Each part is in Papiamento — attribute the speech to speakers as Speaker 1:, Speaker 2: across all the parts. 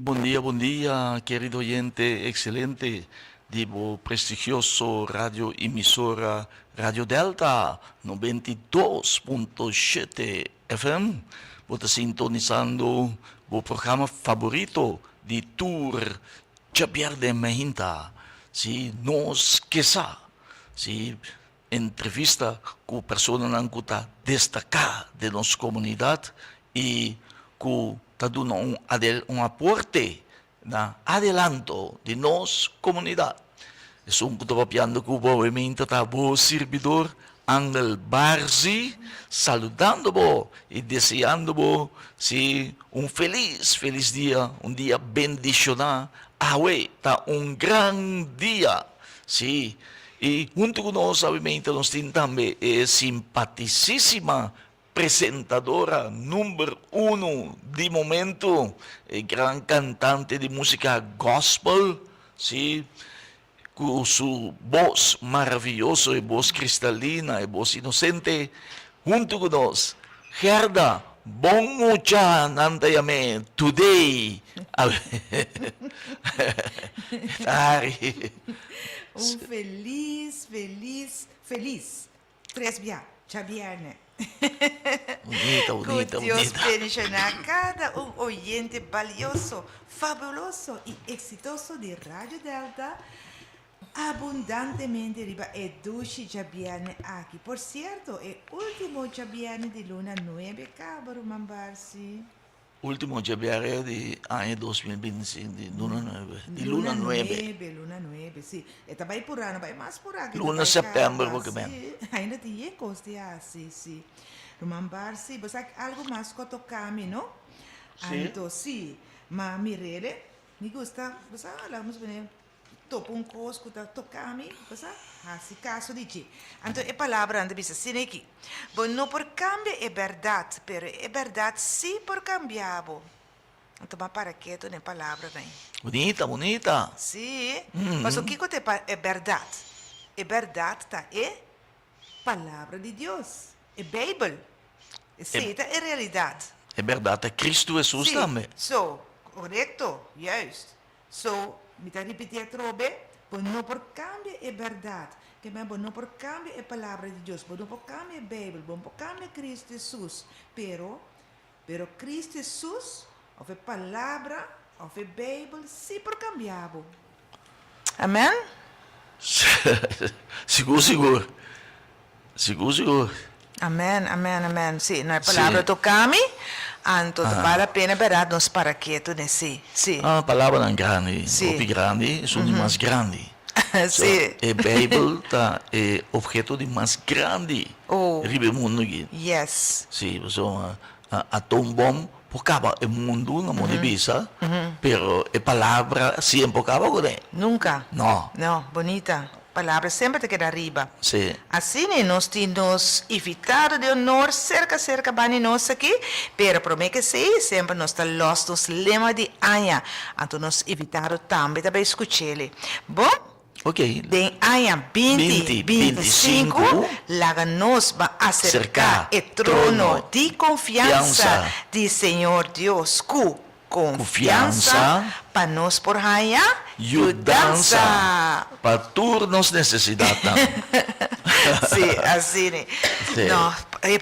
Speaker 1: Bon dia, bon dia, kerido oyente excelente di bo prestigioso radio emisora Radio Delta 92.7 FM. Bo ta sintonisando bo programa favorito di tur djabièrnè mainta. Si nos ke sa, si entrevista ku personanan ku ta destaká den nos komunidat i ku ta duna un un aporte na adelanto di nos komunidat. Esun ku ta papiando ku bo aweminta ta bo sirbidor Angel Barzi, saludando bo i deseando bo si un felis felis dia, un dia bendishoná. Awe ta un gran dia. Sí, i huntu ku nos aweminta nos tin tambe e simpatisísima presentadora number uno di momento, e gran cantante di musica gospel, sí, cu su bos maravilloso, e bos cristalina, e bos inocente, hunto cu nos, Gerda, bon mucha nan ta yam'é today. Ari.
Speaker 2: Un feliz, feliz, feliz Tres bia, djabièrnè.
Speaker 1: Bunita,
Speaker 2: Ku
Speaker 1: bunita,
Speaker 2: Dios
Speaker 1: bunita.
Speaker 2: bendishoná kada un oyente balioso, fabuloso i eksitoso di Radio Delta abundantemente riba e dushi djabièrnè aki. Por sierto, e último djabièrnè di luna nuebe kaba, ruman Barsi.
Speaker 1: Ultimo djabièrnè di aña 2025 di luna nuebe, di luna nuebe.
Speaker 2: Luna nuebe, luna nuebe, si. E ta bai purá, no bai mas purá ke ta
Speaker 1: Luna
Speaker 2: bai
Speaker 1: sèptèmber
Speaker 2: kaba,
Speaker 1: bo ke men.
Speaker 2: si. Ainda tin yen kos di hasi, si. Ruman Barsi, bo sa algu mas ku a toka mi, no?
Speaker 1: Si.
Speaker 2: Anto, si. Ma mi rede, mi gusta, bo sa, laga mi supone Topa un kos ku ta toka mi, bo sa hasi kaso di dje. Anto e palabranan ta bisa asina aki, Bo no por kambia e bèrdat, pero e bèrdat sí por kambia bo. Anto bo a para ketu na e palabranan ei.
Speaker 1: Bunita, bunita.
Speaker 2: Sí, pasobra kiko ta e bèrdat? E bèrdat ta e Palabra di Dios, e Beibel. Esei ta e realidat.
Speaker 1: E bèrdat ta Kristu Hesus tambe.
Speaker 2: Sí, so, korekto, juist. So, mi ta ripití atrobe, bo no por kambia e bèrdat. Ke men bo no por kambia e Palabra di Dios, bo no por kambia e Beibel, bo no por kambia Kristu Hesus. Pero, pero Kristu Hesus, òf e Palabra, òf e Beibel sí por kambia bo. Amen?
Speaker 1: Sigur, sigur. Sigur sigur.
Speaker 2: Amen amen amen si no e palabra toca mi anto ta bal la pena berdad nos para ketu den si si.
Speaker 1: Ah palabranan grandi
Speaker 2: Si.
Speaker 1: hopi grandi esun di mas grandi so
Speaker 2: Si.
Speaker 1: e bijbel ta e obheto di mas grandi
Speaker 2: Oh.
Speaker 1: riba e mundo aki
Speaker 2: Yes.
Speaker 1: si pasobra atoombom por caba e mundo na modo di bisa pero e palabra si e por caba cune.
Speaker 2: Nunca.
Speaker 1: No.
Speaker 2: No bonita. Palabra semper ta keda ariba.
Speaker 1: Sí.
Speaker 2: Asina nos tin nos invitado di honor serka serka bani nos aki, pero prome ke esei semper nos ta los nos lema di aña, anto nos invitado tambe ta bai skuch'el. Bon,
Speaker 1: Ok.
Speaker 2: den aña binti 25 laga nos ban aserká e trono di konfiansa di Señor Dios ku Konfiansa pa nos por haña yudansa.
Speaker 1: Pa tur nos nesesidatnan.
Speaker 2: Sí, asina. No,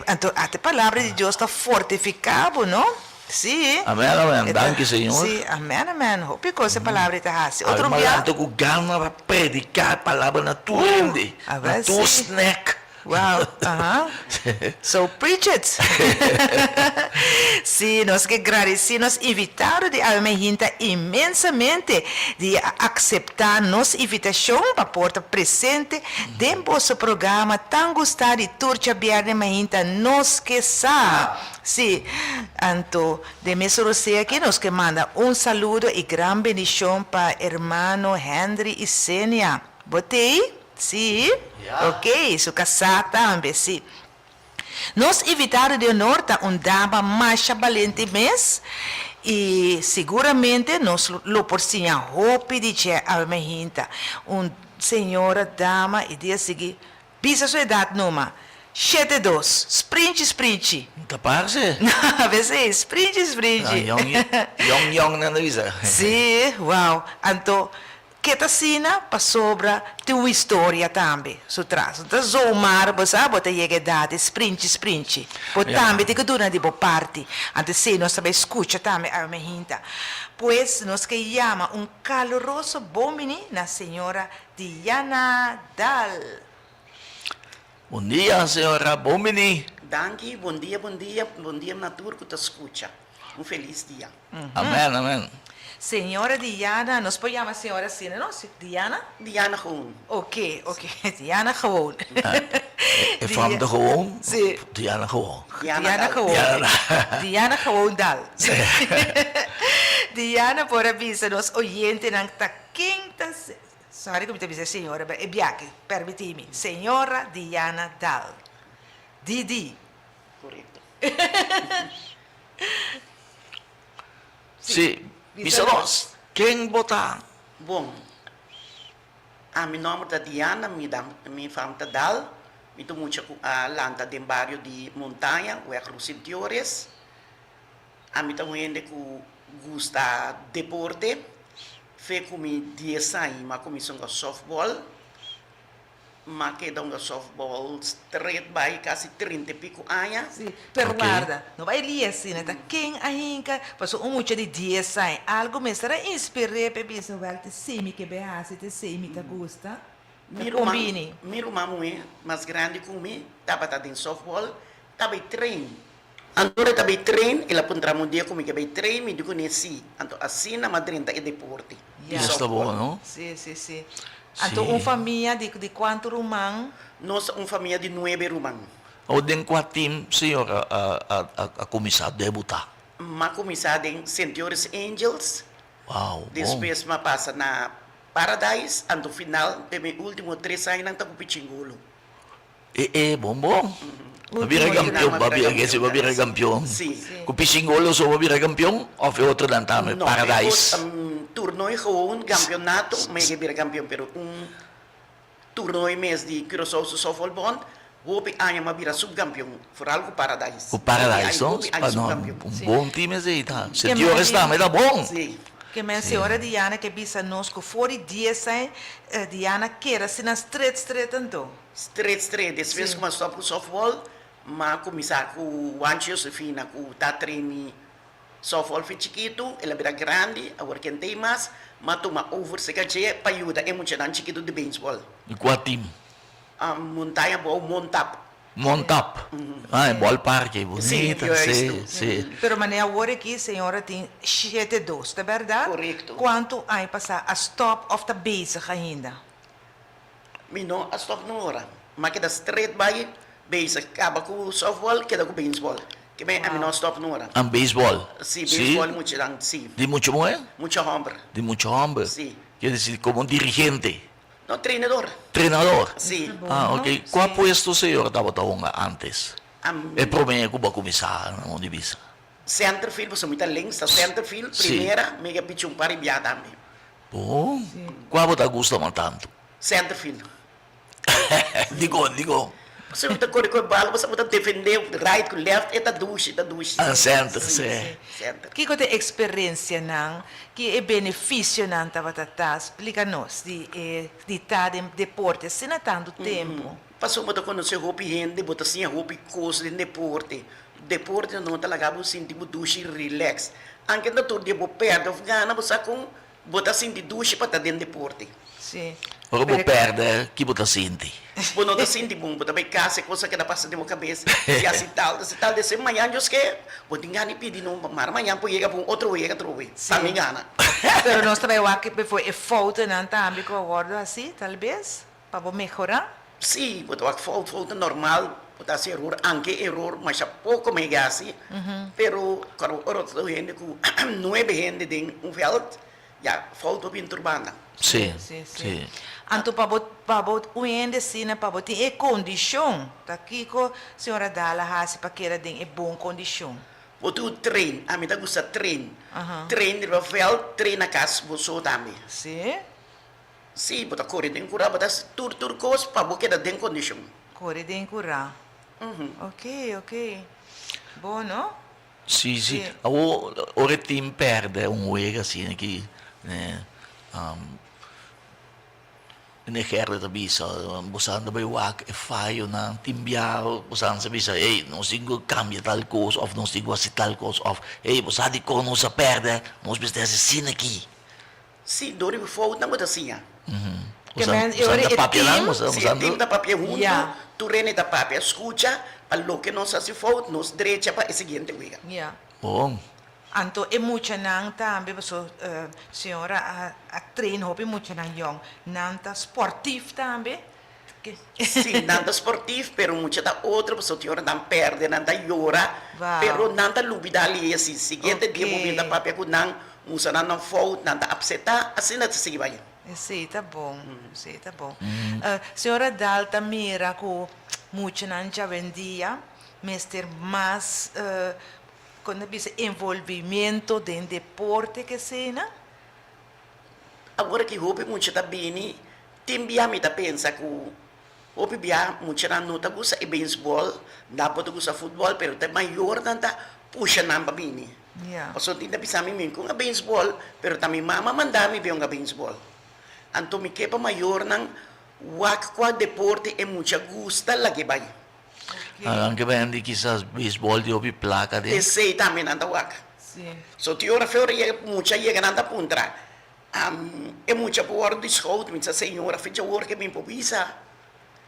Speaker 2: anto ata e palabra di Dios ta fortifiká bo, no? Sí.
Speaker 1: Amèn, amèn. Danki, Señor.
Speaker 2: Sí, amèn, amèn. Hopi kos e palabra ei ta hasi. Otro
Speaker 1: Awe
Speaker 2: bia.
Speaker 1: mi lanta ku gana pa prediká e palabra na tur hende, na tur snack.
Speaker 2: Wow, aha. So preach it! Sí, nos ke gradisí nos invitado di awe mainta inmensamente di a akseptá nos invitashon pa por ta presente den boso programa tan gustá di tur djabièrnè mainta Nos Ke Sa. Sí, anto den mes rosé aki nos ke manda un saludo i gran bendishon pa hermano Henry i Senia. Bo t'ei? Sí? Ok, su kasá tambe, sí. Nos invitado di honor ta un dama masha balente mes i siguramente nos lo por siña hopi di dje awe mainta. Un señora dama i dia sigui bisa su edat numa. 7 2. Sprinchi sprinchi.
Speaker 1: Ta parce.
Speaker 2: P'esei, sprinchi sprinchi.
Speaker 1: Yong yong yong nan ta bisa.
Speaker 2: Sí, wow. Anto, ke ta asina? Pasobra tin un historia tambe su tras. No ta zomaar bo sa bo ta yega edat di sprinchi sprinchi. Bo tambe tin ku duna di bo parti. Anto esei nos ta bai skucha tambe awe mehinta. Pues nos ke yama un kaluroso bon bini na señora Diana Daal.
Speaker 1: Bon dia señora, bon bini.
Speaker 3: Danki, bon dia, bon dia, bon dia na tur ku ta skucha. Un felis dia.
Speaker 1: Amen, amen.
Speaker 2: Señora Diana, nos por yama señora asina no? Diana?
Speaker 3: Diana gewoon.
Speaker 2: Ok, ok, Diana gewoon.
Speaker 1: E fam ta gewoon?
Speaker 2: Si.
Speaker 1: Diana gewoon.
Speaker 2: Diana gewoon. Diana gewoon dal. Diana por a bisa nos oyentenan ta ken ta Sorry ku mi ta bisa señora, pero e biaha permití mi. Señora Diana Daal. Didi.
Speaker 3: Korekto.
Speaker 1: Sí, bisa nos, ken bo ta?
Speaker 3: Bon, ami nòmber ta Diana, mi dam, mi fam ta Daal. Mi ta mucha ku a lanta den bario di Montaña, Weg Rusintioris. Ami ta un hende ku gusta deporte. Fe ku mi dies aña mi a kuminsá hunga sòftbòl. Mi a keda hunga sòftbòl stret bai kasi trinta i piku aña.
Speaker 2: Sí, pero warda, no bai lia asina, ta ken a hinka? Pasobra un mucha di dies aña, algu mester a inspir'é pa e bisa, wèl, ta esei mi ke bai hasi, ta esei mi ta gusta. Ta kombini.
Speaker 3: Mi ruman muhé mas grandi ku mi tabata den sòftbòl, ta bai train. Anto ora e ta bay train, el a puntra mi un dia cu mi ke bay train, mi di cu ne si. Anto asina m'a drenta e deporte di
Speaker 1: Eso ta
Speaker 3: softball.
Speaker 1: bon, no?
Speaker 2: Sí, sí, sí. Anto un famia di di cuanto ruman?
Speaker 3: Nos ta un famia di nuebe ruman.
Speaker 1: Awor den cua team señor a a a a cuminsa debuta?
Speaker 3: M'a cuminsa den Sint Joris Angels,
Speaker 1: Wow, bon.
Speaker 3: despues m'a pasa na Paradise, anto final den mi ultimo tres añanan ta cu Pichingolo.
Speaker 1: E e bon bon. Bo bira campeon, bo bira kesi, bo bira campeon. Ku Pichingolo so bo bira campeon of e otronan tambe, Paradise?
Speaker 3: No, toernooi gewoon, campeonato, mi ke bira campeon, pero un toernooi mes di Curaçao su Softball Bond, hopi aña mi a bira subcampeon, vooral ku Paradise.
Speaker 1: Ku Paradise, no?
Speaker 3: Hopi aña subcampeon.
Speaker 1: Un bon team esei ta. Setiores tambe ta bon.
Speaker 2: Ke men señora Diana ke bisa nos ku for di dies aña Diana keda asina stret stret anto.
Speaker 3: Stret stret, despues ku mi a stòp ku sòftbòl, mi a kuminsá ku Juanchi Josefina ku ta treni sòftbòl fi chikitu, el a bira grandi, awor ken tei mas, mi a tuma over serka dje pa yuda e muchanan chikitu di beisbòl.
Speaker 1: Di kua tim?
Speaker 3: Montaña Bou, Montap.
Speaker 1: Montap, ah e bòlpark ei bunita, si, si.
Speaker 2: Pero manera awor aki señora tin 7 2, ta bèrdat?
Speaker 3: Korekto.
Speaker 2: Kuantu aña pasá a stòp òf ta bezig ainda?
Speaker 3: Mi no a stop no ora. M'a keda straight bai bezig. Kaba ku softball, keda ku baseball. Ke men ami no a stop no ora.
Speaker 1: An baseball?
Speaker 3: Si, baseball muchanan, si.
Speaker 1: Di mucha muher?
Speaker 3: Mucha homber.
Speaker 1: Di mucha homber?
Speaker 3: Si.
Speaker 1: Kier disi komo dirigente?
Speaker 3: No, trenador.
Speaker 1: Trenador?
Speaker 3: Si.
Speaker 1: Ah, ok. Kua puesto señor tabata hunga antes? E prome ku bo a kuminsá na mon di bisa.
Speaker 3: Centerfield, pasobra mi ta links, ta centerfield, primera, mi a picha un par di bia tambe.
Speaker 1: Bon, kua bo ta gusta mas tantu?
Speaker 3: Centerfield.
Speaker 1: Dikon, dikon?
Speaker 3: Pasobra bo ta kore ku e bal, bo sa bo ta defende right ku left, e ta dushi, e ta dushi.
Speaker 1: Ah, center, si.
Speaker 3: Center.
Speaker 2: Kiko ta e eksperensianan, ki e benefisionan tabata ta? Splika nos di e di ta den deporte asina tantu tempu.
Speaker 3: Pasobra bo ta konosé hopi hende, bo ta siña hopi kos den deporte. Deporte no ta laga bo sinti bo dushi relax. Anke ta tur dia bo pèrdè òf gana, bo sa kon Bo ta sinti dushi pa ta den deporte.
Speaker 2: Sí.
Speaker 1: Ora bo pèrdè, ki bo ta sinti?
Speaker 3: Bo no ta sinti bon, bo ta bai kas, e kos a keda pasa den bo kabes, i asi tal, asi tal, despues mañan Dios ke, bo tin gana di pidi no, mara mañan por yega pa un otro wega atrobe, pa mi gana.
Speaker 2: Pero nos ta bai wak befo e foutonan tambe ku a wòrdu hasi, tal bes, pa bo mehorá?
Speaker 3: Sí, bo ta wak fout, fout ta normal, bo ta hasi eror, anke eror masha poko mei hasi, pero kòrda ora bo ta un hende ku nuebe hende den un vèlt, ya fout bo bin tur banda.
Speaker 1: Sí, sí.
Speaker 2: Anto pa bo pa bo un hende asina pa bo tin e kondishon, ta kiko señora Dal a hasi pa keda den e bon kondishon?
Speaker 3: Bo tin un train, ami ta gusta train, train riba vèlt, train na kas bo so tambe.
Speaker 2: Sí.
Speaker 3: Sí, bo ta kore den kurá, bo ta hasi tur tur kos pa bo keda den kondishon.
Speaker 2: Kore den kurá. Ok, ok. Bon, no?
Speaker 1: Si, si. Awor, ora e team perde un wega asina aki, meneer Gerda ta bisa, boso anda bai wak e fayonan, tin bia boso sa bisa, ey, nos tin ku kambia tal kos, òf nos tin ku hasi tal kos, òf ey, bo sa dikon nos a pèrdè, nos mester hasi asina aki.
Speaker 3: Si, dor di foutnan bo ta siña.
Speaker 2: Ke men e ora e team.
Speaker 3: Si, e team ta papia huntu, tur hende ta papia, skucha pa loke nos hasi fout, nos drecha pa e siguiente wega.
Speaker 2: Ya.
Speaker 1: Bon.
Speaker 2: Anto e muchanan tambe, paso señora a a train hopi muchanan yòn, nan ta sportief tambe.
Speaker 3: Si, nan ta sportief, pero mucha ta otro, pasobra tin ora nan perde, nan ta yora, pero nan ta lubida li esi. Siguiente dia bo bin ta papia ku nan, musa nan nan fout, nan ta apseta, asina ta sigui bai.
Speaker 2: Esei ta bon, esei ta bon. Señora Daal ta mira ku muchanan djawendia mester mas, kon ta bisa, envolvimiento den deporte ke eseinan?
Speaker 3: Awor ki hopi mucha ta bini, tin bia mi ta pensa ku hopi bia muchanan no ta gusta e beisbòl, nan por ta gusta futbòl, pero ta e mayornan ta pusha nan pa bini. Pasobra tin ta bisa mi, mi ku hunga beisbòl, pero ta mi mama manda mi bin hunga beisbòl. Anto mi ke pa mayornan wak kua deporte e mucha gusta lag'e bai.
Speaker 1: Anke bendi kisas beisbòl di hopi plaka den.
Speaker 3: Esei tambe nan ta wak. So tin ora fe ora yega mucha yega nan ta puntra, e mucha por wòrdu di schout? Mi ta señora fecha wor ke mi por bisa.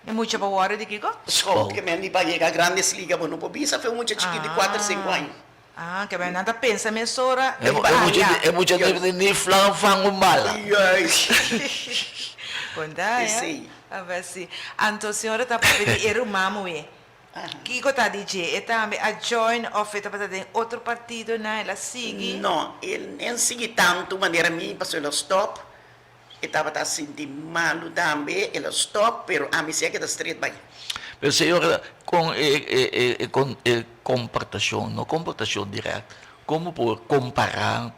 Speaker 2: E mucha por wòrdu di kiko?
Speaker 3: Schout ke men di pa yega Grandes Liga bo no por bisa fe un mucha chikit di kuater sinku aña.
Speaker 2: Ah, ke men nan ta pensa mesora
Speaker 1: E mucha e mucha no tin ni flan fan un bala.
Speaker 3: Juist.
Speaker 2: Konta ya.
Speaker 3: Esei.
Speaker 2: Aba si. Anto señora ta papia di e ruman muhé. Kiko ta di dje? E tambe a join of e tabata den otro partidonan? El a sigui?
Speaker 3: No, el nen sigui tantu manera mi pasobra el a stop. E tabata sinti malu tambe, el a stop, pero ami si a keda stret bai.
Speaker 1: Pero señora, con e e e e comportacion, no comportacion direct, como por compara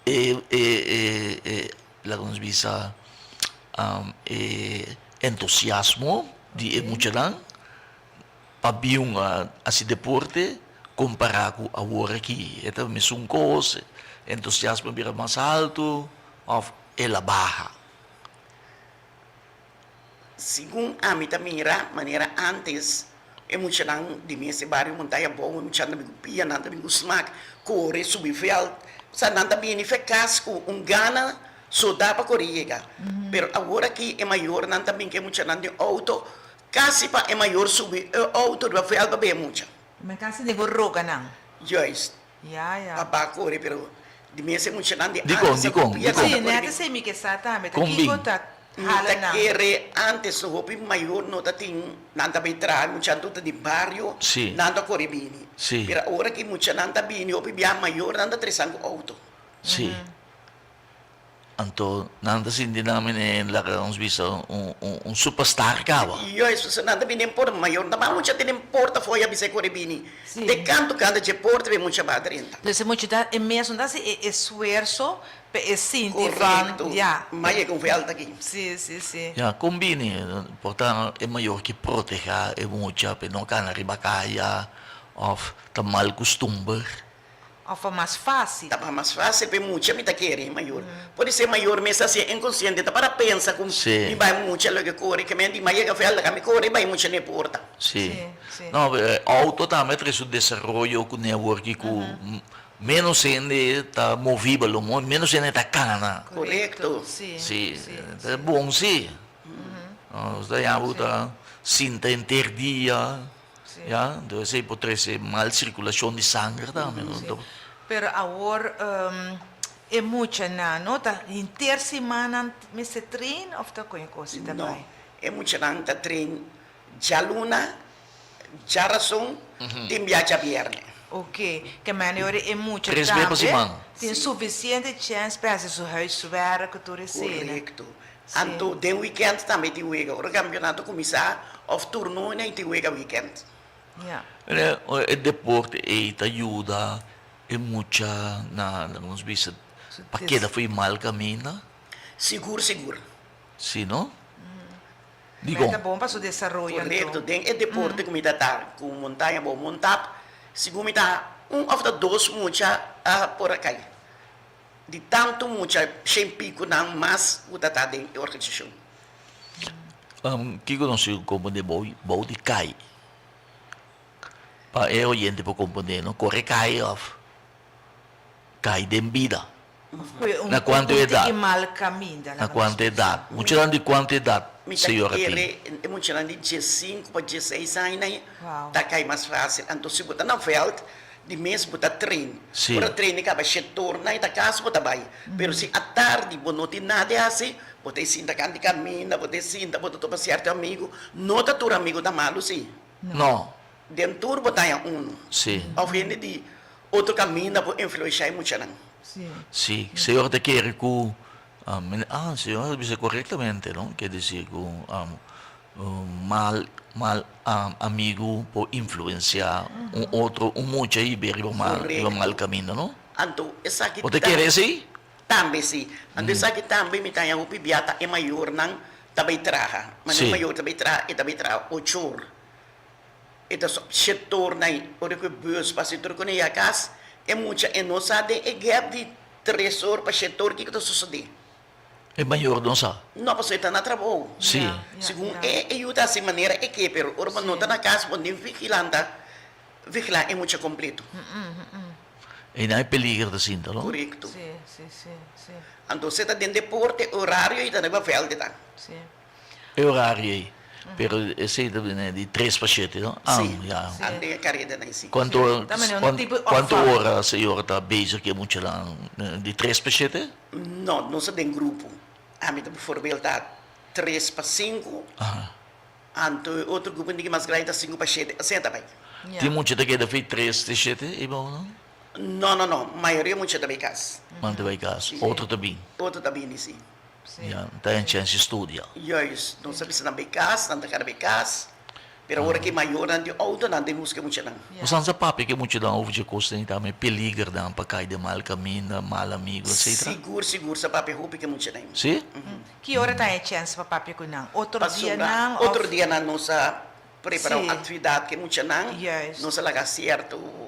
Speaker 1: e e e e laga nos bisa e entusiasmo di e muchanan pa bin hasi deporte compara cu awor aki? E ta mesun cos, entusiasmo a bira mas alto of el a baha?
Speaker 3: Segun ami ta mira, manera antes e muchanan di mes e bario Montaña Abou, e muchanan ta bin ku pia, nan ta bin ku smak, kore, subi vèlt. Sa nan ta bini fe kas ku un gana soda pa kore yega. Pero awor aki e mayornan ta bin ku e muchanan den outo, kasi pa e mayor subi e outo riba vèlt pa bia e mucha.
Speaker 2: Men kasi den ku roga nan.
Speaker 3: Juist.
Speaker 2: Ya, ya.
Speaker 3: Papá kore, pero di mes e muchanan di
Speaker 1: Dikon,
Speaker 3: antes a
Speaker 1: dikon,
Speaker 3: kupia
Speaker 1: dikon?
Speaker 3: nan ta
Speaker 2: Sí,
Speaker 3: kore
Speaker 2: nèt
Speaker 3: bin.
Speaker 2: esei mi ke sa tambe, ta
Speaker 1: Kon
Speaker 2: kiko
Speaker 1: bin?
Speaker 2: ta
Speaker 3: Mi
Speaker 2: hala
Speaker 3: ta
Speaker 2: nan?
Speaker 3: kere antes no hopi mayor no ta tin, nan ta bai traha, muchanan tur ta di bario,
Speaker 1: Sí.
Speaker 3: nan ta kore bini.
Speaker 1: Sí.
Speaker 3: Pero ora ki muchanan ta bini hopi bia mayornan ta tresan ku outo.
Speaker 1: Sí. Anto nan ta sinti nan mene laga nos bisa un un superstar caba.
Speaker 3: Juist, pasobra nan ta bini den porta, mayor no ta ban mucha te den porta for ya bisa e kore bini.
Speaker 2: Sí.
Speaker 3: Te kantu kanta dje porta be mucha ba drenta.
Speaker 2: Entonces e mucha ta e mes no ta hasi e esfuerso pa e sinti van
Speaker 3: Correcto.
Speaker 2: ya.
Speaker 3: Ma yega un veld aki.
Speaker 2: Sí, sí, sí.
Speaker 1: Ya, kon bini? Por ta e mayor ki proteha e mucha pa e no kana riba kaya of ta mal kustumber.
Speaker 2: Of pa mas fácil.
Speaker 3: Ta pa mas fácil pa e mucha mi ta kere e mayor. Pode ser mayor mes ta hacié inconsciente, ta para pensa cu mi bai mucha loke core, ke men di ma yega veld laga mi core bai mucha n'e porta.
Speaker 1: Sí. No, auto tambe a trece su desaroyo cu n'e awor aki cu menos hende ta movibel, menos hende ta cana.
Speaker 3: Corecto.
Speaker 1: Sí, ta bon sí. Nos ta yabu cu ta sinta henter dia. Ya, entonces esei por trece mal circulacion di sanger tambe, no?
Speaker 2: Sí. Pero awor e muchanan no ta henter siman nan mester train of ta con e cos si ta
Speaker 3: No,
Speaker 2: bay?
Speaker 3: e muchanan ta train djaluna, djarason, tin bia djabierne.
Speaker 2: Ok, ke manera ora e mucha
Speaker 1: Tres bes pa
Speaker 2: tambe
Speaker 1: siman.
Speaker 2: tin suficiente chens pa haci su huiswerk cu tur esei, no?
Speaker 3: Correcto. Anto den weekend tambe tin wega. Ora campeonato cuminsa of turno nan tin wega weekend.
Speaker 2: Ja.
Speaker 1: E deporte ey ta yuda e mucha na nos bisa pa keda fo'i mal caminda?
Speaker 3: Sigur sigur.
Speaker 1: Si no? Dikon?
Speaker 2: Ta bon pa su desaroyo anto.
Speaker 3: Korekto, den e deporte ku mi ta ta ku Montaña Bou Montap, sigun mi ta un òf ta dos mucha a por a kai. Di tantu mucha shen piku nan mas ku ta ta den e organisashon.
Speaker 1: Kiko nos sigun komprendé bou di kai? Pa e oyente por komprendé, no kore kai òf kai den bida. Na kuantu edat? Na kuantu edat? Muchanan di kuantu edat
Speaker 3: Mi ta
Speaker 1: señora tin?
Speaker 3: kere e muchanan di diesinku pa dieseis aña ta kai mas fásil. Anto si bo ta na vèlt, di mes bo ta train. Ora train e kaba shetor nan e ta kas bo ta bai. Pero si atardi bo no tin nada di hasi, bo ta e sinta kant di kaminda, bo ta e sinta, bo ta topa sierto amigu. No ta tur amigu ta malu si.
Speaker 1: No.
Speaker 3: Den tur bo ta haña unu. Òf hende di Otro caminda por influencia e muchanan.
Speaker 1: Sí, Señor ta kere cu, ah, Señor a bisa corectamente, no? Quiere decir cu un mal, mal amigo por influencia un otro, un mucha y bira riba mal, riba mal caminda, no?
Speaker 3: Anto esaki
Speaker 1: Bo ta kere esey?
Speaker 3: Tambe si. Anto esaki tambe mi ta haña hopi bia ta e mayornan ta bay traha. Mane e mayor ta bay traha, e ta bay traha ocho or. E ta sector na ora cu e bus pasa y tur cu ya cas, e mucha e no sa den e gap di tres or pa shete or kico ta sucede.
Speaker 1: E mayor no sa?
Speaker 3: No, pasobra e ta na trabou.
Speaker 1: Si.
Speaker 3: Segun e e yu ta haci manera e ke, pero ora bo no ta na cas bo ni vigilanta vigila e mucha completo.
Speaker 1: E nan e peliger ta sinta, no?
Speaker 3: Corecto.
Speaker 2: Si, si, si, si.
Speaker 3: Anto se ta den deporte horario y ta riba veld e ta.
Speaker 2: Si.
Speaker 1: E horario ei. Pero esei ta bini di tres pa shete, no? Ah,
Speaker 3: Sí,
Speaker 1: ya.
Speaker 3: an den e kareda nan sí.
Speaker 1: Kuantu,
Speaker 2: Ta manera un tipo di
Speaker 1: kuantu
Speaker 2: opvang.
Speaker 1: ora señor ta bezig ku e muchanan? Di tres pa shete?
Speaker 3: No, nos ta den grupo. Ami ta bivoorbeeld ta tres pa sinku, anto e otro grupo un tiki mas grandi ta sinku pa shete, asina ta bai.
Speaker 2: Ya.
Speaker 1: Tin mucha ta keda fi tres te shete ei bou, no?
Speaker 3: No, no, no, mayoria mucha ta bai kas.
Speaker 1: Nan ta bai kas, otro ta bin.
Speaker 3: Otro ta bini, sí.
Speaker 1: Ya, ta en chance studia.
Speaker 3: Juist, nos a bisa nan bay cas, nan ta kada bay cas, pero awor ki mayornan di auto nan ta busca e muchanan.
Speaker 1: Nos ansa papia ku e muchanan over dje kosnan i tambe peligernan pa kai den mal kaminda, mal amigo, etcetera.
Speaker 3: Sigur, sigur sa papia hopi ku e muchanan.
Speaker 1: Si?
Speaker 2: Ki ora ta e chance pa papia ku nan? Otro
Speaker 3: Pasobra
Speaker 2: dianan of?
Speaker 3: otro dianan nos a prepara un actividad ku e muchanan,
Speaker 2: Juist.
Speaker 3: nos a laga cierto.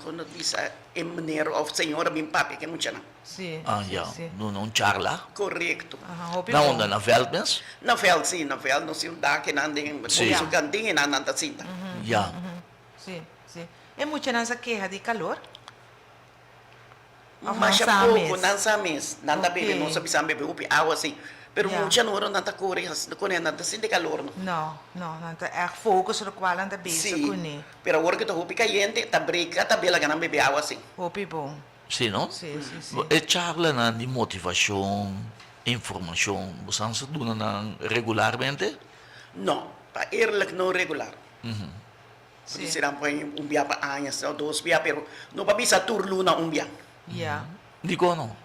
Speaker 3: Kon nos bisa e meneer of señora bin papia ku e muchanan.
Speaker 2: Sí,
Speaker 1: Ah,
Speaker 2: sí,
Speaker 1: ya.
Speaker 2: sí.
Speaker 1: Duna un charla.
Speaker 3: Korekto.
Speaker 2: Aha, hopi
Speaker 1: Na
Speaker 2: bon.
Speaker 1: unda? Na vèlt mes?
Speaker 3: Na vèlt, sí, na vèlt. Nos tin un dak einan den
Speaker 1: Sí.
Speaker 3: su kantin einan nan ta sinta.
Speaker 1: Ya.
Speaker 2: Sí, sí. E muchanan sa keha di kalor? Of nan
Speaker 3: Masha
Speaker 2: sa
Speaker 3: poko,
Speaker 2: mes?
Speaker 3: nan sa mes. Nan ta bebe,
Speaker 2: Oké.
Speaker 3: nos a bisa nan bebe hopi awa sí. Pero
Speaker 2: Ya.
Speaker 3: mucha no ora nan ta kore kone nan ta sinti kalor no.
Speaker 2: No, no, nan ta ègt focus lokual nan ta bezig
Speaker 3: Sí,
Speaker 2: kuné.
Speaker 3: pero awor ku ta hopi kayente, ta breka, ta bela nan bebe awa sí.
Speaker 2: Hopi bon.
Speaker 1: Sí, no?
Speaker 2: Sí, sí, sí.
Speaker 1: E charlanan di motivashon, informashon, bo sa sa duna nan regularmente?
Speaker 3: No, pa eerlijk no regular.
Speaker 2: Sí.
Speaker 3: Será un bia pa aña, o dos bia, pero no pa bisa tur luna un bia.
Speaker 2: Ya.
Speaker 1: Dikon no?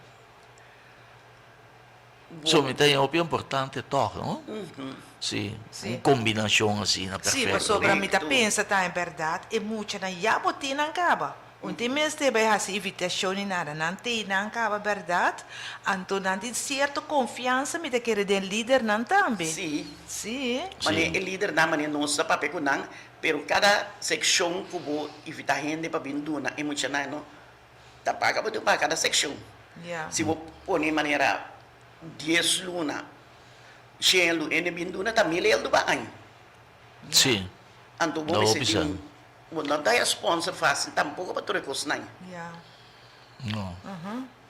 Speaker 1: So mi ta haña hopi importante tòg, no? Sí,
Speaker 2: Sí.
Speaker 1: un kombinashon asina
Speaker 2: Sí,
Speaker 1: perfekto.
Speaker 2: pasobra mi ta
Speaker 3: Correcto.
Speaker 2: pensa ta en bèrdat e muchanan ya bo tin nan kaba. Un tin mester bai hasi invitashon ni nada, nan tin nan kaba bèrdat, anto nan tin sierto konfiansa mi ta kere den lidernan tambe.
Speaker 3: Sí.
Speaker 2: Sí.
Speaker 3: Manera e lidernan, manera nos ta papia ku nan, pero kada sekshon ku bo invitá hende pa bin duna e muchanan no ta paga bo tin paga kada sekshon.
Speaker 2: Ya.
Speaker 3: Si bo pone manera dies luna, shen lu hende bin duna ta mil eldo pa aña.
Speaker 1: Sí.
Speaker 3: Anto bo
Speaker 1: No
Speaker 3: mester
Speaker 1: bisa.
Speaker 3: tin, bo no ta e sponsor fácil tampoco pa tur e kosnan.
Speaker 2: Ya.
Speaker 1: No.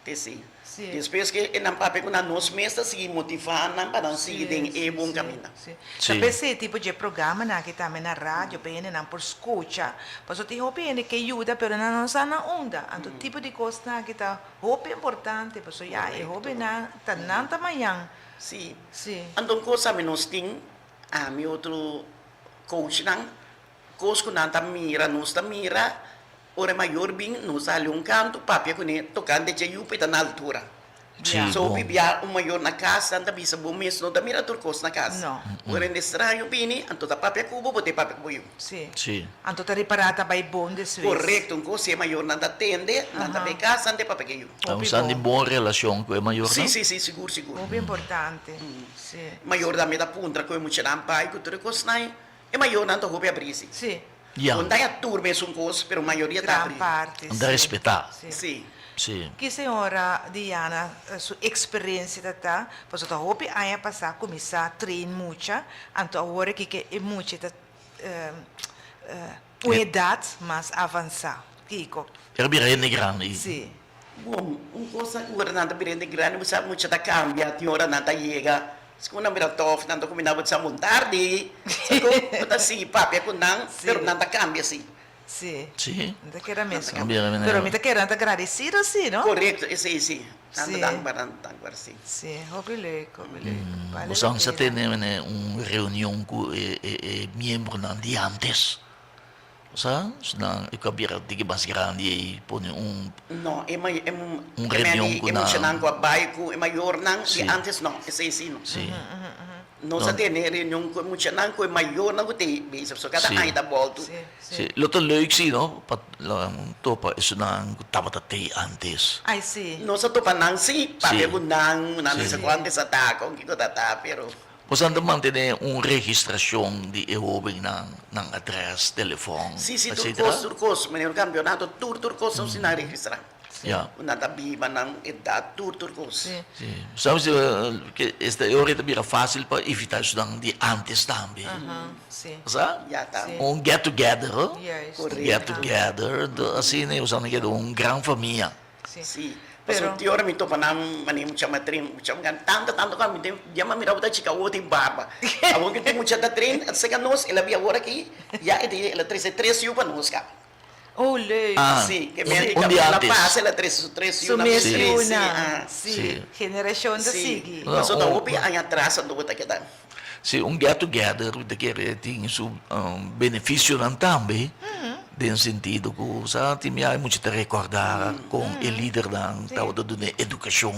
Speaker 3: Te si.
Speaker 2: Sí.
Speaker 3: Despues ke e nan papia ku nan nos mes ta sigui motivá nan pa nan sigui
Speaker 2: Sí,
Speaker 3: den e
Speaker 2: sí,
Speaker 3: bon
Speaker 2: sí,
Speaker 3: kaminda.
Speaker 2: sí.
Speaker 1: Sí.
Speaker 2: Ta p'esei tipo dje programanan aki tambe na radio pa hendenan por skucha. Pasobra tin hopi hende ke yuda pero nan no sa na unda. Anto tipo di kosnan aki ta hopi importante pasobra ya e
Speaker 3: Korekto.
Speaker 2: hobennan ta nan ta mañan.
Speaker 3: Sí.
Speaker 2: Sí.
Speaker 3: Anto un kos ami nos tin, ami otro coachnan, kos ku nan ta mira, nos ta mira, ora e mayor bin, nos ta hali un kantu papia kuné tokante dje yu pa e ta na altura.
Speaker 1: Sí,
Speaker 3: So
Speaker 1: bon.
Speaker 3: hopi bia un mayor na kas, nan ta bisa bo mes no ta mira tur kos na kas.
Speaker 2: No.
Speaker 3: Ora hende straño bini, anto ta papia ku bo, bo ta e papia ku bo yu.
Speaker 2: Sí.
Speaker 1: Sí.
Speaker 2: Anto ta ripará ta bai bon despues.
Speaker 3: Korekto, un kos si e mayornan ta tende, nan ta bai kas, nan ta e papia ku e yu.
Speaker 1: Ta
Speaker 2: Hopi
Speaker 1: un san di
Speaker 2: bon.
Speaker 1: bon relashon ku e mayornan?
Speaker 3: Sí, sí, sí, sigur, sigur.
Speaker 2: Hopi importante, sí.
Speaker 3: Mayor tambe ta puntra ku e muchanan bai ku tur e kosnan ei. E mayornan ta hopi abrí, sí.
Speaker 2: Sí.
Speaker 1: Ya.
Speaker 3: No ta ya tur mesun kos, pero mayoria ta
Speaker 2: Gran
Speaker 3: abrí.
Speaker 2: parti,
Speaker 1: Nan ta
Speaker 2: sí.
Speaker 1: respetá.
Speaker 2: Sí.
Speaker 3: Sí.
Speaker 1: Sí.
Speaker 2: Ki señora Diana su experiencia ta ta? Pasobra ta hopi aña pasá cuminsá train mucha, anto awor aki ke e mucha ta un edad mas avansá. Kiko?
Speaker 1: Era bira hende grandi.
Speaker 2: Sí.
Speaker 3: Bon, un cosa cu ora nan ta bira hende grandi, bo sa mucha ta cambia, tin ora nan ta yega, si cu nan bira tof, nan ta cuminda bo sa bon tardi, sa cu bo ta sigui papia cu nan, pero nan ta cambia si.
Speaker 2: Sí.
Speaker 1: Sí.
Speaker 2: Mi ta keda mesun.
Speaker 1: Cambia manera.
Speaker 2: Pero mi ta keda nan ta gradecido si, no?
Speaker 3: Correcto, esey si. Nan ta
Speaker 2: Sí.
Speaker 3: dankbaar, nan ta dankbaar si.
Speaker 2: Sí, hopi leuk, hopi leuk. Bale
Speaker 1: Bo
Speaker 2: la
Speaker 1: sa nos a
Speaker 2: pena.
Speaker 1: tene un reunion cu e miembronan di antes. Sa, nan e ku a bira tiki mas grandi ei pone un
Speaker 3: No, e may e
Speaker 1: un
Speaker 3: e
Speaker 1: reunion ku
Speaker 3: e
Speaker 1: nan.
Speaker 3: muchanan ku a bai ku e mayornan di
Speaker 1: Sí.
Speaker 3: antes no, esei sí no.
Speaker 1: Sí.
Speaker 3: Nos a tene reunion ku e muchanan ku e mayornan ku ta bezig, so kada
Speaker 1: Sí.
Speaker 3: aña ta boltu.
Speaker 2: Sí, sí.
Speaker 1: Sí, lo ta leuk sí no, pa topa esunnan ku tabata tei antes.
Speaker 2: Ai sí.
Speaker 3: Nos a topa nan sí, papia
Speaker 1: Sí.
Speaker 3: ku nan, nan
Speaker 1: Sí.
Speaker 3: bisa ku antes a ta, kon kiko ta ta, pero.
Speaker 1: Boso ta mantené un registrashon di e hóbennan, nan adrès, telefòn,
Speaker 3: Sí, sí, tur
Speaker 1: etcétera?
Speaker 3: kos, tur kos. Manera un kampionato, tur, tur kos nos tin nan registrá.
Speaker 1: Ya.
Speaker 3: Ku nan ta biba, nan edat, tur, tur kos.
Speaker 2: Sí.
Speaker 1: Sí. Sabes ke esta e ora ta bira fásil pa invitá esnan di ántes tambe.
Speaker 2: Aha, sí.
Speaker 1: Sa?
Speaker 3: Ya ta.
Speaker 2: Sí.
Speaker 1: Un get together, ho?
Speaker 2: Juist.
Speaker 3: Korekto.
Speaker 1: Get together, asina e boso a keda un gran famia.
Speaker 2: Sí.
Speaker 3: Sí.
Speaker 2: Pero.
Speaker 3: Pasobra ti ora mi topa nan manera mucha ma train, mucha mi gana tanto tanto ku mi den ya mi a mira bo ta chika awor tin barba. Awor ku tin mucha ta train serka nos el a bia awor aki ya e tin el a trese tres yu pa nos kaba.
Speaker 2: Oh leuk.
Speaker 1: Ah,
Speaker 3: Sí, ke
Speaker 1: un
Speaker 3: mi
Speaker 1: un dia
Speaker 3: el a
Speaker 1: antes.
Speaker 3: pasa el a trese su tres
Speaker 2: Su
Speaker 3: yunan
Speaker 2: mes
Speaker 3: sí, sí,
Speaker 2: yunan.
Speaker 3: ah.
Speaker 2: Sí.
Speaker 1: Sí.
Speaker 2: Generashon ta
Speaker 3: Sí.
Speaker 2: sigui.
Speaker 1: No,
Speaker 3: Pasobra ta
Speaker 1: un
Speaker 3: hopi aña atras anto bo ta keda.
Speaker 1: Sí, un get together ta kere tin su beneficionan tambe, den sentido cu sa tin bia mucha ta recorda con e lidernan tabata duna e educacion,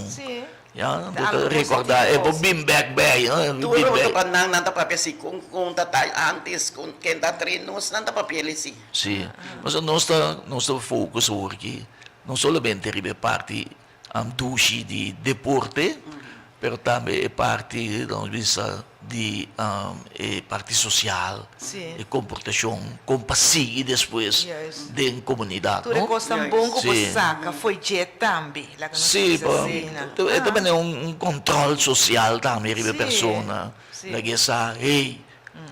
Speaker 1: ya, bo ta recorda e por bin bek bay, no, e
Speaker 3: Tur
Speaker 1: bin
Speaker 3: otro
Speaker 1: bek.
Speaker 3: pa nan, nan ta papia si con con ta ta antes, con ken ta train nos, nan ta papia el si.
Speaker 1: Sí, pasobra nos ta nos ta focus awor aki no solamente riba e parti dushi di deporte, pero tambe e parti, nos bisa, di e parti social, e comportacion, con pa sigui despues den comunidad,
Speaker 2: Tur e
Speaker 1: no?
Speaker 2: cosnan bon cu bo saca fo'i dje tambe, laga nos
Speaker 1: Sí,
Speaker 2: bisa asina.
Speaker 1: e ta bini un control social tambe riba e persona, laga e sa, hey,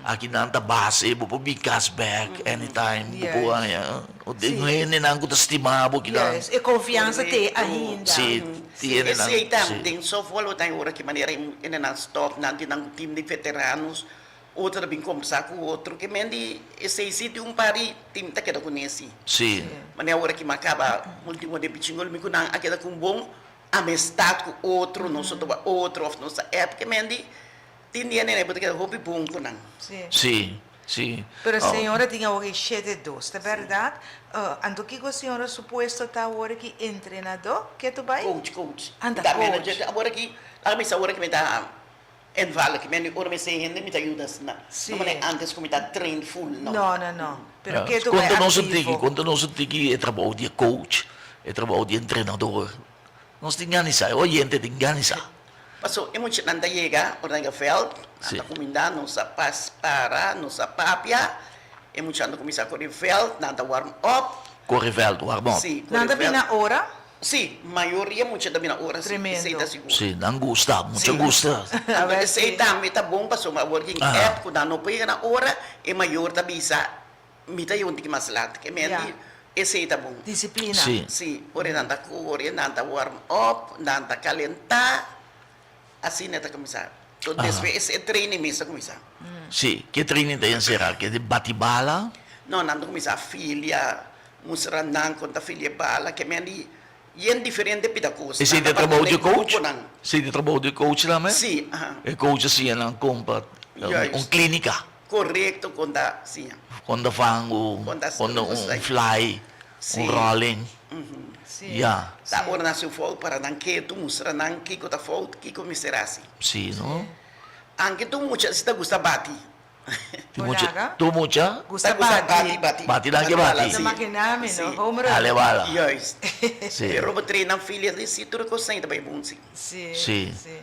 Speaker 1: Aki nan ta base, bo por bin kas bek anytime, bo por haña un hendenan ku ta stima bo kinan.
Speaker 2: Juist, e konfiansa te ainda.
Speaker 1: Sí, tin hendenan.
Speaker 3: Esei ta den softball bo ta haña ora ki manera hendenan stop, nan tin nan team di veteranos, otro ta bin kombersá ku otro, ke men di esei si tin un par di team ta keda kuné si.
Speaker 1: Sí.
Speaker 3: Manera ora ki mi a kaba ultimo den Pichingolo mi ku nan a keda ku un bon amistad ku otro, nos a toba otro of nos a app, ke men di Tin dia nene bo ta keda hopi bon ku nan.
Speaker 2: Sí.
Speaker 1: Sí, sí.
Speaker 2: Pero señora tin awor ki shete dos, ta berdad? Anto kiko señora su puesto ta awor ki entrenadó? Ke tu bai?
Speaker 3: Coach, coach.
Speaker 2: Anda,
Speaker 3: Mi ta
Speaker 2: coach.
Speaker 3: manager. Awor aki, laga mi sa awor aki mi ta invalid. Ki mende ora mi sey hende mi ta yuda asina.
Speaker 2: Sí.
Speaker 3: No manera antes ku mi ta train full, no.
Speaker 2: No, no, no. Pero ke tu bai
Speaker 1: Konta nos un tiki,
Speaker 2: aktivo?
Speaker 1: konta nos un tiki e trabou di e coach, e trabou di entrenador. Nos tin gana di sa, e oyente tin gana di sa.
Speaker 3: Paso e muchanan ta yega ora nan yega veld, nan ta kuminda, nos a pas para, nos a papia, e muchanan ta kuminsa kore veld, nan ta warm up.
Speaker 1: Kore veld, warm up.
Speaker 3: Si, kore
Speaker 2: Nan ta
Speaker 3: veld.
Speaker 2: bini na ora?
Speaker 3: Si, mayoria mucha ta bini na ora, si, esei ta
Speaker 2: Tremendo.
Speaker 3: sigur.
Speaker 1: Si, nan gusta, mucha gusta.
Speaker 3: Anto esei tambe ta bon pasobra awor tin app ku nan no por yega na ora, e mayor ta bisa, Mi ta yunti ki mas lat ke men di esei ta bon.
Speaker 2: Disciplina.
Speaker 1: Sí.
Speaker 3: Sí, ora nan ta kore, nan ta warm up, nan ta kalentá, asina e ta kuminsá. So despues e training mes ta kuminsá.
Speaker 1: Sí, ke training ta enserá? Ke di bati bala?
Speaker 3: No, nan ta kuminsá filia, mustra nan kon ta filia bala, ke men di yen diferente pida kos.
Speaker 1: Esei
Speaker 3: Nan
Speaker 1: ta
Speaker 3: ta
Speaker 1: trabou
Speaker 3: bati
Speaker 1: di
Speaker 3: den
Speaker 1: coach?
Speaker 3: gruponan.
Speaker 1: Esei ta trabou di coach tambe?
Speaker 3: Sí, aha.
Speaker 1: E coach a siña nan kon pa un klínika.
Speaker 3: Korekto kon ta siña.
Speaker 1: Kon ta fangu,
Speaker 3: Kon ta
Speaker 1: kon ta un fly. Un rolling.
Speaker 2: Sí.
Speaker 1: Ya.
Speaker 3: Ta ora nan hasi un fout para nan ketu mustra nan kiko ta fout, kiko mester hasi.
Speaker 1: Sí, no?
Speaker 3: Anke tur mucha si ta gusta bati.
Speaker 1: Tur mucha, tur mucha?
Speaker 2: Gusta bati.
Speaker 3: Bati,
Speaker 1: bati. Dan ke bati.
Speaker 2: Ta makina mi, no? Home run.
Speaker 1: Dale bala.
Speaker 3: Juist.
Speaker 1: Sí.
Speaker 3: Pero bo train nan filia di si tur cos ta bay bon si.
Speaker 2: Sí.
Speaker 1: Sí.
Speaker 2: Sí.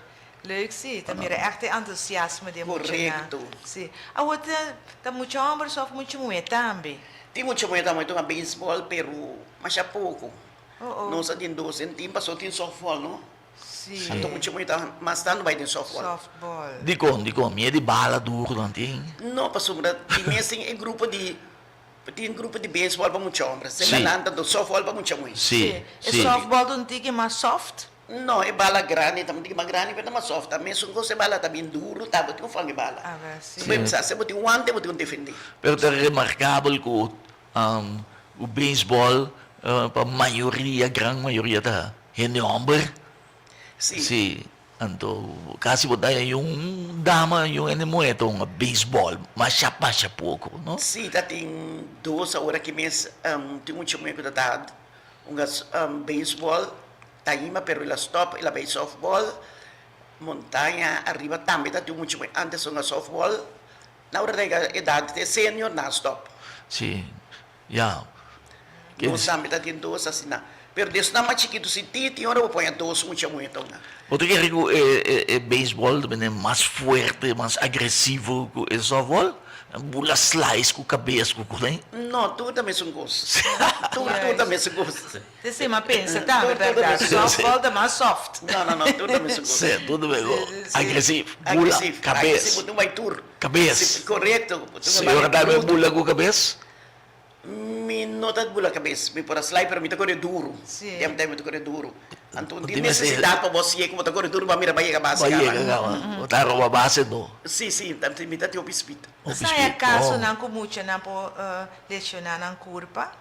Speaker 2: Leuk si, ta mira echt e entusiasmo di e muchanan.
Speaker 3: Correcto.
Speaker 2: Sí. Awor ta ta mucha homber so of mucha muhe tambe?
Speaker 3: Tin mucha muhe tambe toca baseball pero masha poco.
Speaker 2: Oh oh.
Speaker 3: Nos a tin dos en team paso tin softball no.
Speaker 2: Sí.
Speaker 3: Anto mucha muhe ta mas tanto bay den softball.
Speaker 2: Softball.
Speaker 1: Dikon, dikon? Mie di bala duro nan tin?
Speaker 3: No pasobra tin mes tin e grupo di tin grupo di baseball pa mucha homber.
Speaker 1: Sí.
Speaker 3: Senda nan ta softball pa mucha muhe.
Speaker 1: Sí,
Speaker 2: E
Speaker 1: sí.
Speaker 2: softball ta un tiki mas soft?
Speaker 3: No, e bala grandi ta un mas grandi pero ta mas soft. Ta mesun cos e bala ta bien duro, ta bo tin un fang e bala.
Speaker 2: Si.
Speaker 3: Bo bisa si bo tin wante bo tin un defende.
Speaker 1: Pero ta remarcabel cu cu baseball pa mayoria, gran mayoria ta hende homber.
Speaker 3: Si.
Speaker 1: Si, anto casi bo ta haya un dama y un hende muhe ta hunga baseball masha masha poco, no?
Speaker 3: Si, ta tin dos awor aki mes tin mucha muhe cu ta ta hunga baseball. Taima pero el a stop, el a bay softball, Montaña ariba tambe ta tin mucho muy antes hunga softball, na ora ta yega edad te senior nan a stop.
Speaker 1: Si, ya.
Speaker 3: Nos tambe ta tin dos asina, pero di esnan mas chikitu si tin, tin ora bo poña dos mucha muhe ta hunga.
Speaker 1: Bo ta kere ku e baseball ta bini mas fuerte, mas agresivo ku e softball? Bula slice ku kabes ku kos?
Speaker 3: No, tur ta mesun kos. Tur, tur ta mesun kos.
Speaker 2: Te sima pensa tambe berdad. Softball ta mas soft.
Speaker 3: No, no, no, tur ta mesun kos.
Speaker 1: Sí, tur ta mesun kos. Agresiv, bula, kabes.
Speaker 3: Agresiv, bo tin bai tur.
Speaker 1: Kabes.
Speaker 3: Korekto.
Speaker 1: Si ora tambe bula ku kabes?
Speaker 3: Mi no ta bula kabes. Mi por a slai, pero mi ta kore duru.
Speaker 2: Sí.
Speaker 3: Tem tem mi ta kore duru. Anto tin nesesidat pa bo siye ku bo ta kore duru pa mira bo a yega base
Speaker 1: Bo a
Speaker 3: kaba.
Speaker 1: yega kaba. Bo ta roba base no.
Speaker 3: Sí, sí, mi ta tin hopi speed.
Speaker 1: Hopi
Speaker 2: Sa e
Speaker 1: speed.
Speaker 2: kasonan ku muchanan por lesiona nan kurpa?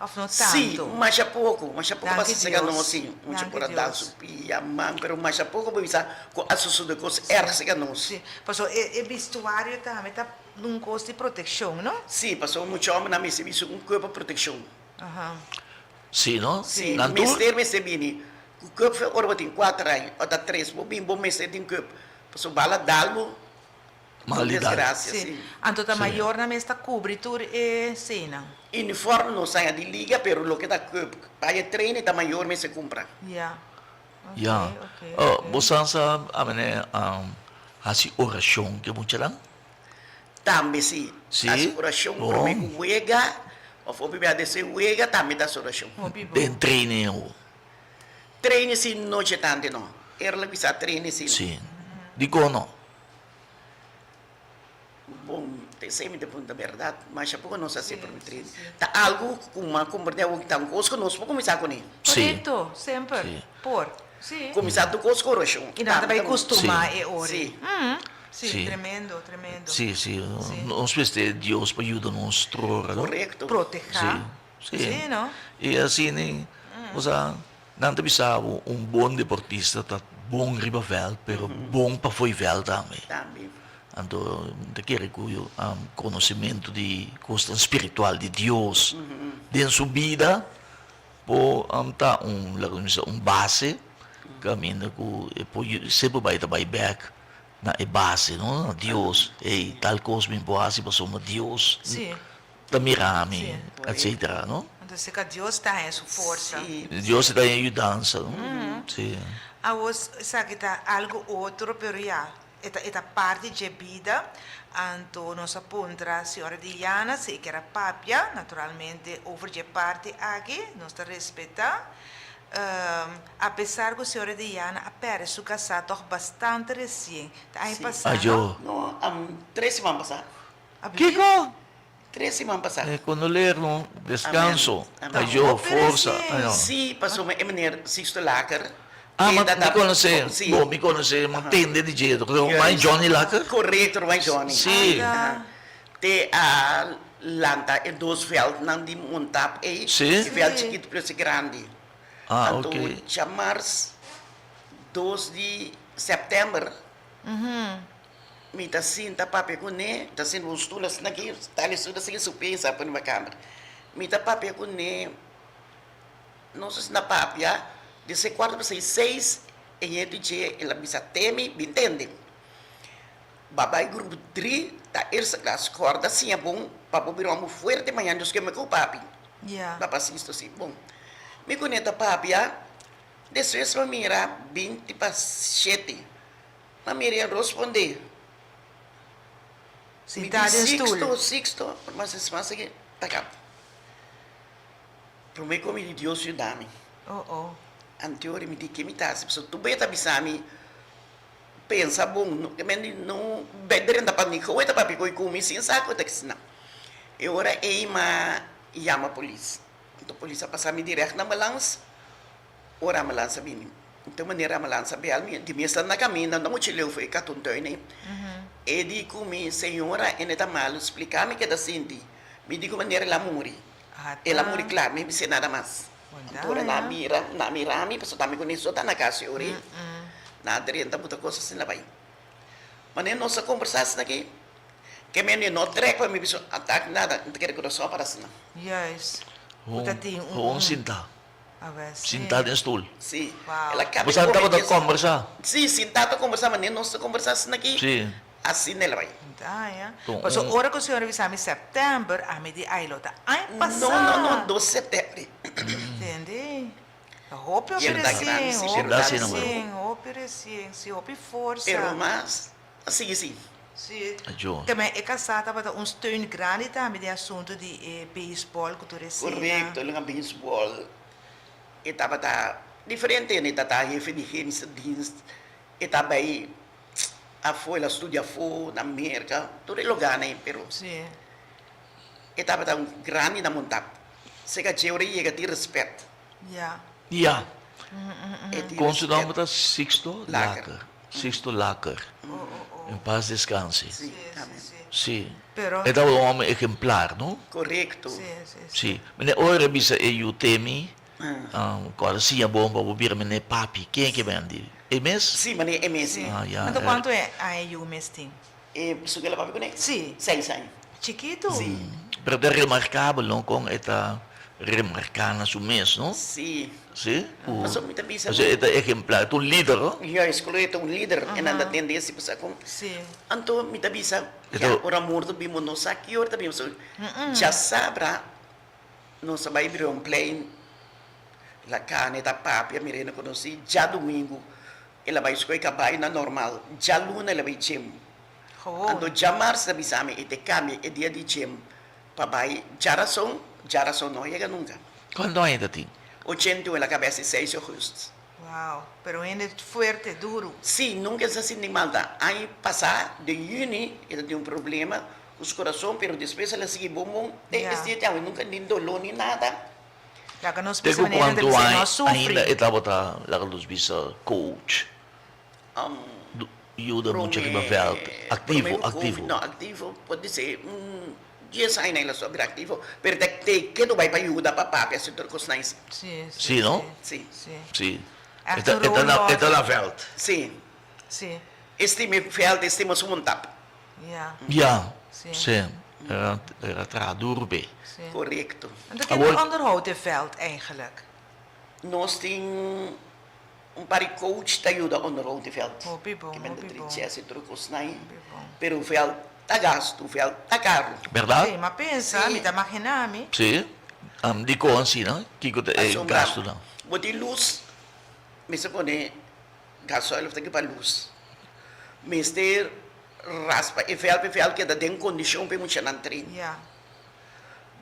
Speaker 2: Of no
Speaker 3: Sí,
Speaker 2: tanto?
Speaker 3: masha poco, masha poco
Speaker 2: Danki
Speaker 3: pasa sega
Speaker 2: Dios,
Speaker 3: nos, sí, mucha
Speaker 2: danki
Speaker 3: por a dal
Speaker 2: Dios.
Speaker 3: su pia, man, pero masha poco bo bisa cu a sucede cos erg sega nos.
Speaker 2: Sí, paso e e bistuario tambe ta un cos di proteccion, no?
Speaker 3: Sí, paso mucha hombernan mester bisti un cuerpo proteccion.
Speaker 2: Aha.
Speaker 1: Sí, no?
Speaker 3: Sí,
Speaker 1: Nan tur?
Speaker 3: mester mester bini cu cup fe ora bo tin cuater aña o ta tres, bo bin bo mester tin cup, paso bala dal bo.
Speaker 1: Malidad.
Speaker 3: Desgracia,
Speaker 2: Sí.
Speaker 3: sí.
Speaker 2: Anto ta
Speaker 1: Sí.
Speaker 2: mayornan mes ta cubri tur e cenan.
Speaker 3: Uniform no saña di liga pero loke ta cup pa e train e ta mayor mes e cumpra.
Speaker 2: Ya. Ok,
Speaker 1: Ya.
Speaker 2: ok,
Speaker 1: Oh,
Speaker 2: ok.
Speaker 1: bo sa sa a mene haci oracion ke muchanan?
Speaker 3: Tambe si.
Speaker 1: Sí?
Speaker 3: Haci oracion
Speaker 1: Bon.
Speaker 3: prome cu wega of hopi bia despues wega tambe ta haci oracion.
Speaker 2: Hopi bon.
Speaker 1: Den training awo.
Speaker 3: Train si noche tante no. Eerlijk bisa train si no.
Speaker 1: Sí. Dicon no?
Speaker 3: Bon, esei mi ta punta bèrdat, masha poko nos a hasi por mi tren. Ta algu ku m'a komprendé awor ta un kos ku nos por kuminsá kuné.
Speaker 1: Sí.
Speaker 2: Korekto, semper.
Speaker 1: Sí.
Speaker 2: Por. Sí.
Speaker 3: Kuminsá tur kos ku orashon.
Speaker 2: I nan ta bai kustumá
Speaker 1: Sí.
Speaker 2: e ora.
Speaker 3: Sí.
Speaker 2: Sí,
Speaker 1: Sí.
Speaker 2: tremendo, tremendo.
Speaker 1: Sí, sí.
Speaker 2: Sí.
Speaker 1: Nos mester Dios pa yuda nos tur ora, no?
Speaker 3: Korekto.
Speaker 2: Protehá.
Speaker 1: Sí, sí.
Speaker 2: Sí, no?
Speaker 1: I asina, osea, nan ta bisa bo un bon deportista ta bon riba vèlt, pero bon pafó e vèlt tambe.
Speaker 3: Tambe.
Speaker 1: Anto mi ta kere ku konosementu di kosnan spiritual di Dios den su bida por ta un, laga nos bisa, un base kaminda ku e por semper bai ta bai bèk na e base, no? Na Dios. Ey, tal kos mi por hasi pasobra Dios ta mira mi, etcetera, no?
Speaker 2: Anto si ka Dios ta haña su forsa.
Speaker 1: Dios ta haña yudansa, no? Sí.
Speaker 2: Awor esaki ta algo otro, pero ya, e ta e ta parti dje bida. Anto nos a puntra señora Diana si e kier a papia, naturalmente over dje parti aki, nos ta respeta. Apesar ku señora Diana a perde su kasá tòg bastante resien, ta aña pasá, no?
Speaker 1: Ajo.
Speaker 3: No, tres siman pasá.
Speaker 1: Kiko?
Speaker 3: Tres siman pasá.
Speaker 1: E kondoleer no deskanso. Ajo, forsa. Ajo.
Speaker 3: Sí, pasobra e meneer Sixto Laker.
Speaker 1: Ah, ma mi konosé. Bo, mi konosé, mi tende di dje. Ruman Johnny Laker?
Speaker 3: Korekto, ruman Johnny.
Speaker 1: Sí.
Speaker 3: Te a lanta e dos veldnan di Montap ei.
Speaker 1: Sí.
Speaker 3: E veld chikitu plus e grandi.
Speaker 1: Ah, ok.
Speaker 3: Anto djamars dos di sèptèmber. Mi ta sinta papia kuné, ta sinta un stul asina aki, tal e stul asina su pensa pone pa kamber. Mi ta papia kuné, no sé si na papia, di se kuarto pa seis, seis, e hende dje el a bisa temi, bin tende. Babay grupo dri ta eerste klas, kòrda siña bon pa bo bira homber fuerte mañana Dios ke mi ku papi. Papa Sisto si, bon. Mi kuné ta papia, despues mi mira binti pa shete, mi mira e rosponde.
Speaker 2: Sintá den
Speaker 3: Mi di
Speaker 2: stoel.
Speaker 3: Sixto, Sixto, mas es mas aki ta kap. Promé ku mi di Dios yuda mi.
Speaker 2: Oh oh.
Speaker 3: Anteori mi di ke mi ta hasi pasobra tur bey ta bisa mi pensa bon no ke men di no bay drenta pa mi koe ta papia koe ku mi sin sa ku ta kisina. E ora ey m'a yama polis. Anto polis a pasa mi dirèkt na ambulans. Ora ambulans a bini. Enton manera ambulans a bel mi, di mi esta na caminda, no mucho leu fo'i Katuntuin ei. E di cu mi, Señora, e no ta malo, splica mi ke ta sinti. Mi di cu manera el a muri. El a muri clar, mi bis'é nada mas. Anto ora nan a mira, nan a mira mi, pasobra mi cu ni so ta na cas yori. Nan a drenta buta cos asina bai. Manera nos a combersa asina aki, ke mi no trek pa mi bisa atak nada, mi ta kere cu nos no para asina.
Speaker 2: Juist. Cu ta tin un.
Speaker 1: Gewoon sinta.
Speaker 2: Awe, sí.
Speaker 1: Sintá den stul.
Speaker 3: Sí.
Speaker 2: Wow.
Speaker 3: El a cambia
Speaker 1: Boso
Speaker 3: come
Speaker 1: tabata
Speaker 3: mes.
Speaker 1: combersa?
Speaker 3: Sí, sintá ta combersa, manera nos ta combersa asina aki.
Speaker 1: Sí.
Speaker 3: Asina el a bai.
Speaker 2: Da, ya.
Speaker 1: Ton
Speaker 2: Paso
Speaker 1: un.
Speaker 2: ora cu señor a bisa mi september, ami di ay lo ta aña
Speaker 3: No, no, no,
Speaker 2: pasá.
Speaker 3: dos september.
Speaker 2: Entendí? Ta hopi hopi
Speaker 3: Yenda grandi,
Speaker 2: recien,
Speaker 3: sí,
Speaker 2: hopi
Speaker 1: Yenda asina, bueno.
Speaker 2: recien, hopi recien, sí, hopi forsa.
Speaker 3: Pero mas a sigui sí.
Speaker 2: Sí.
Speaker 1: Ajo.
Speaker 2: Tambe e casá tabata un steun grandi tambe den asunto di e beisbol cu tur esena.
Speaker 3: Correcto, el a beisbol. E tabata diferente, e tata hefe di chemische dienst, e ta bay afo, el a studia afo na Merca, tur e loganan, pero
Speaker 2: Sí.
Speaker 3: e tabata un grandi na Montap. Sega dje ora e yega tin respet.
Speaker 2: Ja.
Speaker 1: Ja.
Speaker 3: E tin
Speaker 1: Con su
Speaker 3: respet.
Speaker 1: nomber ta Sixto
Speaker 3: Laker.
Speaker 1: Laker. Sixto Laker. En paz descanse.
Speaker 3: Sí, amen.
Speaker 1: Sí.
Speaker 2: Pero.
Speaker 1: E tabata un homber ejemplar, no?
Speaker 3: Correcto.
Speaker 2: Sí, sí, sí.
Speaker 1: Sí. Meneer ora bisa e yu temi, cu a siña bon pa bo bira meneer papi. Ken ke ben di? E mes?
Speaker 3: Sí, meneer e mes, sí.
Speaker 1: Ah, ya.
Speaker 2: Anto cuanto aña e yu mes tin?
Speaker 3: E su ke la papia kuné?
Speaker 2: Sí.
Speaker 3: Seis aña.
Speaker 2: Chikitu.
Speaker 3: Sí.
Speaker 1: Pero ta remarkabel, no? Kon e ta remarká na su mes, no?
Speaker 3: Sí.
Speaker 1: Sí? Ku.
Speaker 3: Pasobra mi ta bisa.
Speaker 1: Pasobra e ta ehemplar, e ta un lider, no?
Speaker 3: Juist, klo e ta un lider, e nan ta tende si pasobra kon.
Speaker 2: Sí.
Speaker 3: Anto mi ta bisa,
Speaker 1: E ta.
Speaker 3: ya ora morto bimbo no sa ki ora ta bimbo, so djasabra nos a bai Brionplein, la kane ta papia, mi rena konosí, djadumingu El a bai skohe kabai na normal. Djaluna el a bai gym.
Speaker 2: Gewoon.
Speaker 3: Anto djamars ta bisa mi e te kambia e dia di gym pa bai djarason, djarason no a yega nunka.
Speaker 1: Kuantu aña ta tin?
Speaker 3: 81 el a kaba hasi seis augustus.
Speaker 2: Wow, pero un hende fuerte, duru.
Speaker 3: Sí, nunka el sa sinti mal ta. Aña pasá den yüni el a tin un problema ku su kurason pero despues el a sigui bon bon te
Speaker 2: Ya.
Speaker 3: es dia te awe nunka ni doló ni nada.
Speaker 2: Laga nos
Speaker 1: Te
Speaker 2: bisa
Speaker 1: ku
Speaker 2: manera
Speaker 1: kuantu
Speaker 2: ta bisa
Speaker 1: aña
Speaker 2: no sufri.
Speaker 1: ainda e tabata laga nos bisa coach, yuda mucha riba veld, activo, activo.
Speaker 3: No, activo por disi un dies aña el a stop bira activo, pero ta te kedo bai pa yuda pa papia si tur cosnan esi.
Speaker 2: Si,
Speaker 1: Si, no?
Speaker 3: Si.
Speaker 2: Si.
Speaker 1: Si.
Speaker 2: Echt
Speaker 1: E ta
Speaker 2: un rol
Speaker 1: e ta
Speaker 2: model.
Speaker 1: na veld.
Speaker 3: Si.
Speaker 2: Si.
Speaker 3: E stima e veld, e stima su montap.
Speaker 2: Ja.
Speaker 1: Ja,
Speaker 2: Si.
Speaker 1: si. Era era traha duru be.
Speaker 2: Si.
Speaker 3: Korekto.
Speaker 2: Anto ken
Speaker 1: Awor.
Speaker 2: ta onderhoudt e veld eigenlijk?
Speaker 3: Nos tin un par di coach ta yuda onderhoudt e veld.
Speaker 2: Hopi bon,
Speaker 3: Ke men ta
Speaker 2: hopi bon.
Speaker 3: trichesa i tur kosnan.
Speaker 2: Hopi bon.
Speaker 3: Pero veld ta gastu, veld ta karu.
Speaker 1: Berdad?
Speaker 2: Si, ma pensa,
Speaker 3: Si.
Speaker 2: mi ta magina mi.
Speaker 1: Si. Dikon asina? Kiko ta e
Speaker 3: Pasobra
Speaker 1: gastunan?
Speaker 3: bo tin lus, mester pone gasoil of ta kiba lus. Mester Raspa e vèl pa e vèl keda den kondishon pa e muchanan train.
Speaker 2: Ya.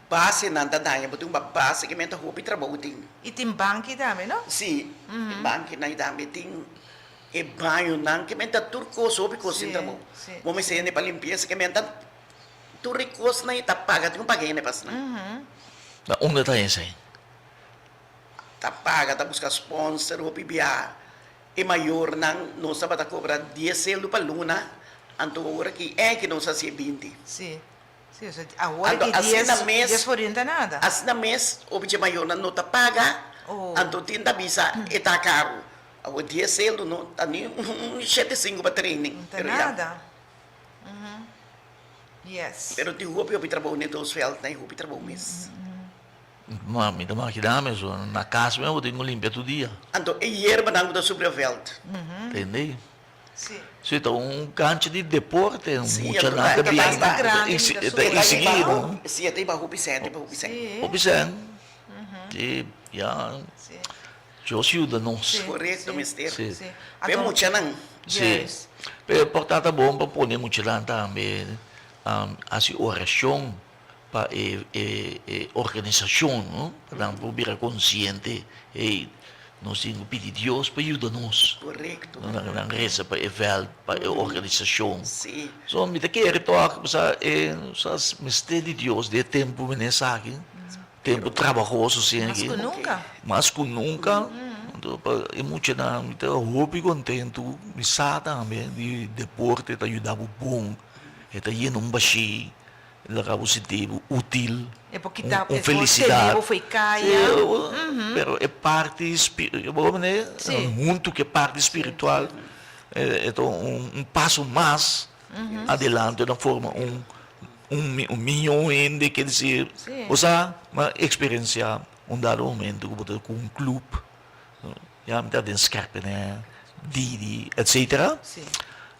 Speaker 3: Basenan ta daña, bo tin un base ke men ta hopi trabou tin.
Speaker 2: I tin banki tambe, no?
Speaker 3: Si, e bankinan tambe tin, e bañonan ke men ta tur kos, hopi kos tin trabou.
Speaker 2: Si, si.
Speaker 3: Bo mester hende pa limpiesa ke men ta tur e kosnan e ta paga, tin ku paga hende pa asina.
Speaker 1: Na unda ta esei?
Speaker 3: Ta paga, ta buska sponsor hopi bia. E mayornan nos tabata cobra dies seldo pa luna, anto awor aki eh ki nos haci e binti.
Speaker 2: Sí, sí, osea awor
Speaker 3: Anto
Speaker 2: aki dies,
Speaker 3: asina mes,
Speaker 2: dies forin ta nada.
Speaker 3: Asina mes hopi dje mayornan no ta paga, anto tin ta bisa e ta caro. Awor dies seldo no ta ni un shete sinku pa training,
Speaker 2: No ta
Speaker 3: pero ya.
Speaker 2: nada. Yes.
Speaker 3: Pero tin hopi hopi trabou ne dos veld nan, hopi trabou mes.
Speaker 1: Ma mi ta makina mes, na kas mes bo tin ku limpia tur dia.
Speaker 3: Anto e yerbanan ku ta supri e vèlt.
Speaker 1: Tende?
Speaker 2: Si.
Speaker 1: Si, ta un kancha di deporte,
Speaker 3: Si,
Speaker 1: muchanan ta
Speaker 3: ta
Speaker 1: bin,
Speaker 3: basta
Speaker 2: grandi,
Speaker 1: ta
Speaker 2: mi ta
Speaker 1: ta eksigí, no?
Speaker 3: Si, e ta iba hopi sèn, ta iba hopi sèn.
Speaker 2: Si.
Speaker 1: Hopi sèn. Si, ya.
Speaker 2: Si.
Speaker 1: Dios yuda nos.
Speaker 3: Korekto, mester.
Speaker 1: Si.
Speaker 2: Si.
Speaker 3: P'e muchanan.
Speaker 1: Si. Pero por ta ta bon pa pone muchanan tambe hasi orashon pa e e organisashon, no? Pa nan por bira konsiente, hey, nos tin ku pidi Dios pa yuda nos.
Speaker 3: Korekto.
Speaker 1: Nan resa pa e vèlt, pa e organisashon.
Speaker 3: Si.
Speaker 1: So mi ta kere tòg, sa e sa mester di Dios den e tempu mene esaki. Tempu trabahoso asina
Speaker 2: Mas
Speaker 1: aki.
Speaker 2: ku nunka.
Speaker 1: Mas ku nunka. Anto pa e muchanan mi ta hopi kontentu. Mi sa tambe di deporte ta yuda bo bon. E ta yena un bashí, e laga bo sinti bo útil,
Speaker 2: E por kita,
Speaker 1: un
Speaker 2: e por tene
Speaker 1: felisidat.
Speaker 2: bo fo'i kaya.
Speaker 1: Sí, pero e parti spi, bo mende, huntu ku e parti spiritual e ta un paso mas adelante na forma un Un miño hende ke disi, bo sa, mi a eksperensiá un dado momento ku bo ta ku un klup, ya mi ta den Scherpenhee, Didi, etsetera.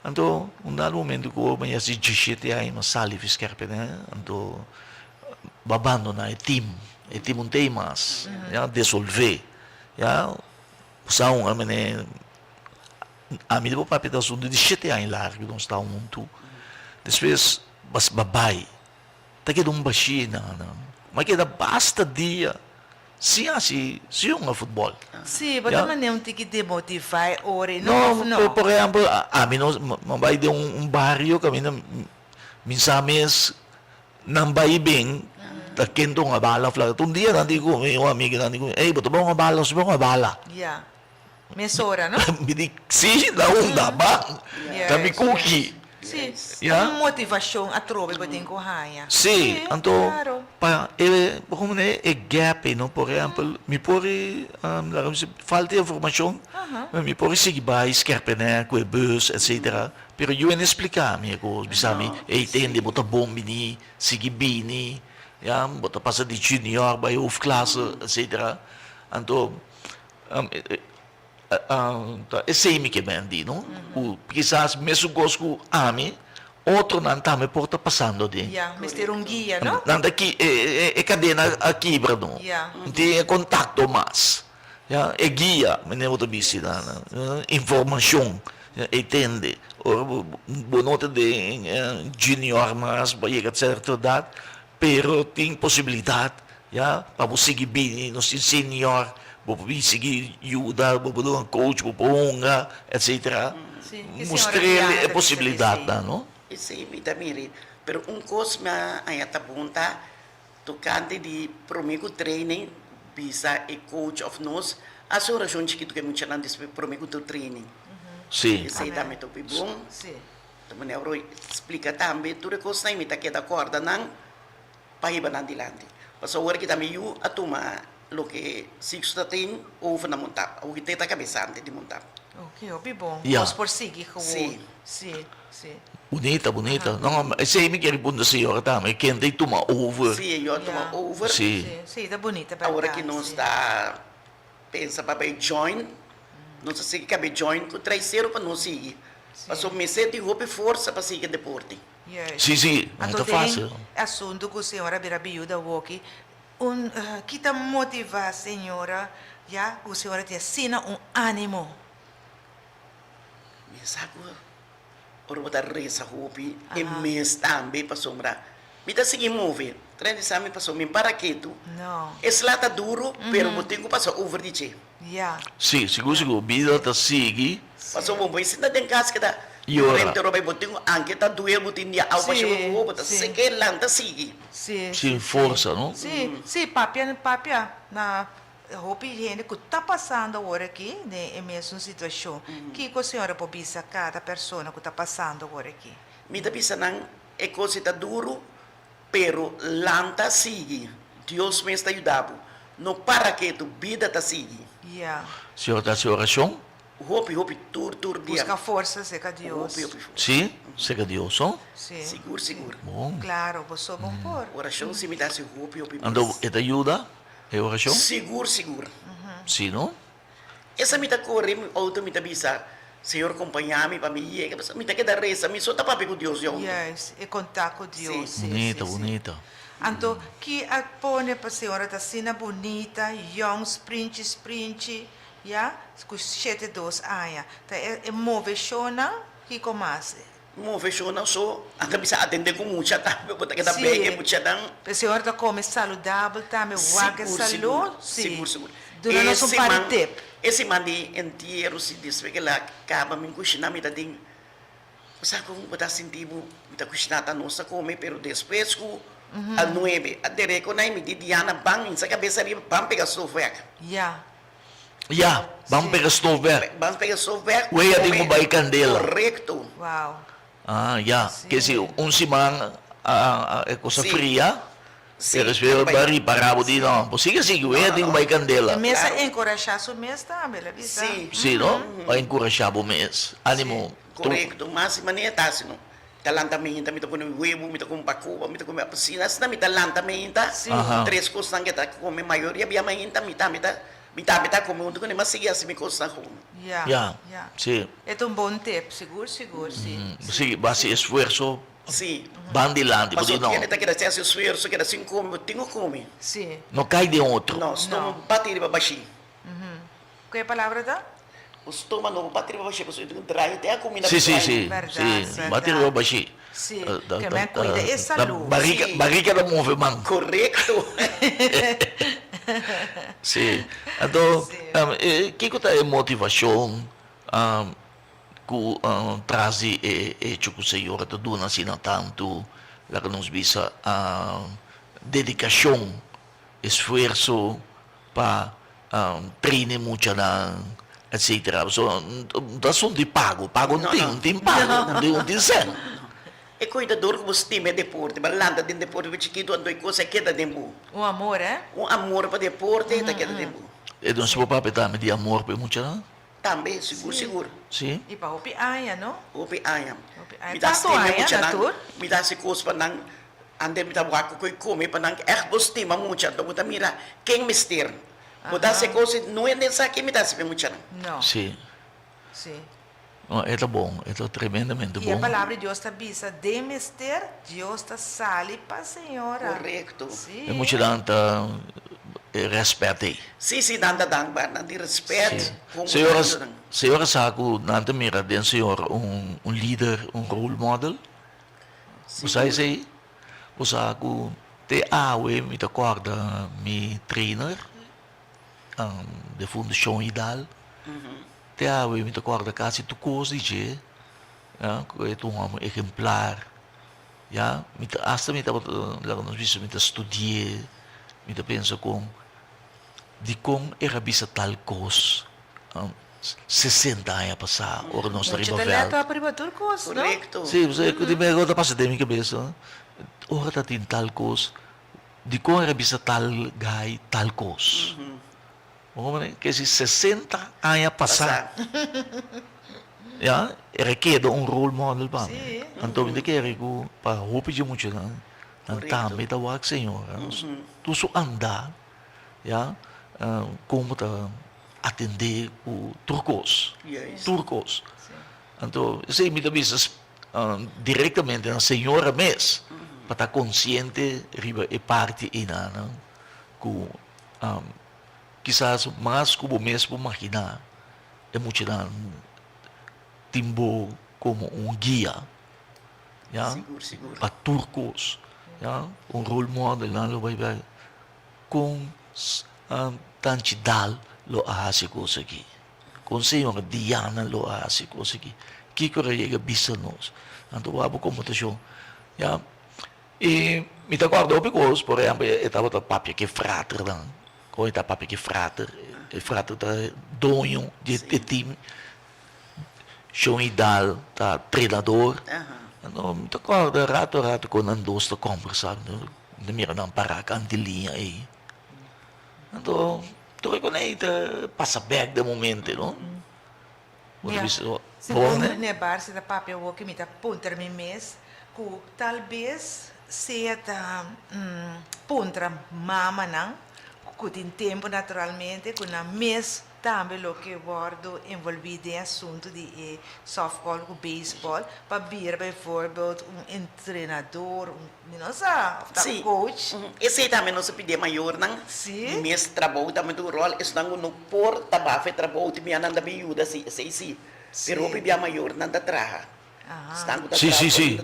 Speaker 1: Anto un dado momento ku mi a hasi diesshete aña mi a sali fi Scherpenhee, anto bo a bandoná e tim, e tim no t'ei mas, ya desolvé, ya. Bo sa un mene Ami di bo papia ta asuntu di shete aña largu nos ta huntu. Despues bas babai ta keda un bashí na nan. Ma keda basta dia sin hasi sin hunga futbòl.
Speaker 2: Sí, bo ta manera un tiki demotivá e ora ei, no?
Speaker 1: No,
Speaker 2: Òf no?
Speaker 1: por ehèmpel, ami no mi bai den un bario kaminda mi sa mes nan bai bin ta ken ta hunga bala fla. Un dia nan di ku mi, un amigu nan di ku mi, ey bo ta bai hunga bala, nos ta bai hunga bala.
Speaker 2: Ya. Mesora, no?
Speaker 1: Mi di, sí, na unda, ban. Ta mi kuki.
Speaker 2: Sí, ta un motivashon atrobe bo tin ku haña.
Speaker 1: Sí, anto pa e, komo ne, e gap ei, no? Por ehèmpel, mi por, laga mi si, falta informashon, mi por sigui bai Skerpenè ku e bus, etsetera, pero yu a splika mi e kos, bisa mi, ey tende, bo ta bon bini, sigui bini, ya, bo ta pasa di junior bai hoofdklasse, etsetera. Anto, Ta esei mi ke bendi, no? Ku kisas mesun kos ku ami, otronan tambe por ta pasando aden.
Speaker 2: Ya, mester un guia, no?
Speaker 1: Nan ta ki, e kadena a kibra, no?
Speaker 2: Ya.
Speaker 1: No tin e kontakto mas. Ya, e guia, manera bo ta bisti nan, informashon, e tende. Ora bo, bo no ta den junior mas, bo a yega sierto edat, Pero tin posibilidat ya pa bo sigui bini nos tin senior bo por bin sigui yuda bo por duna coach bo por hunga etcetera mustr'el e posibilidatnan no.
Speaker 3: Esei mi ta mira pero un kos mi a haña ta bon ta tokante di prome ku training bisa e coach of nos hasi orashon chikitu ku e muchanan despues prome ku tur training esei tambe ta hopi bon. Ta manera Roy splika tambe tur e kosnan i mi ta keda kòrda nan pa hiba nan dilanti. Pasobra awor ki ta mi yu a tuma loke Sixto ta tin over na Montap. Awor ki te ta kabesante di Montap.
Speaker 2: Oke, hopi bon.
Speaker 1: Ya.
Speaker 2: Nos por sigui gewoon.
Speaker 3: Si.
Speaker 2: Si, si.
Speaker 1: Bunita, bunita. No, esei mi kier punta señora tambe, ken ta tuma over?
Speaker 3: Si, e yu a tuma
Speaker 2: Ya.
Speaker 3: over.
Speaker 1: Si.
Speaker 2: Si, si, ta bunita bèrdat.
Speaker 3: Awor ki nos
Speaker 2: Si.
Speaker 3: ta pensa pa bai join, nos a sigui kabe join ku traisero pa nos sigui. Pasobra mester tin hopi forsa pa sigui deporte.
Speaker 2: Juist.
Speaker 1: Sí, sí, no
Speaker 2: Anto
Speaker 1: ta
Speaker 2: den
Speaker 1: fácil.
Speaker 2: e asuntu ku señora bira biuda awoki, un ki ta motivá señora ya ku señora tin asina un ánimo?
Speaker 3: Mi sa ku ora bo ta resa hopi e mes tambe pasobra mi ta sigui move. Trae di sa mi pasobra mi para ketu.
Speaker 2: No.
Speaker 3: E sla ta duru pero bo tin ku pasa over di dje.
Speaker 2: Ya.
Speaker 1: Sí, sigur sigur, bida ta sigui.
Speaker 3: Pasobra bo bai sinta den kas keda
Speaker 1: Yora.
Speaker 3: rente roba i bo tin ku anke ta duel bo tin dia awa
Speaker 2: Sí,
Speaker 3: pasha bo bo ta
Speaker 2: sí.
Speaker 3: seke lanta sigui.
Speaker 2: Sí,
Speaker 1: Sin
Speaker 2: sí, sí.
Speaker 1: forsa, no?
Speaker 2: Sí, sí, papia, papia na hopi hende ku ta pasando awor aki den e mesun situashon. Kiko señora por bisa kada persona ku ta pasando awor aki?
Speaker 3: Mi ta bisa nan e kos ei ta duru Pero lanta sigui, Dios mes ta yuda bo. No para ketu, bida ta sigui.
Speaker 2: Ya.
Speaker 1: Señor ta haci oracion?
Speaker 3: Hopi, hopi, tur, tur dia.
Speaker 2: Busca forsa cerca Dios.
Speaker 3: Hopi, hopi forsa.
Speaker 1: Sí, cerca Dios, ho?
Speaker 2: Sí.
Speaker 3: Sigur, sigur.
Speaker 1: Bon.
Speaker 2: Claro, bo so bon por.
Speaker 3: Oracion si mi ta haci hopi, hopi mes.
Speaker 1: Anto e ta yuda? E orashon?
Speaker 3: Sigur, sigur.
Speaker 1: Si, no?
Speaker 3: Esa mi ta kore mi outo mi ta bisa, Señor kompañá mi pa mi yega, pasobra mi ta keda resa, mi so ta papia ku Dios di outo.
Speaker 2: Juist, e kontak ku Dios.
Speaker 3: Si.
Speaker 2: Si,
Speaker 1: Bunita,
Speaker 2: si, si.
Speaker 1: bunita.
Speaker 2: Anto, ki a pone pa señora ta asina bunita, yong, sprinchi, sprinchi, ya, ku shete dos aña? Ta e e moveshonnan, kiko mas?
Speaker 3: Moveshonnan so, a ta bisa atendé ku mucha tambe, bo ta keda bei e muchanan.
Speaker 2: P'esei ora ta kome saludabel tambe, wak e
Speaker 3: Sigur,
Speaker 2: salú,
Speaker 3: sigur,
Speaker 2: si.
Speaker 3: sigur, sigur.
Speaker 2: Duna
Speaker 3: E
Speaker 2: nos un par di
Speaker 3: siman,
Speaker 2: tip.
Speaker 3: e siman di entiero si despues ke la kaba mi kushiná mi ta den, bo sa kon bo ta sinti bo, mi ta kushiná ta nos ta kome, pero despues ku a nuebe a derekonai mi di Diana ban hinsa kabes ariba ban pega stofwek.
Speaker 2: Ya.
Speaker 1: Ya, ban pega stofwek.
Speaker 3: Ban pega stofwek.
Speaker 1: Wea tin ku bai kandela.
Speaker 3: Korekto.
Speaker 2: Wow.
Speaker 1: Ah, ya. Ke si un siman e cosa fria,
Speaker 3: Si.
Speaker 1: pero despues bo a ripara bo di no, bo sigui sigui, wea tin ku bai kandela.
Speaker 2: E mes a enkurashá su mes tambe, el a bisa.
Speaker 3: Si.
Speaker 1: Si, no? Pa enkurashá bo mes. Animo.
Speaker 3: Korekto. Mas si manera ta hasi no. Mi ta lanta meinta, mi ta pone webu, mi ta kome bakoba, mi ta kome apesina, asina mi ta lanta meinta, tres kosnan ke ta kome mayoria bia meinta, mi tambe ta, mi tambe ta kome huntu kuné, mi a sigui hasi mi kosnan gewoon.
Speaker 2: Ya,
Speaker 1: Ya,
Speaker 2: ya.
Speaker 1: si.
Speaker 2: E ta un bon tip, sigur, sigur, si.
Speaker 1: Si, bo hasi esfuerso
Speaker 3: Si.
Speaker 1: ban dilanti, bo di
Speaker 3: Pasobra
Speaker 1: no.
Speaker 3: kende ta keda sin hasi esfuerso, keda sin kome, bo tin ku kome.
Speaker 2: Si.
Speaker 1: No kai den otro.
Speaker 3: No, stoma bati riba bashí.
Speaker 2: Ku e palabra ta?
Speaker 3: Bo stoma no bo bati riba bashí pasobra e tin draai te a kuminda
Speaker 1: Si, si,
Speaker 3: draai.
Speaker 1: si,
Speaker 2: Berdad,
Speaker 1: si, bati
Speaker 2: berdad.
Speaker 1: riba bashí.
Speaker 2: Si, ke men kuida e salú.
Speaker 1: Barika,
Speaker 3: Si.
Speaker 1: barika ta move man.
Speaker 3: Korekto.
Speaker 1: Si, anto
Speaker 2: Si.
Speaker 1: kiko ta e motivashon ku tras di e echo ku Señor ta duna asina tantu, laga nos bisa, dedikashon, esfuerso pa train e muchanan etcetera pasobra no ta asuntu di pago, pago no tin, no tin pago, no tin sèn.
Speaker 3: E kuidador ku bo stima e deporte, bo a lanta den deporte bo chikitu anto e kos a keda den bo.
Speaker 2: Un amor eh.
Speaker 3: Un amor pa deporte ta keda den bo.
Speaker 1: E nos por papia tambe di amor pa e muchanan?
Speaker 3: Tambe, sigur sigur.
Speaker 1: Si.
Speaker 2: I pa hopi aña, no?
Speaker 3: Hopi aña.
Speaker 2: Hopi aña.
Speaker 3: Mi ta
Speaker 2: Tantu
Speaker 3: stima e
Speaker 2: aña,
Speaker 3: muchanan,
Speaker 2: Natur?
Speaker 3: mi ta hasi kos pa nan, ande mi ta wak ku e kome pa nan, ègt bo stima mucha, anto bo ta mira ken mester. Bo ta hasi e kos i no hende sa ken mi ta hasi pa e muchanan.
Speaker 2: No.
Speaker 1: Si.
Speaker 2: Si.
Speaker 1: No, e ta bon, e ta tremendamente
Speaker 2: I e
Speaker 1: bon.
Speaker 2: palabra di Dios ta bisa, den mester, Dios ta sali pa señora.
Speaker 3: Korekto.
Speaker 2: Si.
Speaker 1: E muchanan ta rèspèt ei.
Speaker 3: Si, si, nan ta dankbaar, nan tin rèspèt
Speaker 1: Si.
Speaker 3: kon
Speaker 1: Señora,
Speaker 3: nan yudan.
Speaker 1: señora sa ku nan ta mira den señor un un lider, un role model? Bo sa
Speaker 3: Sigur.
Speaker 1: esei? Bo sa ku te awe mi ta kòrda mi trainer, defunto Shon Hidal. Te awe mi ta kòrda kasi tur kos di dje, ya, ku e ta un hòmber ehemplar, ya. Mi ta asta mi tabata laga nos bisa mi ta studi'é, mi ta pensa kon dikon e ra bisa tal kos sesenta aña pasá ora nos ta
Speaker 2: Mucha
Speaker 1: riba
Speaker 2: ta
Speaker 1: vèlt.
Speaker 2: lèt op riba tur kos, no?
Speaker 3: Korekto.
Speaker 1: Sí, pasobra ku di mi ta pasa den mi kabesa, ora ta tin tal kos, dikon e ra bisa tal gai tal kos? Bo comprende? Ke si 60 aña pasá, ya, e ra keda un role model pa mi. Anto mi ta kere ku pa hopi dje muchanan, nan tambe ta wak señora. Tur su andá, ya, komo ta atendé ku tur kos, tur kos. Anto esei mi ta bisa direktamente na señora mes, pa ta konsiente riba e parti einan ku Kisas mas ku bo mes por maginá, e muchanan tin bo komo un guia, ya, pa tur kos, ya, un role model, nan lo bai bai kon Tanchi Dal lo a hasi kos aki, kon señora Diana lo a hasi kos aki, kiko a yega bisa nos, anto wak bo komportashon, ya. I mi ta kòrda hopi kos, por ehèmpel e tabata papia ku e fraternan, kon e ta papia ku e frater, e frater ta doño di e tim, Shon Hidal ta trenador, anto mi ta kòrda rato rato kon nan dos ta kòmbersá, mi ta mira nan pará kant'i liña ei, anto tur e konei ta pasa bèk den momento, no. Bo ta bisa,
Speaker 2: Segun meneer Barsi ta papia awor ki mi ta puntra mi mes ku tal bes sea ta puntra mamanan. Ku tin tempu naturalmente ku nan mes tambe lo ke wòrdu envolví den e asuntu di e sòftbòl ku beisbòl pa bira bijvoorbeeld un entrenador, un mi no sa òf ta
Speaker 3: Sí,
Speaker 2: coach.
Speaker 3: esei tambe nos a pidi e mayornan
Speaker 2: Sí.
Speaker 3: di mes trabou tambe ta un ròl, esnan ku no por ta bafa e trabou tin bia nan ta bin yuda sí, esei sí, pero hopi bia mayornan ta traha.
Speaker 1: Sí, sí, sí.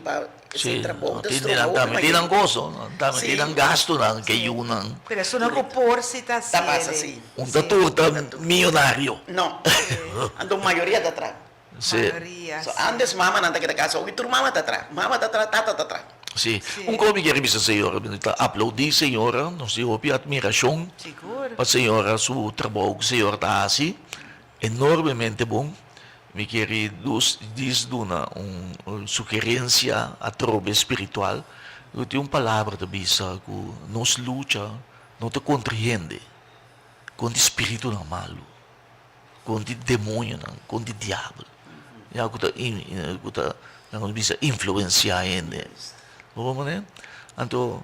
Speaker 1: Sí, tin di nan tambe tin nan goso, nan tambe tin nan gastunan ke yunan.
Speaker 2: Pero esun ku por si ta hasié.
Speaker 1: Un ta tur ta miyonario.
Speaker 3: No, anto mayoria ta traha.
Speaker 1: Sí.
Speaker 2: Mayoria,
Speaker 3: So
Speaker 2: sí.
Speaker 3: antes mamanan ta keda casa, hopi tur mama ta traha. Mama ta traha, tata ta traha.
Speaker 1: Sí. Un kos mi kier bisa señora, mi ta aplaudí señora, nos tin hopi admirashon
Speaker 2: Sigur.
Speaker 1: pa señora su trabou ku señora ta hasi. Enormemente bon. Mi keri dus dis duna un sugerencia atrobe spiritual. Ku tin un palabra ta bisa ku nos lucha no ta kontra hende, kontra spiritunan malu, kontra demonionan, kontra diabel. Ya ku ta ku ta nan ta bisa influencia hende. Bo por manera? Anto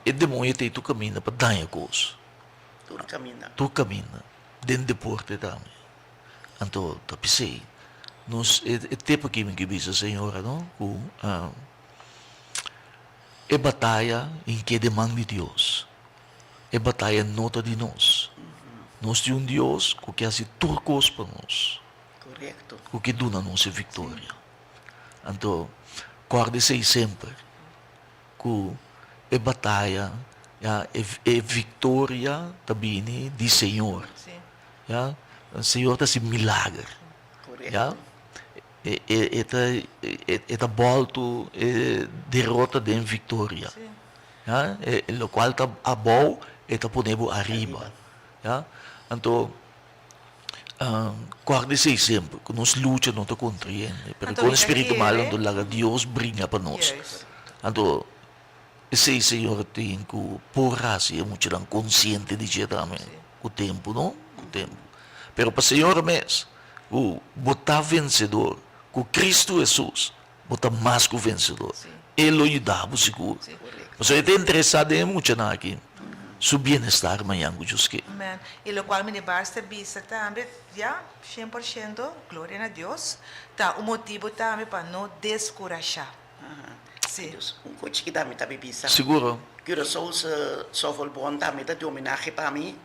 Speaker 1: e demonio ta ei tur kaminda pa daña kos.
Speaker 3: Tur kaminda.
Speaker 1: Tur kaminda. Den deporte tambe. Anto ta p'esei nos e tep aki mi ke bisa señora no ku e bataya in keda den man di Dios. E bataya no ta di nos. Nos tin un Dios ku ke hasi tur kos pa nos.
Speaker 3: Korekto.
Speaker 1: Ku ke duna nos e viktoria. Anto kòrda esei semper. Ku e bataya, ya, e e viktoria ta bini di Señor. Ya, Señor ta hasi milager. Ya, e e e ta e ta bòltu e derota den viktoria. Ya, e lokual ta abou e ta pone bo ariba. Ya, anto Kòrda esei semper, ku nos lucha no ta kontra hende, pero kon e spiritu malu anto laga Dios bringa pa nos. Anto esei Señor tin ku por hasi e muchanan konsiente di dje tambe, ku tempu no, ku tempu. Pero pa Señor mes, ku bo ta vensedor, ku Kristu Hesus bo ta mas ku vensedor. E lo yuda bo sigur. Pasobra e ta interesá den e muchanan aki. Su bienestar mañan ku Dios ke.
Speaker 2: Amen. Y locual mi basta bisa tambe, ya, cien por ciento, gloria na Dios, ta un motibo tambe pa no descurasha. Si.
Speaker 3: Dios, un kos chikita mi ta bisa.
Speaker 1: Seguro.
Speaker 3: Curaçao se softball bon tambe ta di homenahe pa mi.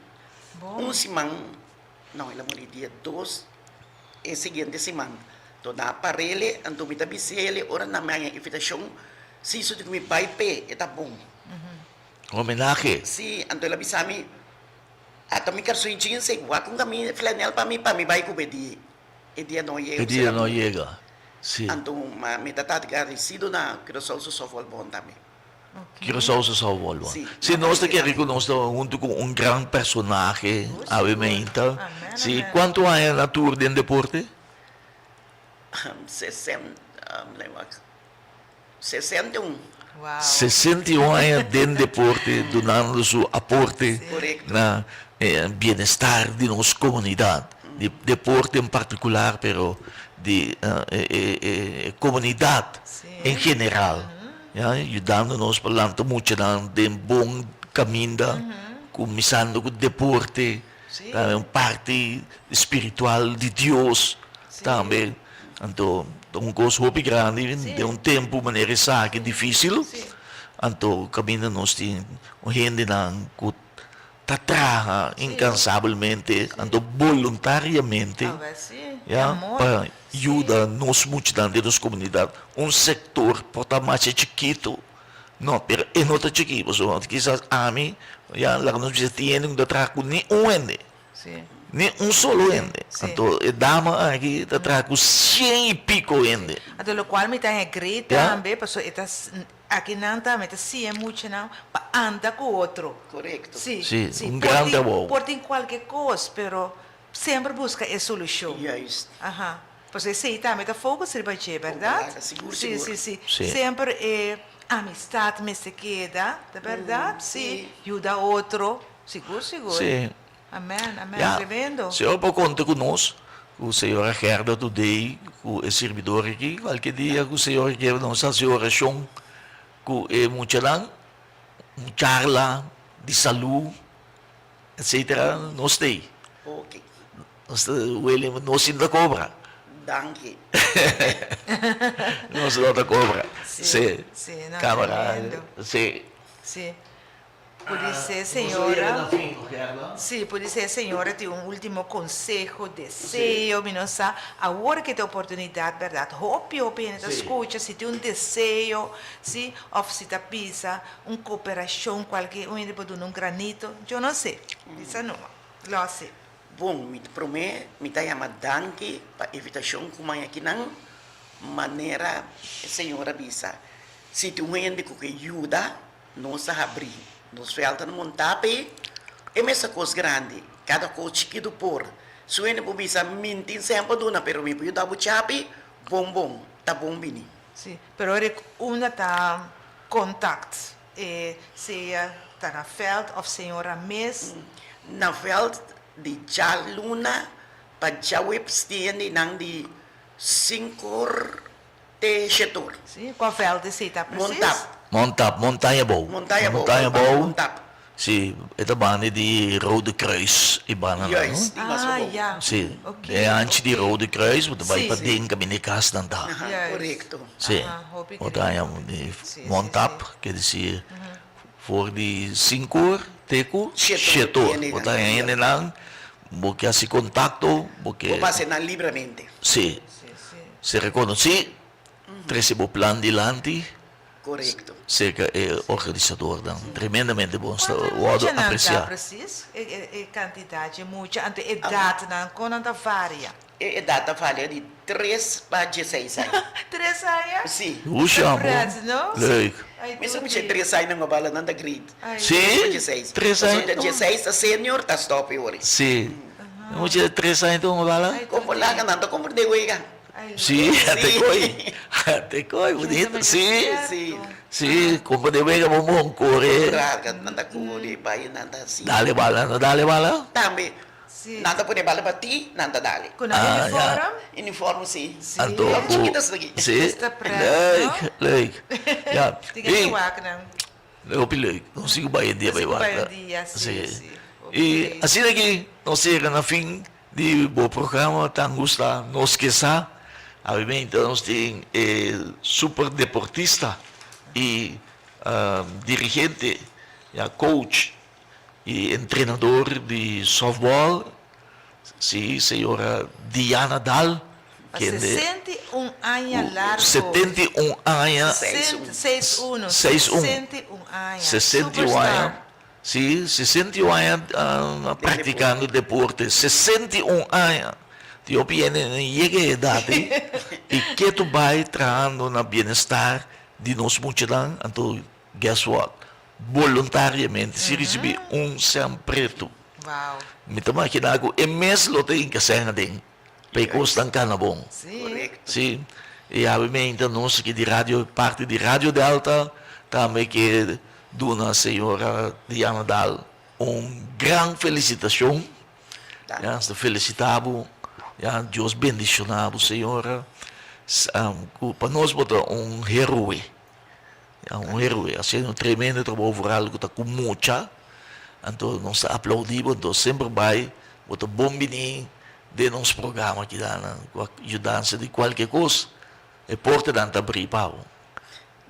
Speaker 2: Bon.
Speaker 3: Un siman, no, el a muri dia dos, e siguiente siman. Enton nan a par'ele, anto mi ta bis'ele ora nan mi haña invitashon, si su di ku mi bai p'e, e ta bon.
Speaker 1: Homenahe.
Speaker 3: Sí, anto el a bisa mi, Ata mi karson jeans ei, wak un kaminda flanel pa mi, pa mi bai ku bo e dia. E dia no yega.
Speaker 1: E dia no yega, sí.
Speaker 3: Anto mi ta ta agradesido na Curaçao su softball bon tambe.
Speaker 1: Curaçao su softball bon.
Speaker 3: Sí.
Speaker 1: Sí, nos ta kere ku nos ta huntu ku un gran personahe awe meinta. Sí, kuantu aña na tur den deporte?
Speaker 3: Sesenta, wak. 61.
Speaker 1: 61 aña den deporte dunando su aporte na bienestar di nos comunidad, di deporte en particular pero di e comunidad en general, ya, yudando nos pa lanta muchanan den bon caminda, cuminsando cu deporte, tambe un parti spiritual di Dios tambe. Anto ta un kos hopi grandi den un tempu manera esaki dificil, anto kaminda nos tin un hendenan ku ta traha incansabelmente, anto boluntariamente, ya, pa yuda nos muchanan den nos komunidat. Un sektor por ta masha chikito, no, pero e no ta chikito, pasobra kisas ami, ya, laga nos bisa tin hende ku no ta traha ku ni un hende. Ni un solo hende. Anto e dama aki ta traha ku sien i piko hende.
Speaker 2: Anto lokual mi ta agree tambe pasobra e ta aki nan tambe ta siña muchanan pa anda ku otro.
Speaker 3: Korekto.
Speaker 2: Si,
Speaker 1: Si,
Speaker 2: si.
Speaker 1: un
Speaker 2: Por
Speaker 1: gran
Speaker 2: tin
Speaker 1: trabou.
Speaker 2: por tin kualke kos pero semper buska e solushon.
Speaker 3: Juist.
Speaker 2: Aha. Pasobra esei tambe ta focus riba dje, bèrdat?
Speaker 3: Sigur, sigur.
Speaker 2: Si, si, si.
Speaker 1: Si.
Speaker 2: Semper e amistat mester keda, ta bèrdat? Si. Yuda otro. Sigur, sigur.
Speaker 1: Sí.
Speaker 2: Amen, amen.
Speaker 1: Ya.
Speaker 2: Tremendo.
Speaker 1: Señor por conta cu nos, cu señora Gerda today, cu e sirbidor aki, cualkier dia cu Señor kier nos haci oracion cu e muchanan, un charla di salud. etcetera, nos t'ei.
Speaker 3: Ok.
Speaker 1: Nos ta wele nos sin ta cobra.
Speaker 3: Danki.
Speaker 1: Nos no ta cobra.
Speaker 2: Sí,
Speaker 1: Sí.
Speaker 2: sí, no,
Speaker 1: Camera,
Speaker 2: tremendo.
Speaker 1: sí.
Speaker 2: Sí. Podisé
Speaker 1: Nos a yega
Speaker 2: señora.
Speaker 1: na fin, no Gerda?
Speaker 2: Sí, podisé señora tin un ultimo conseho, deseo, mi no sa. Awor ke ta oportunidad, berdad? Hopi, hopi hende ta
Speaker 1: Sí.
Speaker 2: scucha si tin un deseo, sí, of si ta bisa un cooperacion, cualke un hende por duna un granito, yo no sé. Bisa numa. Lo si.
Speaker 3: Bon, mi ta promé mi ta yama danki pa invitashon ku mai akinan, manera e señor a bisa, si tin un hende ku ke yuda, nos a habrí nos vèlta na montá p'e, e mester kos grandi, kada kos chikitu por. Si un hende por bisa, mi no tin sèn pa duna, pero mi por yuda bo chapi, bon bon, ta bon bini.
Speaker 2: Sí, pero ora ku unda ta kontakt E sea ta na veld of señora mes.
Speaker 3: Na veld di djaluna pa djaweps tin di nan di sinkor te shetor.
Speaker 2: Si, cua veld esey ta precies?
Speaker 3: Montap.
Speaker 1: Montap, Montaña Bou.
Speaker 3: Montaña Bou,
Speaker 1: Montaña Bou.
Speaker 3: Montap.
Speaker 1: Si, e ta banda di Rode Kruis e banda nan, no?
Speaker 3: Juist, di mas
Speaker 2: Ah,
Speaker 3: abou.
Speaker 2: ya.
Speaker 1: Si,
Speaker 2: Oké,
Speaker 1: den hanchi di
Speaker 2: oké.
Speaker 1: Rode Kruis, bo ta bai
Speaker 2: Si.
Speaker 1: paden kaminda e kasnan ta.
Speaker 3: Aha,
Speaker 2: Juist.
Speaker 3: korekto.
Speaker 1: Si,
Speaker 2: Aha, hopi
Speaker 1: bo ta haña
Speaker 2: great.
Speaker 1: di
Speaker 2: Si, si,
Speaker 1: Montap,
Speaker 2: si.
Speaker 1: ke desir for di sinkor te ku
Speaker 3: Shetor,
Speaker 1: shetor.
Speaker 3: tiene
Speaker 1: Bo ta
Speaker 3: nan,
Speaker 1: haña
Speaker 3: ja.
Speaker 1: hendenan, bo ke hasi kontakto, bo ke.
Speaker 3: Bo pasa nan libramente.
Speaker 1: Si,
Speaker 2: Si, si.
Speaker 1: ser rekonosí, trese bo plan dilanti.
Speaker 3: Korekto.
Speaker 1: Serka e organisadornan. Tremendamente bon sta
Speaker 2: Kuantu e
Speaker 1: wòrdu
Speaker 2: muchanan ta
Speaker 1: apresiá.
Speaker 2: presis? E e kantidat dje mucha, anto e edatnan kon nan ta varia?
Speaker 3: E edat ta varia di tres pa dieseis aña.
Speaker 2: Tres aña?
Speaker 3: Si.
Speaker 1: Hoesha
Speaker 2: Ta
Speaker 1: amor.
Speaker 2: pret, no?
Speaker 1: Leuk.
Speaker 2: Ai
Speaker 3: Mi sa
Speaker 2: tur
Speaker 3: mucha
Speaker 2: di.
Speaker 3: tres aña nan bala nan ta grade.
Speaker 2: Ai.
Speaker 1: Si?
Speaker 3: Tres pa dieseis.
Speaker 1: Tres aña.
Speaker 3: Pasobra dieseis ta senior ta stop e ora.
Speaker 1: Si. Mucha tres aña ta un bala?
Speaker 2: Ai tur
Speaker 3: Como
Speaker 2: di.
Speaker 3: laga nan ta comprende wega.
Speaker 1: Sí, te coy. Te coy, bonito. Sí.
Speaker 3: Sí.
Speaker 1: Sí, como de wega bon bon core.
Speaker 3: Raga, nan ta core, bai nan ta así.
Speaker 1: Dale bala, no dale bala?
Speaker 3: Tambe.
Speaker 2: Sí.
Speaker 3: Nan ta pone bala pa ti, nan ta dale.
Speaker 2: Cu nan
Speaker 1: Ah, ja.
Speaker 2: uniform?
Speaker 3: Uniform, sí.
Speaker 2: Sí.
Speaker 1: Anto,
Speaker 3: Los chiquitos aki.
Speaker 1: Sí.
Speaker 2: Esta pret,
Speaker 1: Leuk,
Speaker 2: no?
Speaker 1: leuk. Ja.
Speaker 2: Tin que
Speaker 1: Hey,
Speaker 2: wak nan.
Speaker 1: hopi leuk. Nos sigue bai un dia
Speaker 2: Nos
Speaker 1: bai
Speaker 2: sigue bai
Speaker 1: wak.
Speaker 2: un dia, sí,
Speaker 1: Sí.
Speaker 2: sí.
Speaker 1: Y
Speaker 2: Ok.
Speaker 1: asina aki nos yega na fin Di bo programa tan gusta nos ke sa. Abimente nos tin e super deportista y dirigente, ya coach y entrenador di softball, si señora Diana Daal,
Speaker 2: Pa
Speaker 1: kende
Speaker 2: 61 aña largo.
Speaker 1: 71 aña.
Speaker 2: Seis uno.
Speaker 1: Seis un.
Speaker 2: 61 aña.
Speaker 1: 61 aña. Sí, 61 aña practicando deporte, 61 aña! Tin hopi hende no yega e edad ei y ketu bai trahando na bienestar di nos muchanan, anto guess what? Boluntariamente, sin ricibi un cent pretu. Mi ta makina cu e mes lo ta hinca cen aden pa e cosnan cana bon. Sí, y awe nos aki di radio, parti di Radio Delta, tambe ke Duna señora Diana Daal un gran felicitacion. Ya, nos ta felicita bo. Ya, Dios bendiciona bo señora. Cu pa nos bo ta un heroe. Ya, un heroe. Haciendo un tremendo trabou vooral cu ta cu mucha. Anto nos ta aplaudi bo. Anto semper bay bo ta bon bini den nos programa aki dana. Cu ayudansa di cualkier cos e portanan ta abri pa bo.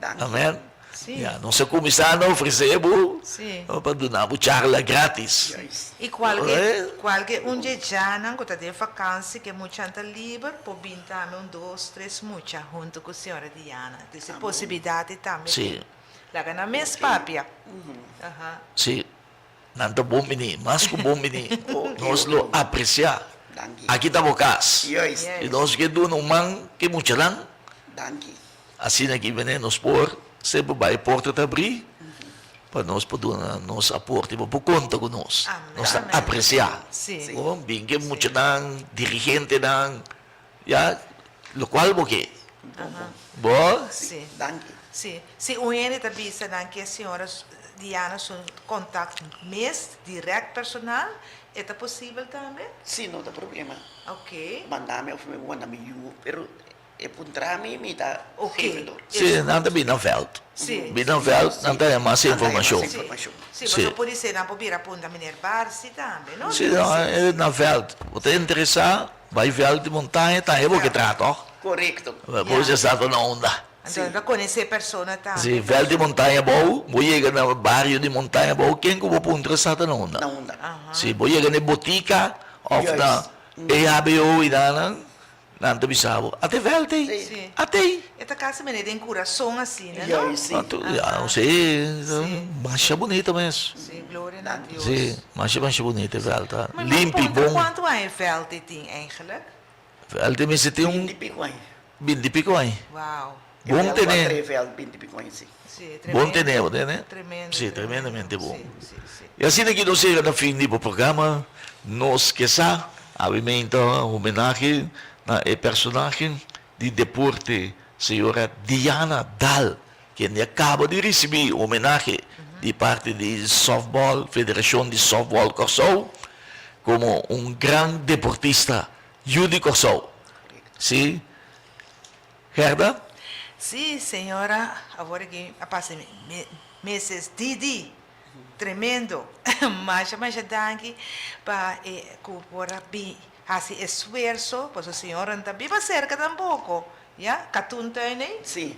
Speaker 1: Amen.
Speaker 2: Sí.
Speaker 1: Ya, nos a kuminsá na ofresé bo
Speaker 2: Sí.
Speaker 1: pa duna bo charla gratis.
Speaker 2: I kualke, kualke un dje djanan ku ta den vakansi ku e muchan ta liber por bin tambe un dos, tres mucha huntu ku señora Diana. Dus e posibilidat ei tambe
Speaker 1: Sí.
Speaker 2: tin. Laga nan mes papia. Aha.
Speaker 1: Sí. Nan ta bon bini, mas ku bon bini. Nos lo apresiá. Aki ta bo kas. I nos ke duna un man ke muchanan. Asina ki bene nos por semper bai e porta ta abrí pa nos por duna nos aporte. Bo por konta ku nos. Nos ta apresiá. Bon, bin ke muchanan, dirigentenan, ya, lokual bo ke. Bo?
Speaker 2: Sí. Si un hende ta bisa nan ke señora Diana su contact mes direct personal, e ta posibel tambe?
Speaker 3: Sí, no ta problema.
Speaker 2: Ok.
Speaker 3: Manda mi of mi manda mi yu, pero. E puntra mi, mi ta
Speaker 2: Oké.
Speaker 3: geven door.
Speaker 1: Sí, nan ta bin na vèlt.
Speaker 2: Sí.
Speaker 1: Bin na vèlt, nan ta haña mas
Speaker 3: Nan ta haña mas
Speaker 1: informashon.
Speaker 3: informashon.
Speaker 2: Sí,
Speaker 1: Sí.
Speaker 2: pasobra podisé nan por bira punta meneer Barsi tambe, no?
Speaker 1: Sí, no, e na vèlt. Bo ta interesá, bai vèlt di Montaña, ta haña bo ke traha, tòg?
Speaker 3: Korekto.
Speaker 1: Bo ya sa ta na unda.
Speaker 2: Anto nan ta konesé persona tambe.
Speaker 1: Sí, vèlt di Montaña Bou, bo yega na bario di Montaña Bou, ken ku bo puntra sa ta na unda.
Speaker 3: Na unda.
Speaker 1: Sí, bo yega na e botika òf na
Speaker 3: Juist.
Speaker 1: EHBO i nan, Nan ta bisa bo, Ate vèlt ei,
Speaker 2: Sí.
Speaker 1: ate ei.
Speaker 2: E ta kasi mene den kurason asina, no?
Speaker 3: Juist, sí.
Speaker 1: Anto, ya, sí, masha bunita mes.
Speaker 2: Sí, gloria na Dios.
Speaker 1: Sí, masha, masha bunita e vèlt ta.
Speaker 2: Maar mi
Speaker 1: Limpi,
Speaker 2: puntra,
Speaker 1: bon.
Speaker 2: kuantu aña e vèlt ei tin eigenlijk?
Speaker 1: Vèlt ei mester tin un
Speaker 3: Binti pico aña.
Speaker 1: binti pico aña.
Speaker 2: Wow.
Speaker 3: E
Speaker 1: Bon
Speaker 3: vèlt
Speaker 1: tene.
Speaker 3: a trae vèlt binti pico aña, sí.
Speaker 2: Sí,
Speaker 1: Bon
Speaker 2: tremendo.
Speaker 1: tene, bo tene?
Speaker 2: Tremendo,
Speaker 1: Sí,
Speaker 2: tremendo.
Speaker 1: tremendamente bon.
Speaker 2: Sí, sí, sí.
Speaker 1: I asina ki nos yega na fin di bo programa Nos Ke Sa. Awe ta homenahe na e personahe di deporte señora Diana Daal, kende a kaba di risibí homenahe di parti di Softball, Federashon di Softball Kòrsou, komo un gran deportista yu di Kòrsou. Sí, Gerda?
Speaker 2: Sí, señora, awor aki a pasa mi meses Didi. Tremendo. Masha masha danki pa e ku por a bin hasi esfuerso pasobra señora no ta biba serka tampoko ya Katoentuin ei.
Speaker 3: Sí.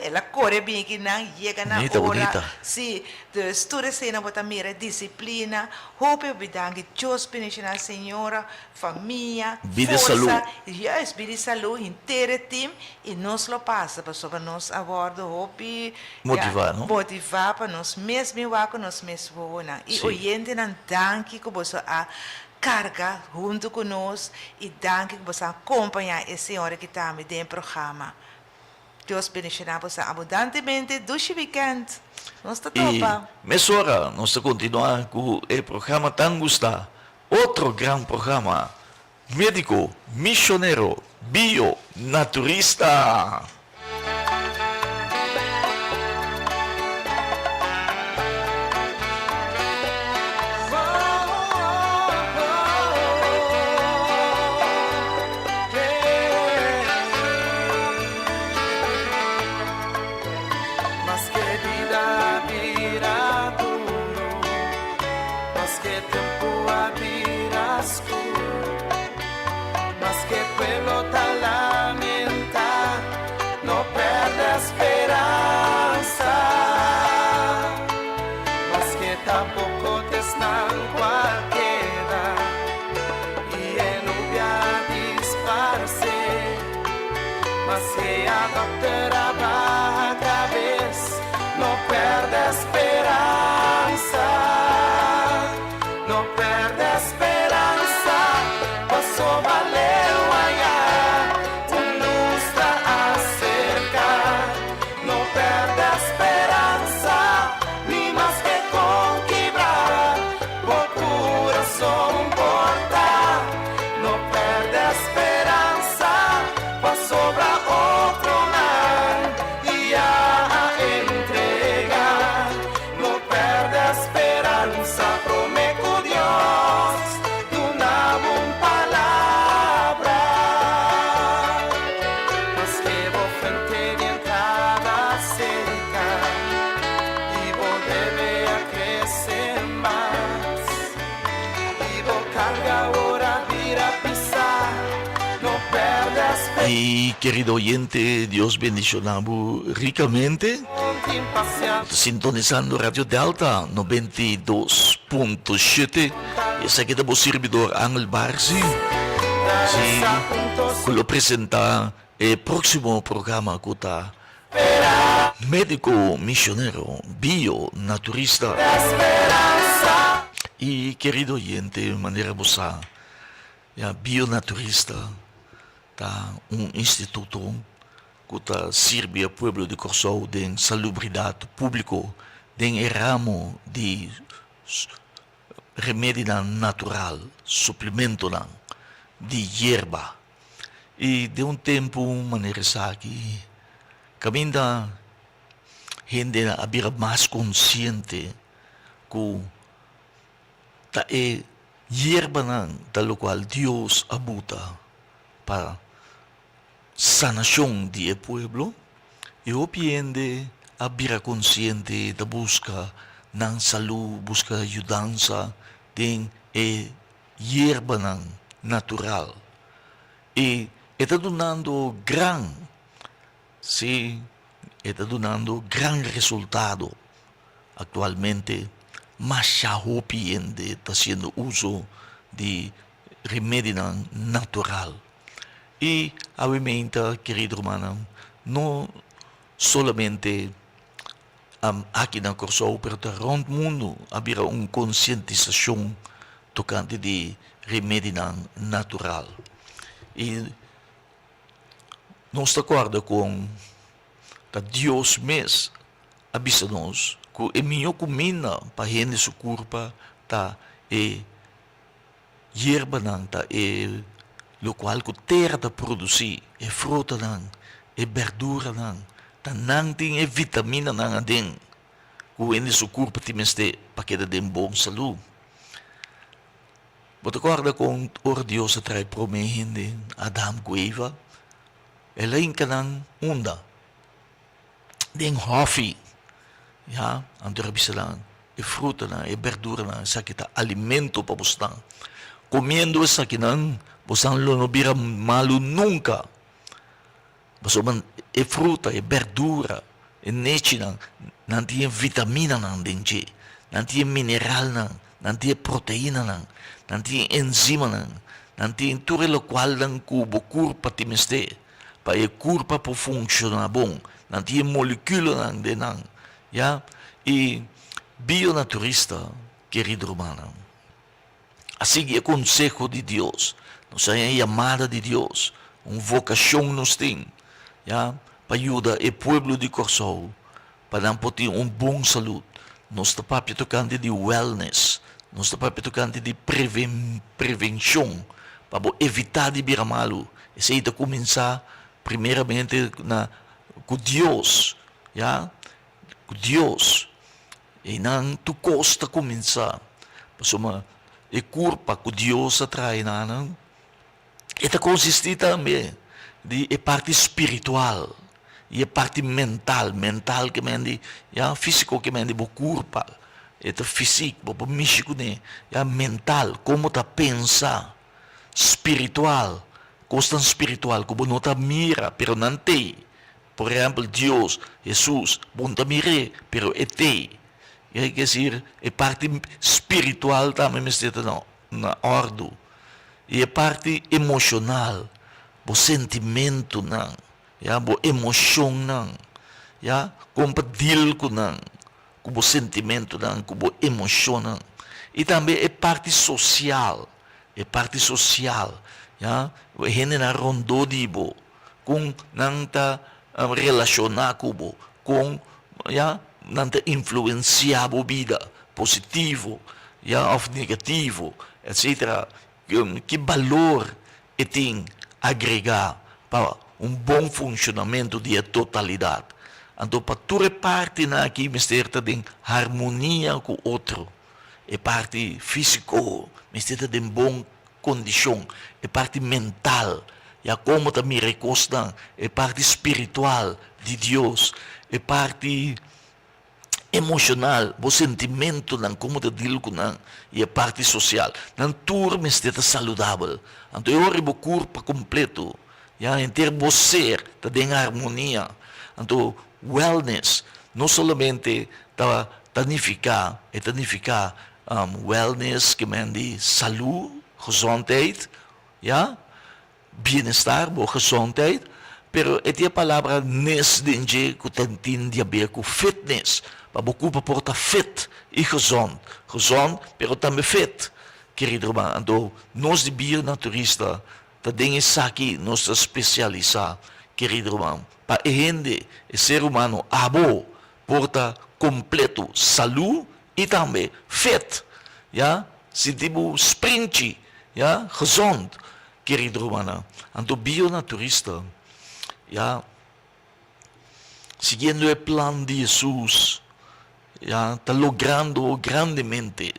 Speaker 2: El a kore bin aki nan yega na
Speaker 1: Bunita
Speaker 2: ora
Speaker 1: bunita.
Speaker 2: sí dus tur esei bo ta mira disiplina hopi hopi danki Dios bendiciona señora famia
Speaker 1: Bida salú.
Speaker 2: forsa juist bida salú henter e team y nos lo pasa pasobra nos a wordo hopi
Speaker 1: Motivá, no?
Speaker 2: Motivá pa nos mes bin wak ku nos mes wowonan. I oyentenan danki ku boso a karga huntu ku nos i danki ku boso a kompañá e señora aki tambe den e programa. Dios bendishoná boso abundantemente. Dushi wikènt. Nos ta
Speaker 1: I
Speaker 2: topa.
Speaker 1: mesora nos ta kontinuá ku e programa tan gustá, otro gran programa, Médico, misionero, bio, naturista.
Speaker 4: Maske bida a bira duro, maske tempu a bira skur, maske pueblo ta lamentá, no pèrdè speransa. Maske ta poko t'esnan ku a keda i e nubia a disparsé, maske a dòkter a baha kabes, no pèrdè speransa. No pèrdè speransa, pasobra leu ayá un lus ta aserká. No pèrdè speransa, ni maske kon kibrá bo kurason por ta. No pèrdè speransa, pasobra otronan ya a entregá. No pèrdè speransa, promé ku Dios duna bo un palabra. Maske bo fuente di entrada seka i bo debe a krese mas i bo karga awor a bira pisá, no pèrdè speransa.
Speaker 1: Mi kerido oyente, Dios bendiciona bo ricamente. Bo ta sintonisando Radio Delta 92.7 y esaki ta bo sirbidor Angel Barzi. Si, cu lo presenta e proximo programa cu ta Medico Misionero Bio Naturista. Y kerido oyente, manera bo sa, ya Bio Naturista ta un instituto ku ta sirbi e pueblo di Kòrsou den salubridat públiko den e ramo di remedinan natural, suplementonan di yerba. I den un tempu manera esaki kaminda hende a bira mas konsiente ku ta e yerbanan ta lokual Dios a buta pa. sanashon di e pueblo i hopi hende a bira konsiente ta buska nan salú, buska yudansa den e yerbanan natural. I e ta dunando gran, sí, e ta dunando gran resultado. Aktualmente masha hopi hende ta hasiendo uso di remedinan natural. I awe meinta, kerido rumannan, no solamente aki na Kòrsou pero ta rònt mundu a bira un konsientisashon tokante di remedinan natural. I nos ta kòrda kon ta Dios mes a bisa nos ku e mihó kuminda pa hende su kurpa ta e Yerbanan ta e lokual ku tera ta produsí, e frutanan, e berduranan, ta nan tin e vitaminanan aden ku hende su kurpa tin mester pa keda den bon salú. Bo ta kòrda kon ora Dios a traha e promé hende, Adam ku Eva? El a hinka nan unda? Den hòfi. Ya, anto el a bisa nan, E frutanan, e berduranan, esaki ta alimento pa bosnan. Komiendo esakinan, bosnan lo no bira malu nunka. Pasobra e fruta, e berdura, e nechinan, nan tin e vitaminanan den dje, nan tin e mineralnan, nan tin e proteinanan, nan tin e enzimanan, nan tin tur e lokualnan ku bo kurpa tin mester pa e kurpa por funshoná bon. Nan tin e molekulonan den nan. Ya, i bionaturista, kerido rumannan, a sigui e konseho di Dios. Nos a haña e yamada di Dios, un vokashon nos tin, ya, pa yuda e pueblo di Kòrsou pa nan por tin un bon salud. Nos ta papia tokante di wellness, nos ta papia tokante di prevenshon pa bo evitá di bira malu. Esei ta kuminsá primeramente na ku Dios. Ya, ku Dios, einan tur kos ta kuminsá. Pasobra e kurpa ku Dios a traha einan, e ta konsistí tambe di e parti spiritual i e parti mental. Mental ke men di, ya, físiko ke men di bo kurpa, e ta fisik, bo por mishi kuné. Ya, mental, kon bo ta pensa. Spiritual, kosnan spiritual ku bo no ta mira, pero nan t'ei. Por ehempel, Dios, Hesus, bo no ta mir'é, pero e t'ei. Ke desir, e parti spiritual tambe mester ta na òrdu. I e parti emoshonal, bo sentimentunan, ya, bo emoshonnan, ya, kon pa deal ku nan, ku bo sentimentunan, ku bo emoshonnan. I tambe e parti sosial, e parti sosial, ya, e hendenan rondó di bo. Kon nan ta relashoná ku bo, kon ya nan ta influensiá bo bida, positivo ya òf negativo, etsetera. Ki balor e tin agregá pa un bon funshonamentu di e totalidat. Anto pa tur e partinan aki mester ta den harmonia ku otro. E parti físiko mester ta den bon kondishon, e parti mental, ya komo ta mira e kosnan, e parti spiritual di Dios, e parti emoshonal, bo sentimentunan, komo ta dil ku nan, i e parti sosial. Nan tur mester ta saludabel. Anto e ora bo kurpa kompleto, ya henter bo ser ta den harmonia. Anto wellness no solamente ta ta nifiká, e ta nifiká Wellness ke men di salú, gezondheid, ya, bienestar, bo gezondheid, pero e tin e palabra ness den dje ku ta tin di haber ku fitness, pa bo kurpa por ta fit i gezond, gezond pero tambe fit, kerido ruman. Anto nos di bionaturista ta den esaki nos ta spesialisá, kerido ruman, pa e hende, e ser humano, abo por ta kompleto salú I tambe fit, ya, sinti bo sprinchi, ya, gezond, kerido rumannan. Anto bionaturista, ya, siguiendo e plan di Hesus, ya, ta logrando grandemente,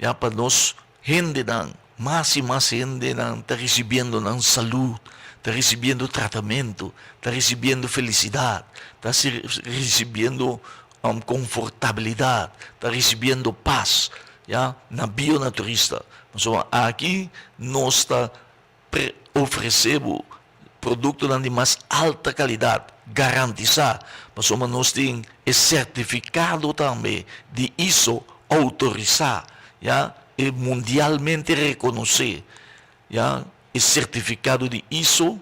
Speaker 1: ya, pa nos hendenan. Mas i mas hendenan ta risibiendo nan salud, ta risibiendo tratamentu, ta risibiendo felisidat, ta risibiendo konfortabilidat, ta risibiendo pas, ya, na Bionaturista. Pasobra aki nos ta ofresé bo produktonan di mas alta kalidat, garantisá, pasobra nos tin e sertifikado tambe di ISO outorisá, ya, e mundialmente rekonosé, ya, e sertifikado di ISO,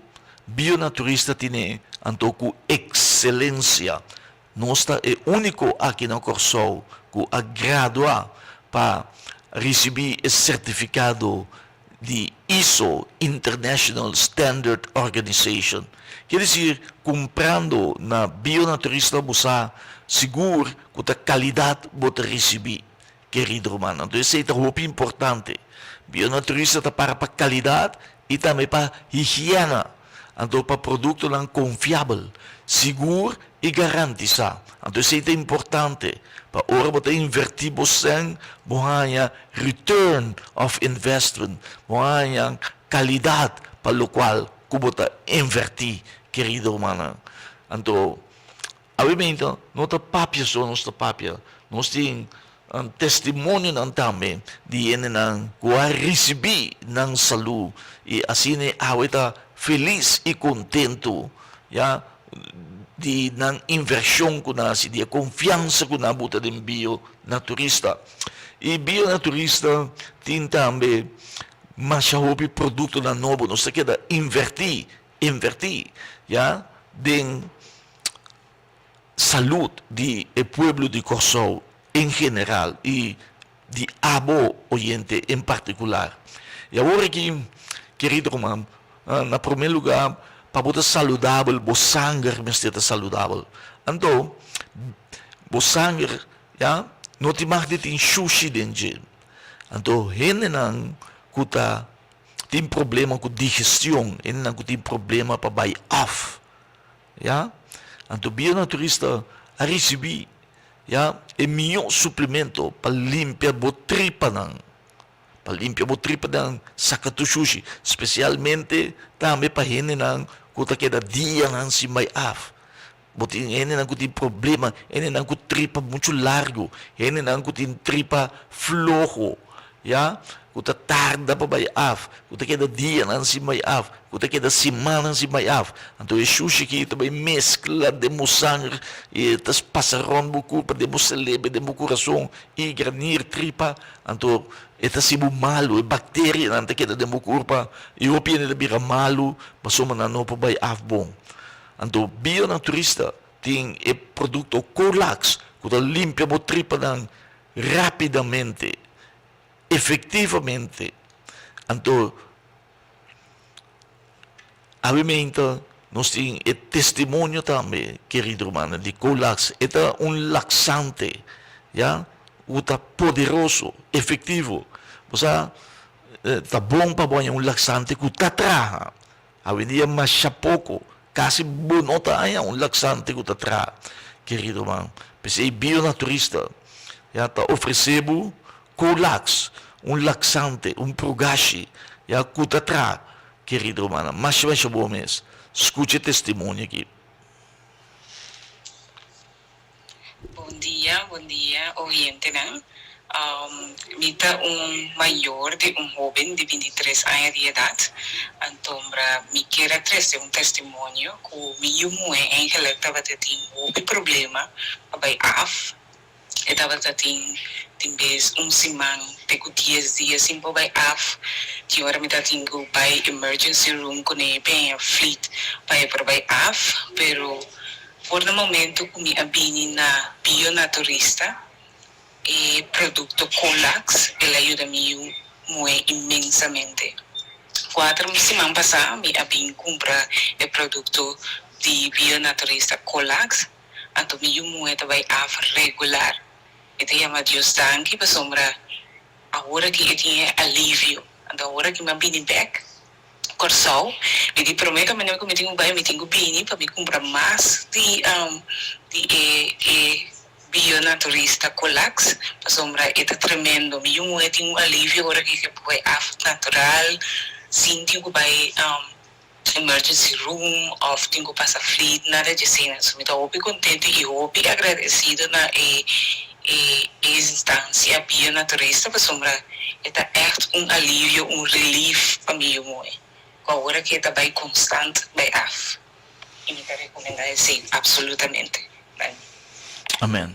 Speaker 1: Bionaturista tine anto ku ekselensia. Nos ta e úniko aki na Kòrsou ku a gradua pa risibí e sertifikado di ISO, International Standard Organization. Kier desir, kumprando na Bionaturista bo sa sigur ku ta kalidat bo ta risibí, kerido rumannan. Anto esei ta hopi importante. Bionaturista ta para pa kalidat i tambe pa higiena, anto pa produktonan konfiabel, sigur i garantisá. Anto esei ta importante pa ora bo ta invertí bo sèn bo haña return of investment, bo haña kalidat pa lokual ku bo ta invertí, kerido rumannan. Anto awe no ta papia so nos ta papia, nos tin testimonionan tambe di hendenan ku a risibí nan salú i asina awe ta felis i kontentu, ya, di nan invershon ku nan hasi, di e konfiansa ku nan a buta den Bionaturista. I Bionaturista tin tambe masha hopi produktonan nobo. Nos ta keda invertí, invertí, ya, den salud di e pueblo di Kòrsou en general i di abo oyente en partikular. I awor aki, kerido ruman, na promé lugá, pa bo ta saludabel, bo sanger mester ta saludabel. Anto, bo sanger, ya, no tin mag di tin shushi den dje. Anto, hendenan ku ta tin problema ku digestion, hendenan ku tin problema pa bai af, Ya, anto Bionaturista a risibí ya e mihó suplemento pa limpia bo tripanan, pa limpia bo tripanan saka tur shushi, spesialmente tambe pa hendenan ku ta keda dianan sin bai af. Bo tin hendenan ku tin problema, hendenan ku tripa muchu largu, hendenan ku tin tripa floho, ya, ku ta tarda pa bai af, ku ta keda dianan sin bai af, ku ta keda simannan sin bai af. Anto e shushi aki ta bai meskla den bo sanger i e ta pasa rònt bo kurpa, den bo selebre, den bo kurason i granir, tripa. Anto e ta hasi bo malu, e bakterianan ta keda den bo kurpa i hopi hende ta bira malu pasobra nan no por bai af bon. Anto Bionaturista tin e produkto Colax ku ta limpia bo tripanan Rápidamente, efectivamente. Anto, awe-meinta nos tin e testimonio tambe, kerido rumannan, di Colax. E ta un laxante, ya, ku ta poderoso, efectivo. Bo sa, ta bon pa bo haña un laxante ku ta traha. Awendia masha poko, kasi bo no ta haña un laksante ku ta traha, kerido ruman. P'esei Bionaturista ya ta ofresé bo Colax, un laksante, un prugashi ya ku ta traha, kerido rumannan. Masha masha bo mes skucha e testimonio aki.
Speaker 5: Bon dia, bon dia oyentenan. Mi ta un mayor di un hoben di bintitres aña di edat. Antombra mi kier a trese un testimonio ku mi yu muhé eigenlijk tabata tin hopi problema pa bai af. E tabata tin tin bes un siman te ku dies dia sin por bai af. Tin ora mi ta tin ku bai emergency room kuné peña flit pa e por bai af, pero For na momento ku mi a bini na Bionaturista, e produkto Colax el a yuda mi yu muhé inmensamente. Kuater siman pasá mi a bin kumpra e produkto di Bionaturista Colax, anto mi yu muhé ta bai af regular. E ta yama Dios danki pasobra awor aki e tin e alivio. Anto awor aki mi a bini bèk Kòrsou. Mi di promé kaminda ku mi tin ku bai mi tin ku bini pa mi kumpra mas di di e e. Bionaturista Colax pasobra e ta tremendo. Mi yu muhé tin un alivio ora ku e por bai af natural sin tin ku bai emergency room òf tin ku pasa flit, nada dje asina. So mi ta hopi kontento i hopi agradesido na e e instansia Bionaturista pasobra e ta ègt un alivio, un relief pa mi yu muhé ku awor aki e ta bai konstant bai af. I mi ta rekomendá esei apsolutamente.
Speaker 1: Amen.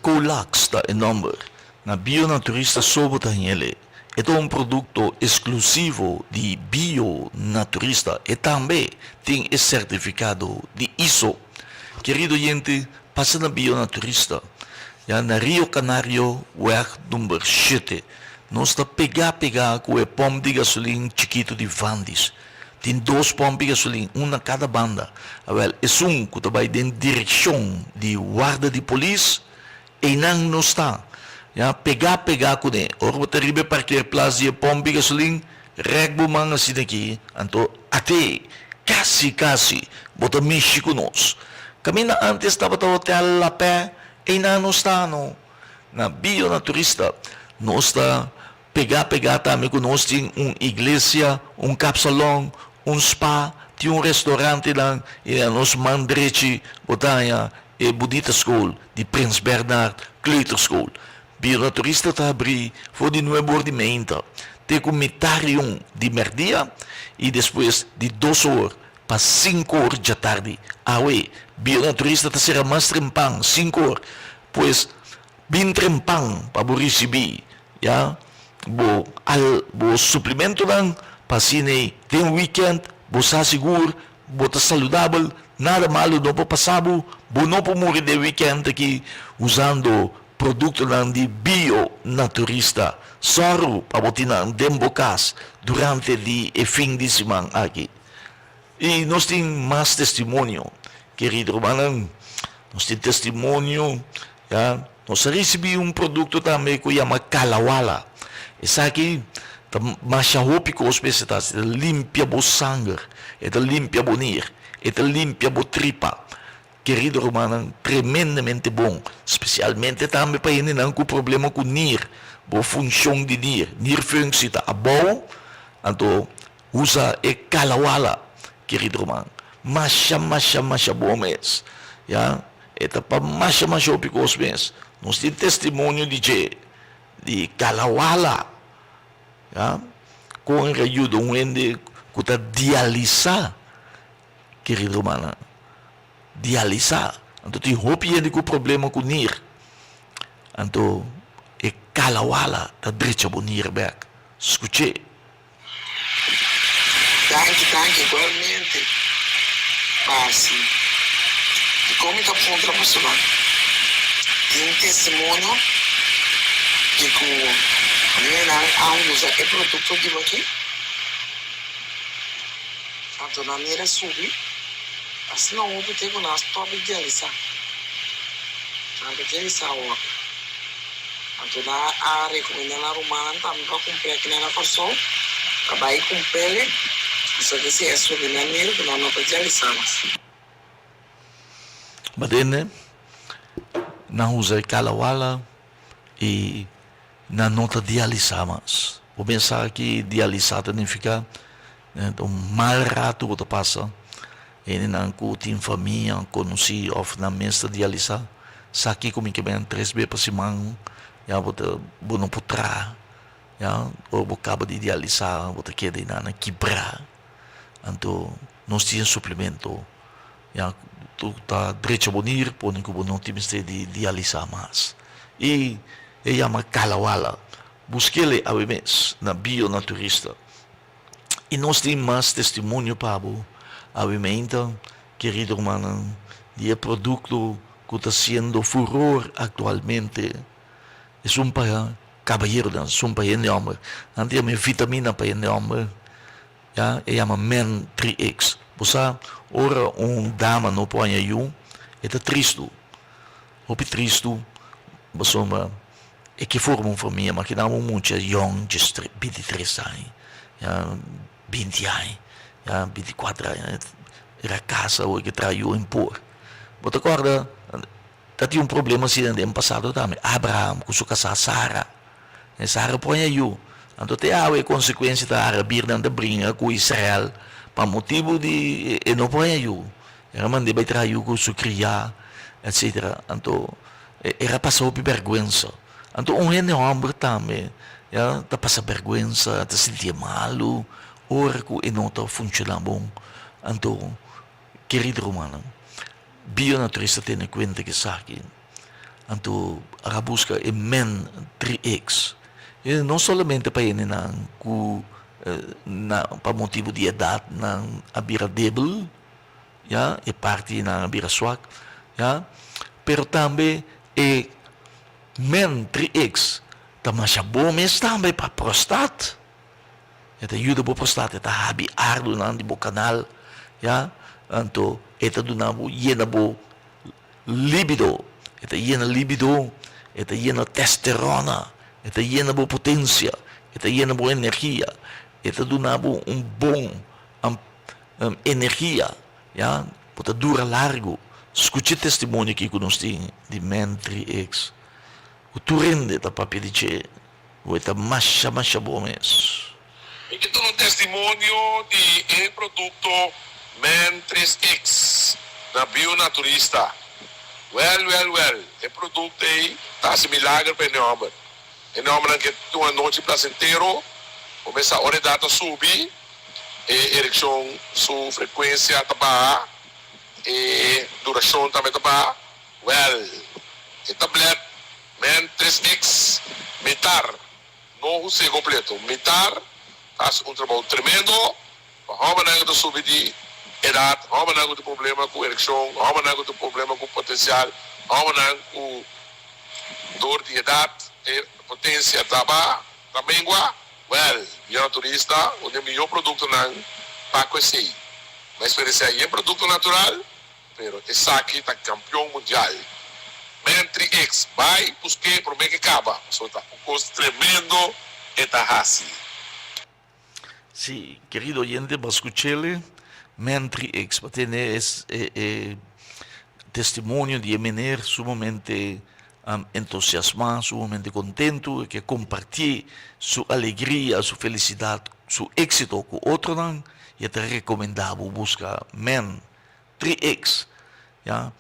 Speaker 1: Colax ta e nomber. Na Bionaturista so bo ta hñele. E ta un produkto esklusivo di Bionaturista e tambe tin e sertifikado di iso. Kerido oyente, pasa na Bionaturista, ya na Rio Canario weg number shete. Nos ta pegá pegá ku e pòmp di gasolin chikitu di Vandis. Tin dos pòmp di gasolin, un na kada banda. Awèl, esun ku ta bai den direkshon di warda di polis, einan nos ta. Ya, pegá pegá kuné. Ora bo ta riba e parkeerplaats di e pòmp di gasolin, rèk bo man asina aki, anto at'é, kasi kasi, bo ta mishi ku nos. Kaminda ántes tabata hotèl La Pè, einan nos ta, no. Na Bio Naturista, nos ta Pegá pegá tambe ku nos tin un iglesia, un kapsalon, un spa, tin un restorantenan i na nos man drechi bo ta haña e bunita skol di Prins Bernhard Kleuterschool. Bionaturista ta habrí for di nuebe or di meinta te ku mitar i un di mèrdia i despues di dos or pa sinku or djatardi. Awe Bionaturista ta sera mas trempan, sinku or, pues Bin trempan pa bo risibí ya bo al bo suplimentonan pa asina ei den weekend bo sa sigur bo ta saludabel, nada malu no por pasa bo, bo no por muri den weekend aki usando produktonan di Bio Naturista. Sòru pa bo tin nan den bo kas durante di e fin di siman aki. I nos tin mas testimonio, kerido rumannan, nos tin testimonio, ya, nos a risibí un produkto tambe ku yama kalawala. Esaki ta masha hopi kos mester ta hasi, e ta limpia bo sanger, e ta limpia bo nir, e ta limpia bo tripa. Kerido rumannan, tremendamente bon, spesialmente tambe pa hendenan ku problema ku nir, bo funshon di nir, nirfunctie ta abou, anto Usa e kalawala, kerido ruman. Masha, masha, masha bon mes. Ya, e ta pa masha, masha hopi kos mes. Nos tin testimonio di dje, di kalawala. Ya, kon e yuda un hende ku ta dialisá, kerido rumannan. Dialisá. Anto tin hopi hende ku problema ku nir. Anto e kalawala ta drecha bo nir bèk. Skuch'é.
Speaker 6: Danki danki igualmente Pasi. Dikon mi ta puntra pasobra tin testimonio di ku hendenan a usa e produkto di bo aki anto nan mira subi asina hopi te ku nan a stòp di dialisá nan ta dialisá awor. Anto nan a rekomendá nan rumannan tambe pa kumpr'é aki na Kòrsou, pa bai kumpr'é, pasobra si e subi nan mira ku nan no ta dialisá mas.
Speaker 1: Badende, nan usa e kalawala i nan no ta dialisá mas. Bo pensa ki dialisá ta nifiká? Ta un mal ratu bo ta pasa. Hendenan ku tin famia, konosí òf nan mes ta dialisá, sa kiko mi ke ben tres be pa siman, ya bo ta bo no por traha, ya ora bo kaba di dialisá bo ta keda einan a kibrá. Anto nos tin e suplemento ya ku ta drecha bo nir pone ku bo no tin mester di dialisá mas. I e yama kalawala. Busk'el awe mes na Bionaturista. I nos tin mas testimonio pa bo awe meinta, kerido rumannan, di e produkto ku ta siendo furor aktualmente. Esun pa kabayeronan, esun pa hende hòmber. Nan ta yama e vitamina pa hende hòmber, ya, e yama Men 3X. Bo sa, ora un dama no por haña yu, e ta tristu, hopi tristu, pasobra E ke forma un famia, ma keda un mucha yong djes bintitres aña, ya binti aña, ya binticuatro aña, era casa awor ke traha yu en por. Bo ta corda? Ta tin un problema asina den pasado tambe, Abraham ku su kasá Sara. E Sara por haña yu. Anto te awe e konsekuensia ta arabirnan ta bringa ku Israel pa motibu di e no por haña yu. Era mand'é bai traha yu ku su kriá, etsetera. Anto era pasa hopi bèrgwensa. Anto un hende hòmber tambe ya ta pasa bèrgwensa, ta sintié malu ora ku e no ta funshoná bon. Anto kerido rumannan, Bionaturista tene kuenta ku esaki, anto a buska e men 3X. E no solamente pa hendenan ku na pa motibu di edat nan a bira debel, ya, e parti nan a bira swak, ya, pero tambe e men 3X ta masha bon mes tambe pa prostat. E ta yuda bo prostat, e ta habi ardunan di bo kanal, ya, anto e ta duna bo, yena bo libido, e ta yena libido, e ta yena testerona, e ta yena bo potensia, e ta yena bo energia, e ta duna bo un bon energia, ya, bo ta dura largu. Skucha e testimonio aki ku nos tin di Men 3X, ku tur hende ta papia di dje. Bo e ta masha masha bo mes.
Speaker 7: Mi ke duna un testimonio di e produkto Men 3 X na Bionaturista. Wèl, wèl, wèl, e produkto ei ta hasi milager pa e nòmber. E nòmbernan ke tin un anochi plasentero, bo mester sa ora e dat ta subi, e erekshon su frekuensia ta baha, e durashon tambe ta baha. Wèl, e tablèt Men 3 X mitar no hus'é kompleto. Mitar ta hasi un trabou tremendo pa hòmbernan ku ta subi di edat, hòmbernan ku tin problema ku erekshon, hòmbernan ku tin problema ku potensial, hòmbernan ku dor di edat e potensia ta baha, ta mengua. Wèl, mi naturista, un di e mihó produktonan pa ku esei. Mi a eksperensiá yen produkto natural. Pero esaki ta campeon mundial. Mentri ex bay buske prome ke caba pasobra ta un cos tremendo e ta haci.
Speaker 1: Sí, kerido oyente, bo a skuch'el, Mentri ex pa tene e testimonio di e meneer sumamente entusiasmá, sumamente kontentu, e ke kompartí su alegria, su felisidat, su éksito ku otronan, i e ta rekomendá bo buska Men 3X, ya.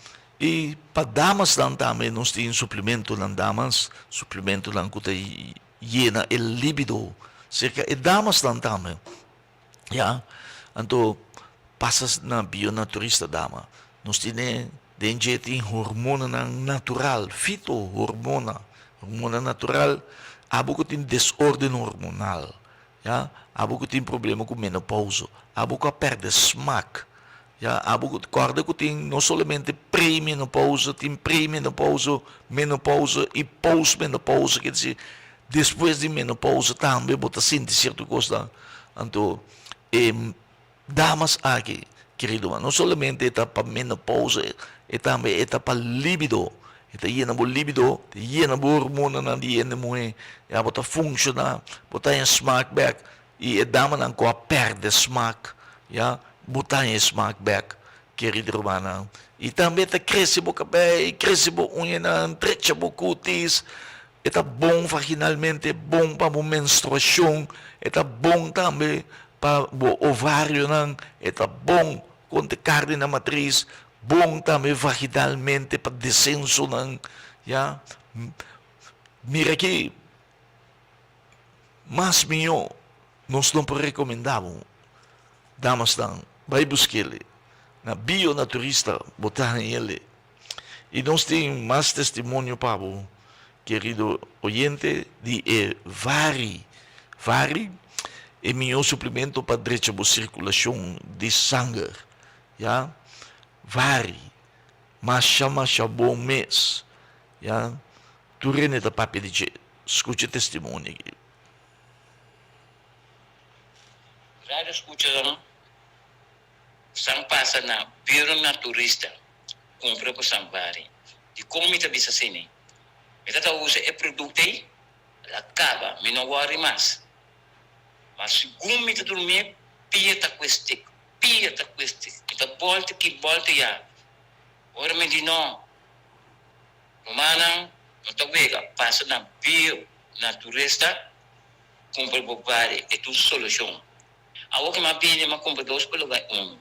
Speaker 1: I pa damasnan tambe nos tin suplementonan damas, suplementonan ku ta yena e libido serka e damasnan tambe, ya. Anto pasa na bionaturista dama, nos tene den dje tin hormonanan natural, fitohormona, hormona natural, abo ku tin desorden hormonal, Ya, abo ku tin problema ku menopousa, abo ku a pèrdè smak, ya, abo ku, kòrda ku tin no solamente premenopousa, tin premenopousa, menopousa i postmenopousa, ke disi despues di menopousa tambe bo ta sinti sierto kosnan. Anto e damas aki, kerido man, no solamente e ta pa menopousa, e tambe e ta pa libido, e ta yena bo libido, ta yena bo hormonanan di hende muhé, ya bo ta funshoná, bo ta haña smak bèk, i e damanan ku a pèrdè smak, ya, bo ta haña e smak bèk, kerido rumannan. I tambe e ta krese bo kabei, krese bo uñanan, drecha bo kutis, e ta bon vaginalmente, bon pa bo menstruashon, e ta bon tambe Pa bo ovarionan e ta bon kontra karni na matris, bon tambe vaginalmente pa desensonan, ya. Mira aki, mas mihó nos no por rekomendá bo, damasnan, bai busk'el na Bionaturista, bo ta haña el. I nos tin mas testimonio pa bo, kerido oyente, di e Vari. Vari, e mihó suplemento pa drecha bo sirkulashon di sanger. Ya. Vari, masha masha bon mes. Ya. Tur hende ta papia di dje. Skucha e testimonio aki.
Speaker 8: Radio skuchanan san pasa na Bureau Naturista. Cumpra cu Sanvari. Dicon mi ta bisa asina? Mi ta ta usa e producto ey, el a caba, mi no worry mas. Ma segun mi ta durmi, pia ta cu e stick, pia ta cu e stick. Mi ta bolta aki, bolta ya. Ora mi di no. Rumannan, no ta wega, pasa na Bio Naturista, kumpra bo bari, e ta un solushon. Awor ku mi a bini, mi a kumpra dos pa luga un.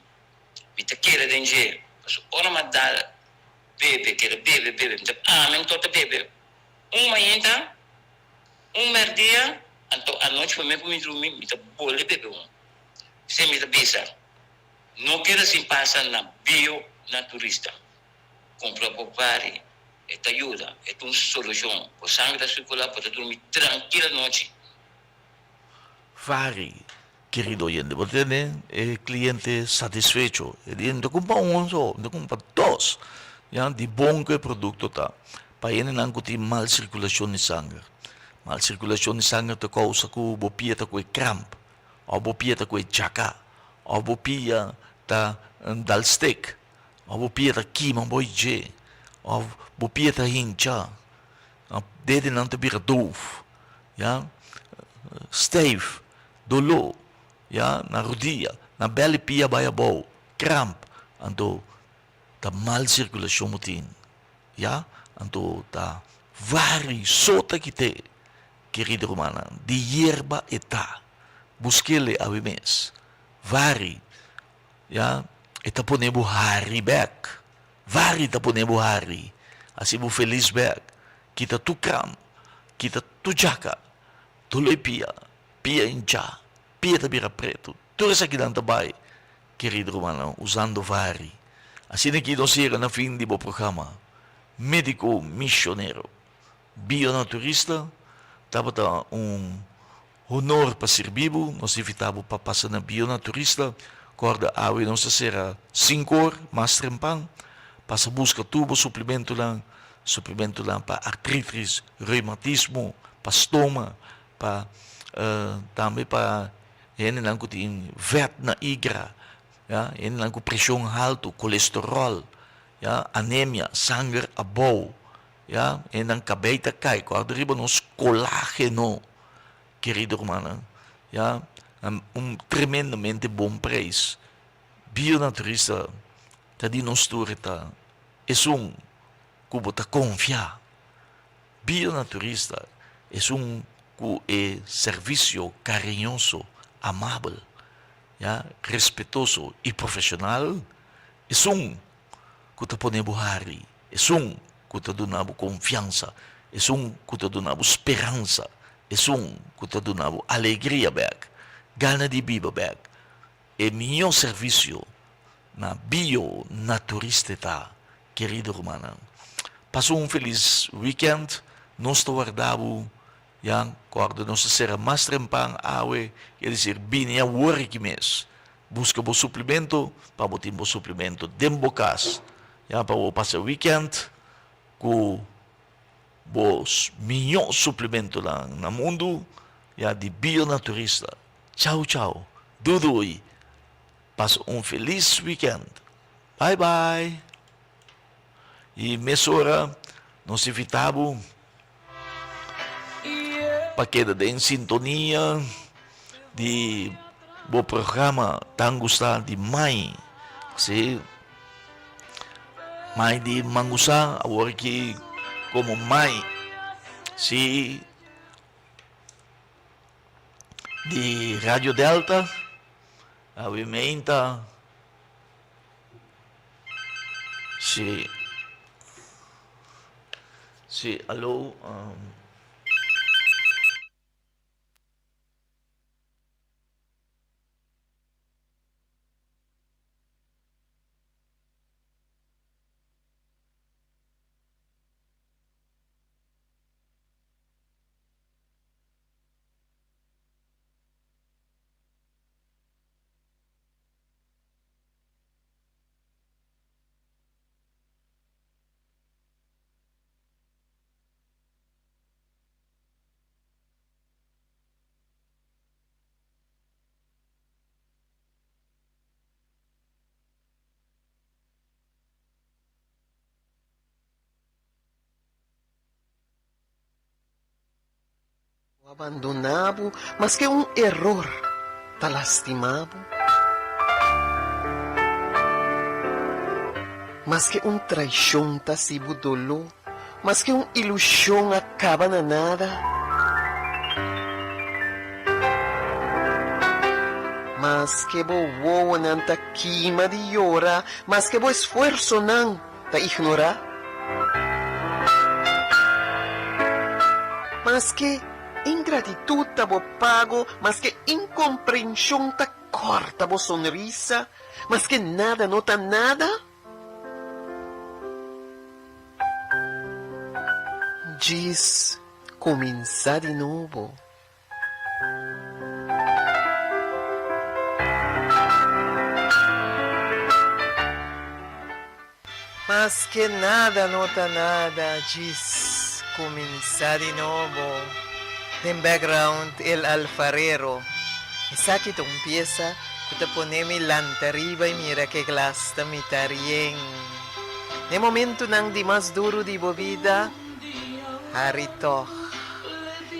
Speaker 8: Mi ta kere den dje, pasobra ora mi a dal bebe, kere bebe, bebe, mi ta, ami anto ta bebe un mainta, un merdia, anto anochi prome ku mi drumi, mi ta bolbe bebe un. P'esei mi ta bisa, no keda sin pasa na Bio Naturista. Cumpra bo bari, e ta yuda, e ta un solucion. Bo sangre ta circula, bo ta durmi trankil anochi.
Speaker 1: Vari, kerido oyente, bo tene e cliente satisfecho. E di, No ta cumpra un so, mi ta cumpra dos. Ya, di bon cu e producto ta. Pa hendenan cu tin mal circulacion di sanger. Mal circulacion di sanger ta causa cu bo pia ta cu e kramp, of bo pia ta cu e chaca, of bo pia ta dal stek. Of bo pia ta kima bo dje, of bo pia ta hincha, of dedenan ta bira doof, ya, stijf, doló, ya, na rodia, na bel e pia bai abou, kramp, anto ta mal sirkulashon bo tin, ya, anto ta vari so ta kite, kerido rumannan, di yerba e ta, busk'el awe mes, vari. Ya, e ta pone bo hari bek. Vari ta pone bo hari. Hasi bo felis bek. Kita tur kram, kita tur jaka, dolo e pia, pia hinchá, pia ta bira pretu. Tur esakinan ta bai, kerido rumannan, usando vari. Asina ki nos yega na fin di bo programa Médico Misionero. Bionaturista, tabata un honor pa sirbi bo. Nos invita bo pa pasa na Bionaturista. Corda awe nos ta sera sinku or, mas trempan. Pasa buska tur bo suplementonan, suplementonan pa artritis, reumatismo, pa stoma, pa tambe pa hendenan ku tin vet na igra, ya, hendenan ku preshon haltu, kolesterol, ya, anemia, sanger abou. Ya, e nan kabei ta kai kòrda riba nos kolágeno, kerido rumannan. Ya, un tremendamente bon preis. Bionaturista ta di nos tur e ta esun ku bo ta konfia. Bionaturista esun ku e servisio kariñoso, amabel, ya, respetoso i profeshonal, esun ku ta pone bo hari, esun ku ta duna bo konfiansa, esun ku ta duna bo speransa, esun ku ta duna bo alegria bèk, gana di biba bèk. E mihó servisio na Bio Naturiste ta, kerido rumannan. Pasa un felis wikènt, nos ta warda bo, ya, kòrda nos ta sera mas trempan awe, ker desir bini awor aki mes. Buska bo suplemento pa bo tin bo suplemento den bo kas, ya pa bo pasa weekend ku bo mihó suplementonan na mundu, ya di Bionaturista. Chau chau, dudui, pasa un felis weekend. Bye bye. I mesora nos invita bo pa keda den sintonia di bo programa tan gusta di Mai. Si, Mai di Mangusa awor ki komo Mai. Si, di Radio Delta, awe meinta. Si. Si, alo. Um.
Speaker 9: No abandoná bo, maske un eror ta lastimá bo. Maske un traishon ta hasi bo doló. Maske un ilushon a kaba na nada. Maske bo wowonan ta kima di yora, maske bo esfuersonan ta ignorá. Maske ingratitut ta bo pago, maske inkomprenshon ta kòrta bo sonrisa, maske nada no ta nada. Djis kuminsá di nobo. Maske nada no ta nada, djis kuminsá di nobo. Den background El Alfarero. Esaki ta un piesa ku ta pone mi lanta riba i mira ke glas ta mitar yen. Na e momentunan di mas duru di bo bida, hari tòg.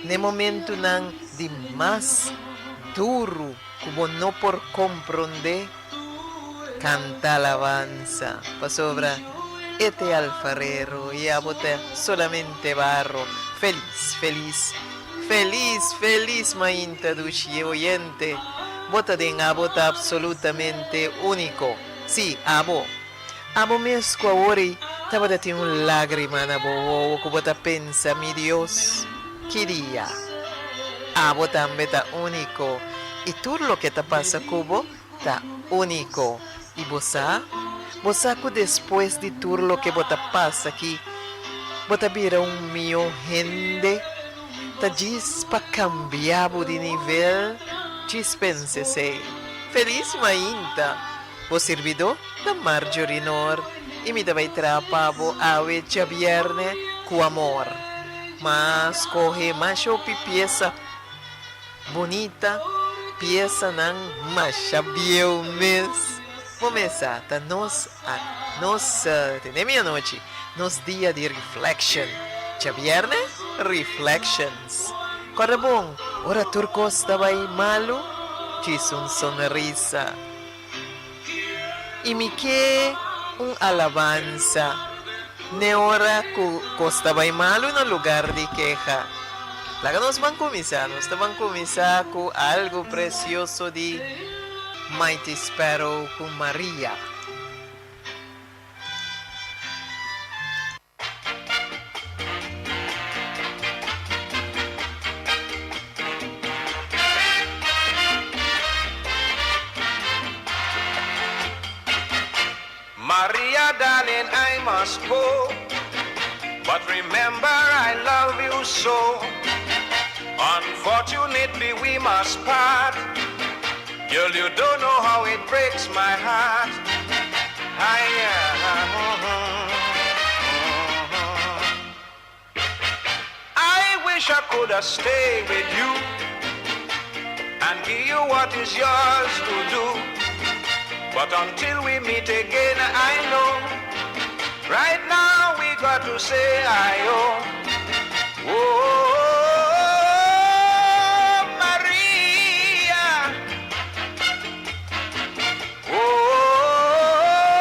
Speaker 9: Na e momentunan di mas duru ku bo no por komprondé, kanta alabansa, pasobra e ta e alfarero i abo ta solamente barro. Felis, felis, felis, felis mainta dushi e oyente! Bo ta den abo ta absolutamente úniko. Sí, abo. Abo mes ku awor ei tabata tin un lágrima na bo wowo ku bo ta pensa, Mi Dios, ki dia? Abo tambe ta úniko, i tur loke ta pasa ku bo ta úniko. I bo sa? Bo sa ku despues di tur loke bo ta pasa aki, bo ta bira un mihó hende? Ta djis pa kambia bo di nivel? Djis pensa esei. Felis mainta! Bo sirbidó ta Marjorie Noor i mi ta bai traha pa bo awe djabièrnè ku amor. Ma skohe masha hopi piesa bunita, piesanan masha bieu mes. Bo mesa ta nos a nos tene mi anochi, nos dia di reflection. Djabièrnè, reflections. Kòrda bon, ora tur kos ta bai malu, djis un sonrisa. I mi ke un alabansa n'e ora ku kos ta bai malu na lugar di keha. Laga nos ban kuminsá. Nos ta ban kuminsá ku algu presioso di Mighty Sparrow ku Maria.
Speaker 4: Maria darling I must go But remember I love you so Unfortunately we must part Girl you don't know how it breaks my heart I, I wish I could have stayed with you And give you what is yours to do But until we meet again I know Right now we got to say I-oh Oh, Maria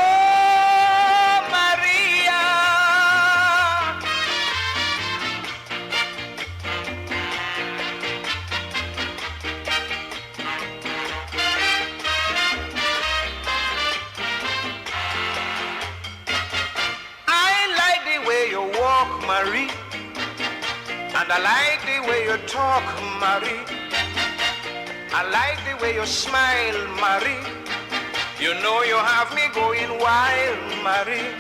Speaker 4: Oh, Maria. I like the way you walk, Marie. And I like the way you talk, Marie. I like the way you smile, Marie. You know you have me going wild, Marie.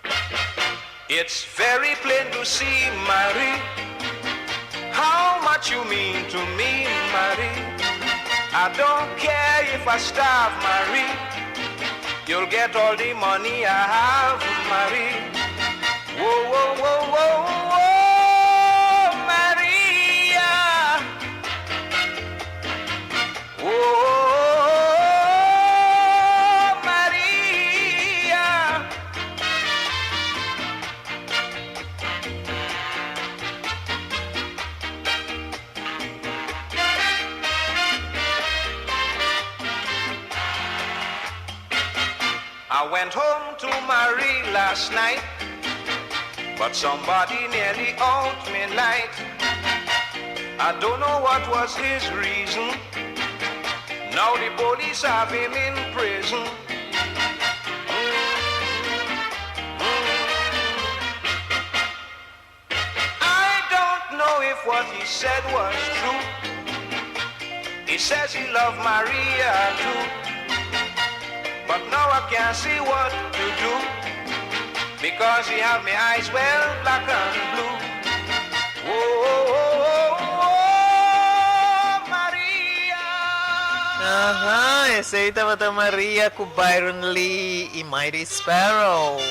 Speaker 4: Mm-hmm. It's very plain to see, Marie, how much you mean to me, Marie. I don't care if I starve, Marie. You'll get all the money I have, Marie. Whoa, whoa, whoa, whoa, whoa, Maria. Whoa, Maria. I went home to Marie last night, but somebody nearly out me light. I don't know what was his reason. Now the police have him in prison. I don't know if what he said was true. He says he loved Maria too. But now I can't see what to do. Because he have me eyes well black and blue. Oh, oh, oh, oh, Maria.
Speaker 9: Aha, esei tabata Maria ku Byron Lee i Mighty Sparrow.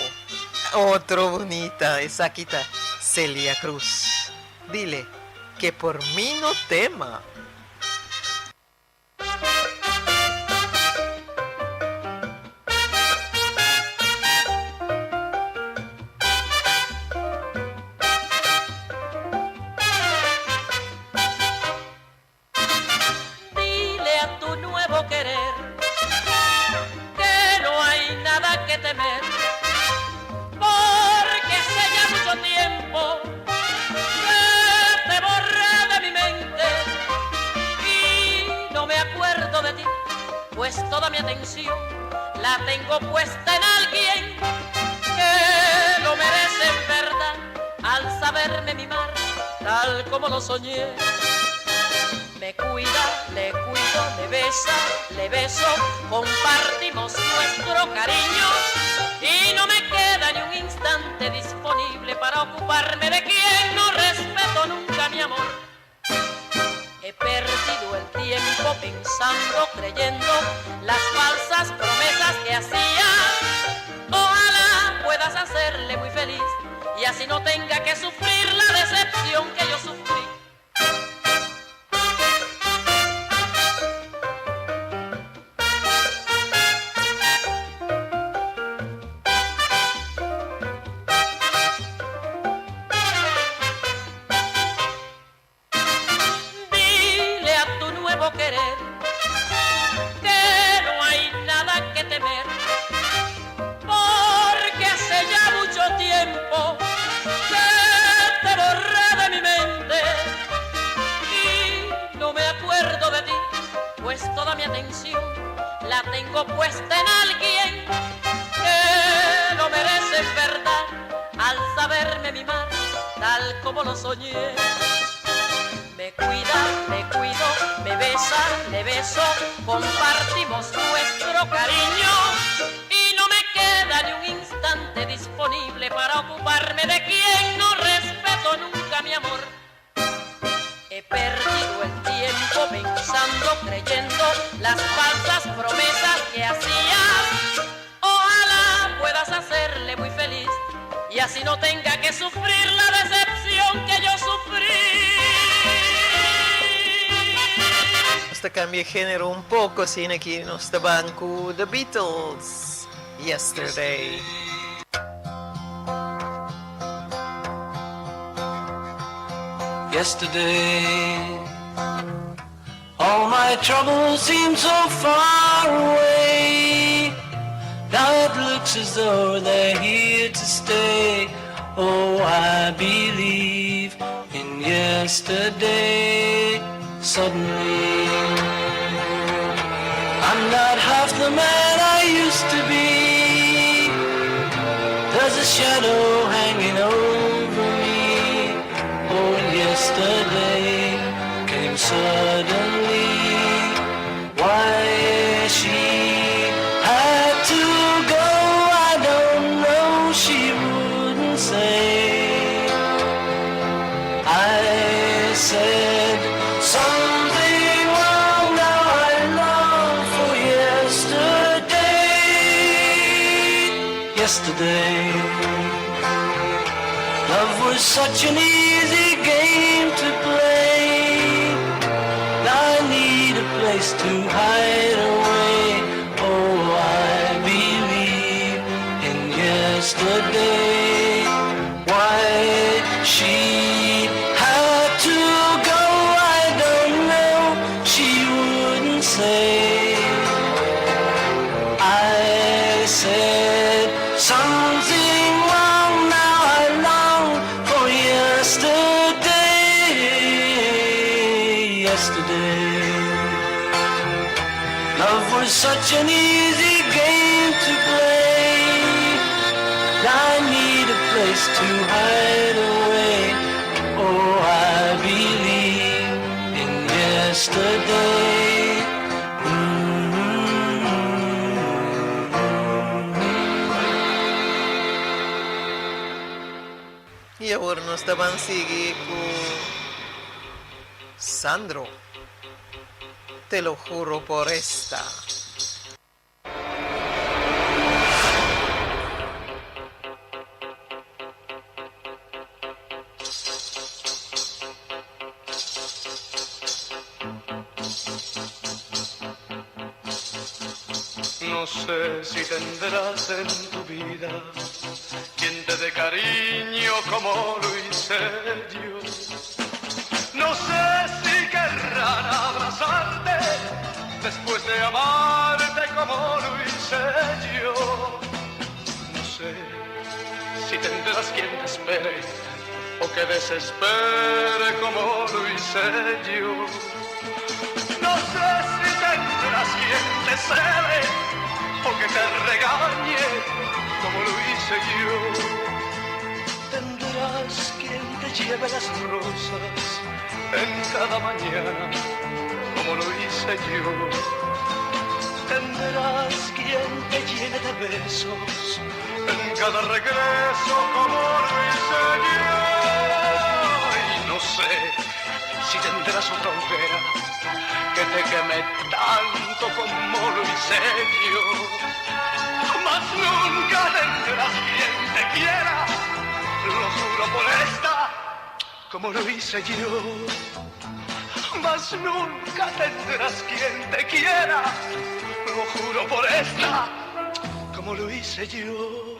Speaker 9: Otro bunita, esaki ta Celia Cruz. Dile que por mi no tema.
Speaker 10: Dile a tu nuevo querer que no hay nada que temer, porque hace ya mucho tiempo que te borré de mi mente y no me acuerdo de ti, pues toda mi atención la tengo puesta en alguien que lo merece en verdad al saberme mimar tal como lo soñé. Me cuida, le cuido, me besa, le beso, compartimos nuestro cariño y no me queda ni un instante disponible para ocuparme de quien no respeto nunca mi amor. He perdido el tiempo pensando, creyendo las falsas promesas que hacía. Ojalá puedas hacerle muy feliz y así no tenga que sufrir la decepción que yo sufrí. Dile a tu nuevo querer que no hay nada que temer, porque hace ya mucho tiempo que te borré de mi mente y no me acuerdo de ti, pues toda mi atención la tengo puesta en alguien que lo merece en verdad al saberme mimar tal como lo soñé. Me cuida, le cuido, me besa, le beso, compartimos nuestro cariño y no me queda ni un instante disponible para ocuparme de quien no respeto nunca mi amor. He perdido el tiempo pensando, creyendo las falsas promesas que hacías. Ojalá puedas hacerle muy feliz y así no tenga que sufrir la decepción que yo sufrí.
Speaker 9: Nos ta kambia género un poko, asina aki nos ta ban ku The Beatles, Yesterday.
Speaker 4: Yesterday, all my troubles seem so far away. Now it looks as though they're here to stay. Oh, I believe in yesterday. Suddenly, I'm not half the man I used to be. There's a shadow hanging over me. Oh, and yesterday came suddenly. Why she had to go, I don't know. She wouldn't say. I said something wrong. Now I long for yesterday. Yesterday. Love was such an easy game to play. Now I need a place to hide away. Oh, I believe in yesterday. Why she had to go, I don't know. She wouldn't say. I said. Love was such an easy game to play. I need a place to hide away. Oh, I believe in yesterday.
Speaker 9: I awor nos ta ban sigui ku Sandro, Te lo juro por esta.
Speaker 4: No sé si tendrás en tu vida quien te dé cariño como lo hice yo. No sé si querrán abrazarte después de amarte como lo hice yo. No sé si tendrás quien te espere o que desespere como lo hice yo. No sé si tendrás quien te cele o que te regañe como lo hice yo. Tendrás quien te lleve las rosas en cada mañana como lo hice yo. Tendrás quien te llene de besos en cada regreso como lo hice yo. Y no sé si tendrás otra hoguera que te queme tanto como lo hice yo. Mas nunca tendrás quien te quiera, lo juro por esta, como lo hice yo. Mas nunca tendrás quien te quiera, lo juro por esta, como lo hice yo.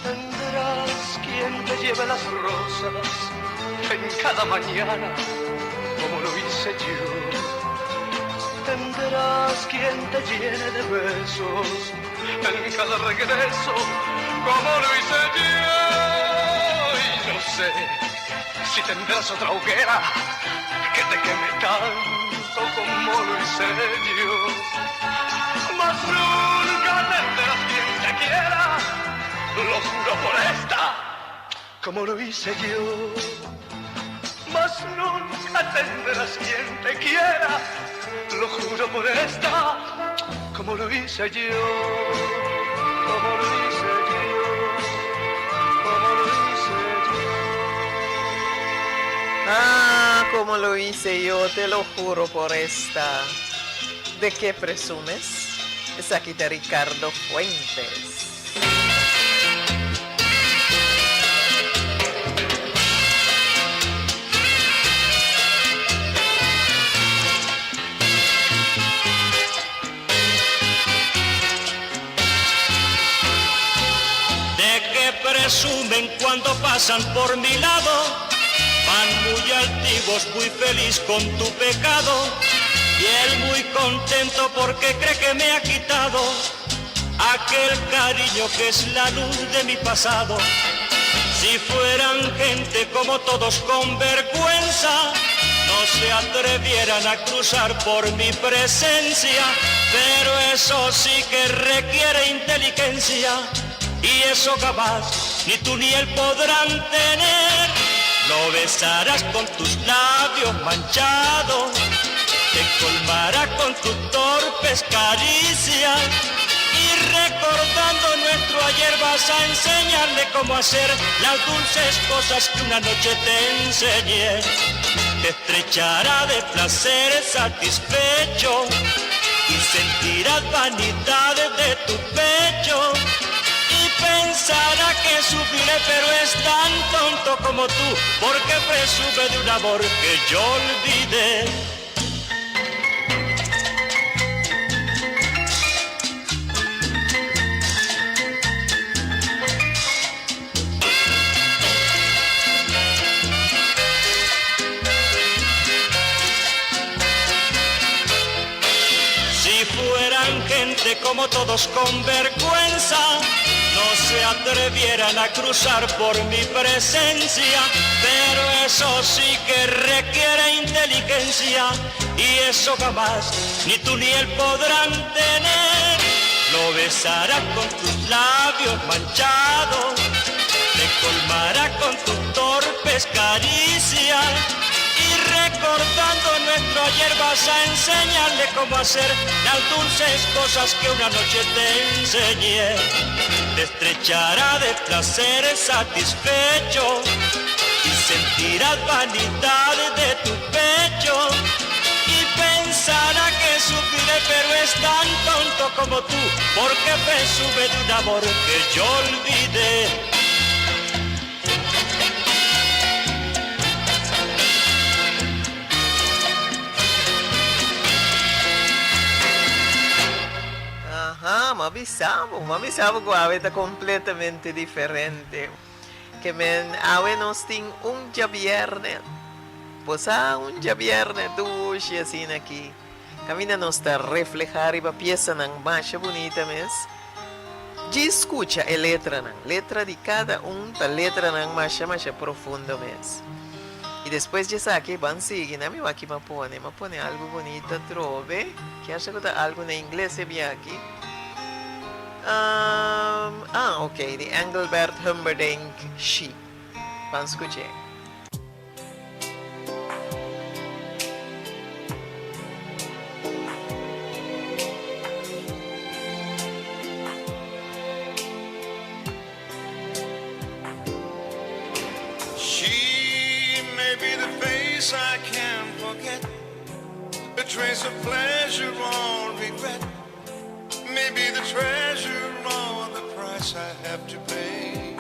Speaker 4: Tendrás quien te lleve las rosas en cada mañana, como lo hice yo. Tendrás quien te llene de besos en cada regreso, como lo hice yo. Y no sé si tendrás otra hoguera que te queme tanto como lo hice yo. Mas nunca tendrás quien te quiera, lo juro por esta, como lo hice yo. Mas nunca tendrás quien te quiera, lo juro por esta, como lo hice yo, como lo hice yo, como lo hice yo.
Speaker 9: Ah, como lo hice yo, te lo juro por esta. ¿De qué presumes? Esaki ta Ricardo Fuentes.
Speaker 11: De que presumen cuando pasan por mi lado, van muy altivos, muy feliz con tu pecado, y él muy contento porque cree que me ha quitado aquel cariño que es la luz de mi pasado. Si fueran gente como todos con vergüenza, no se atrevieran a cruzar por mi presencia, pero eso sí que requiere inteligencia, y eso jamás ni tú ni él podrán tener. Lo besarás con tus labios manchados, te colmará con tus torpes caricias, y recordando nuestro ayer vas a enseñarle cómo hacer las dulces cosas que una noche te enseñé. Te estrechará de placer satisfecho y sentirás vanidades de tu pecho y pensará que sufriré, pero es tan tonto como tú, porque presume de un amor que yo olvidé. como todos con vergüenza no se atrevieran a cruzar por mi presencia. Pero eso sí que requiere inteligencia y eso jamás ni tú ni él podrán tener. Lo besará con tus labios manchados, te colmará con tus torpes caricias y recordando nuestro ayer vas a enseñarle cómo hacer las dulces cosas que una noche te enseñé. Te estrechará de placer satisfecho y sentirás vanidad de tu pecho y pensará que sufriré, pero es tan tonto como tú, porque presume de un amor que yo olvidé.
Speaker 9: Aha, m'a bisa bo, m'a bisa bo ku awe ta kompletamente diferente. Ke men awe nos tin un djabièrnè. Bo sa un djabièrnè dushi asina aki. Kaminda nos ta reflehá riba piesanan masha bunita mes. Djis skucha e letranan. Letra di kada un ta letranan masha masha profundo mes. I despues di esaki ban sigui na mi wak m'a pone. M'a pone algu bunita atrobe. Kier sa ku ta algu na ingles e biaki. Ah, ok, di Engelbert Humperdinck, She. Ban skuch'é.
Speaker 4: She may be the face I can't forget, a trace of pleasure or regret, may be the treasure or the price I have to pay.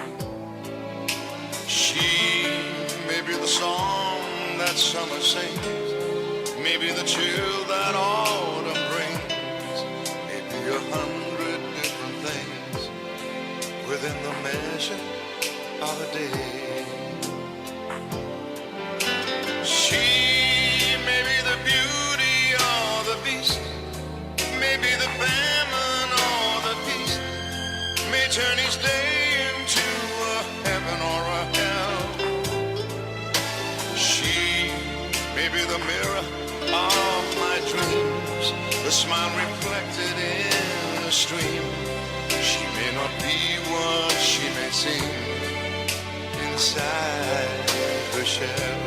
Speaker 4: She may be the song that summer sings, maybe the chill that autumn brings, maybe 100 different things within the measure of a day. She may be the beauty or the beast, may be the famine or the feast, may turn each day into a heaven or a hell. She may be the mirror of my dreams, the smile reflected in the stream. She may not be what she may seem inside her shell.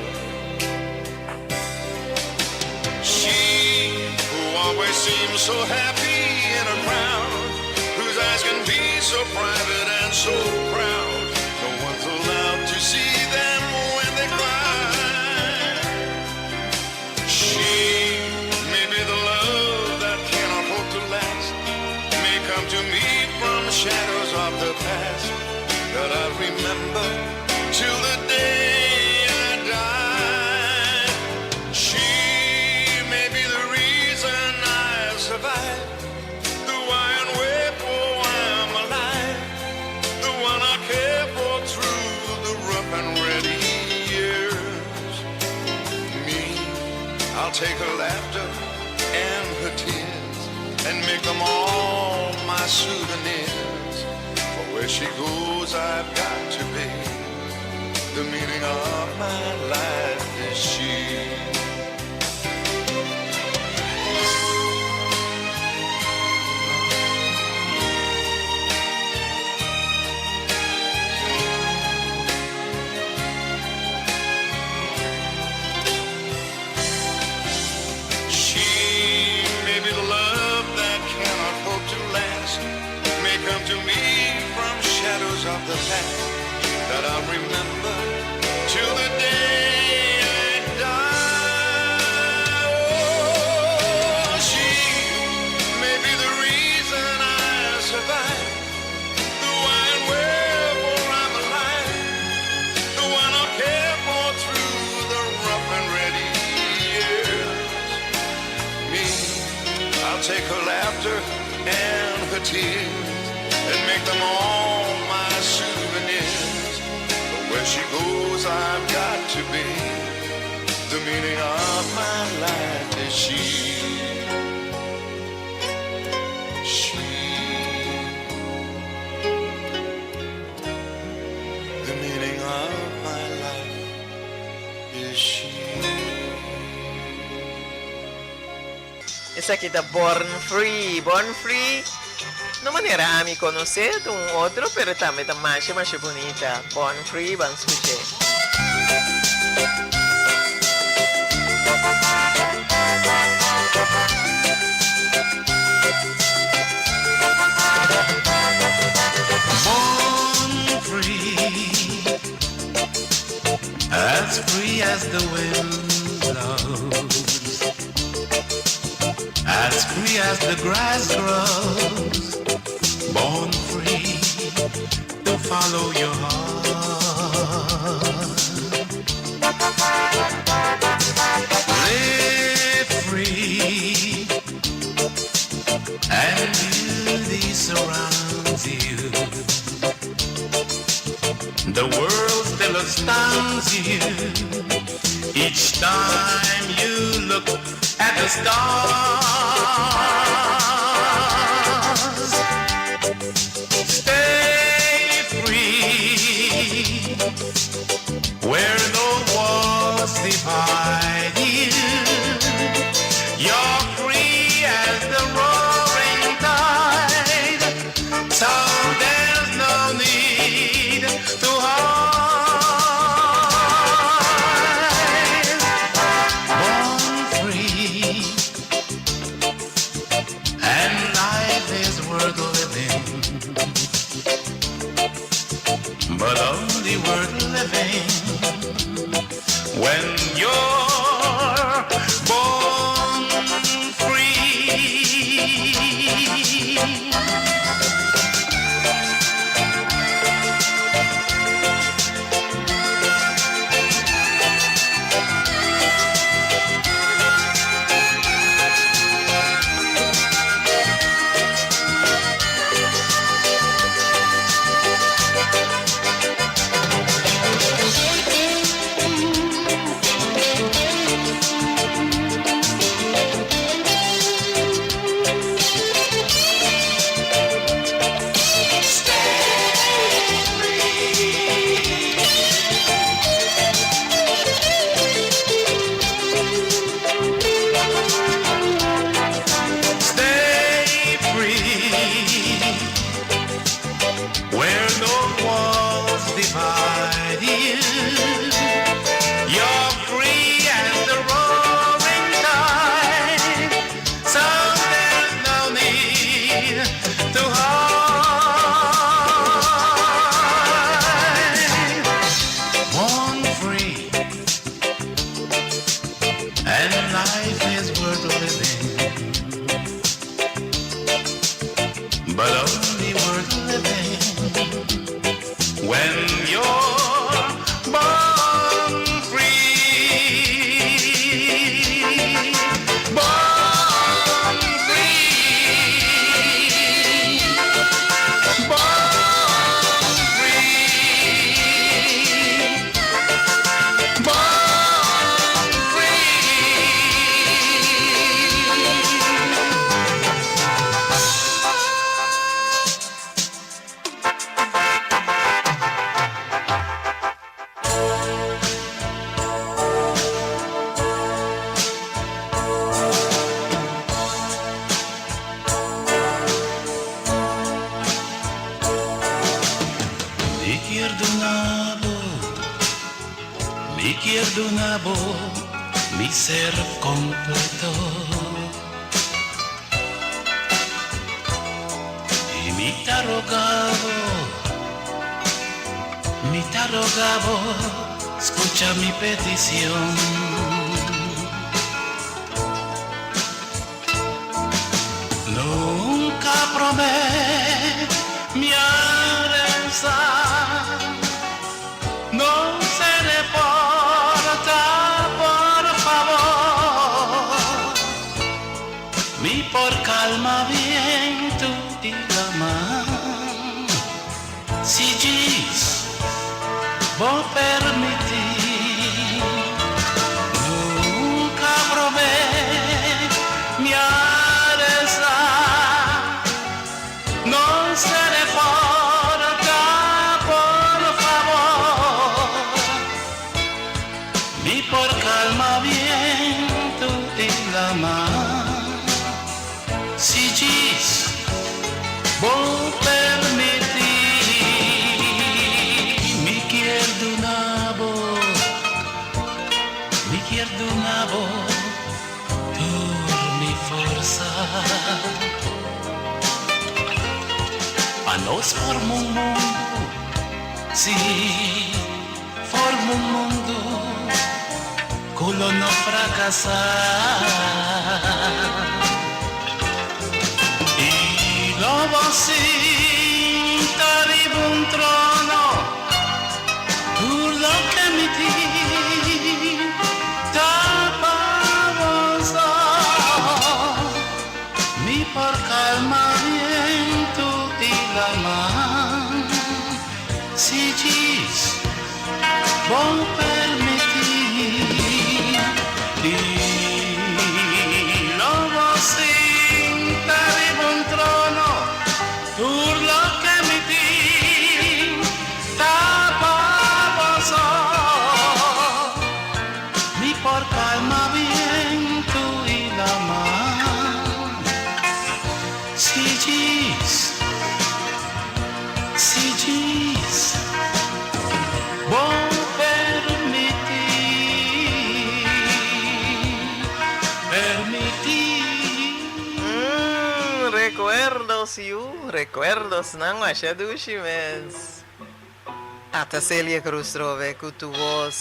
Speaker 4: She who always seems so happy in a crowd, whose eyes can be so private and so proud. No one's allowed to see them when they cry. She may be the love that cannot hope to last, may come to me from shadows of the past that I remember till the day I die. She may be the reason I survive, the why and wherefore I'm alive, the one I care for through the rough and ready years. Me, I'll take her laughter and her tears and make them all my souvenirs. For where she goes, I've got to be. The meaning of my life is she. She may be the love that cannot hope to last, may come to me from shadows of the past that I'll remember till the day I die. Oh, she may be the reason I survive, the why and wherefore I'm alive, the one I'll care for through the rough and ready years. Me, I'll take her laughter and her tears and make them all my souvenirs. But where she goes, I've got to be. The meaning of my life is she. She.
Speaker 9: Esaki ta Born Free. Born Free no manera ami conoce, ta un otro pero tambe ta masha masha bunita. Born Free, ban scuch'e.
Speaker 12: Born free, as free as the wind blows, as free as the grass grows, born free to follow your heart. Live free, and beauty surrounds you. The world still astounds you each time you look at the stars. Stay free where no walls divide you. You're free as the roaring tide, so there's no need to hide. Born free, and life is worth living, but only worth living when you're born free. Stay free where no walls divide you. You're free as the roaring tide, so there's no need to hide. Born free, and life is worth living, but only worth living when you're born free. Born free. Born free. Born free. Mi kier duna bo, mi kier duna bo, mi ser completo. Y mi ta roga bo, mi ta roga bo, scucha mi peticion. Nunca prome mi a resa, no cera porta, por fabor. Mi por calma bientu y laman. Si djis bo permiti, nunca prome mi a resa. No cera porta, por fabor. Mi por calma bientu y laman. Bo permití mi kier duna bo, mi kier duna bo tur mi forsa. Pa nos forma un mundu, sí, forma un mundu ku lo no frakasá. I lo bo sinta riba un trono, tur loke mi tin ta pa bo so. Mi por kalma bientu i laman, si djis bo permití. I lo bo sinta riba un trono, tur loke mi tin ta pa bo so. Mi por kalma bientu i laman, si djis, si djis bo permití, permití.
Speaker 9: Mmm, recuerdos yu, recuerdos nan masha dushi mes. Ata Celia Cruz trobe cu tu voz.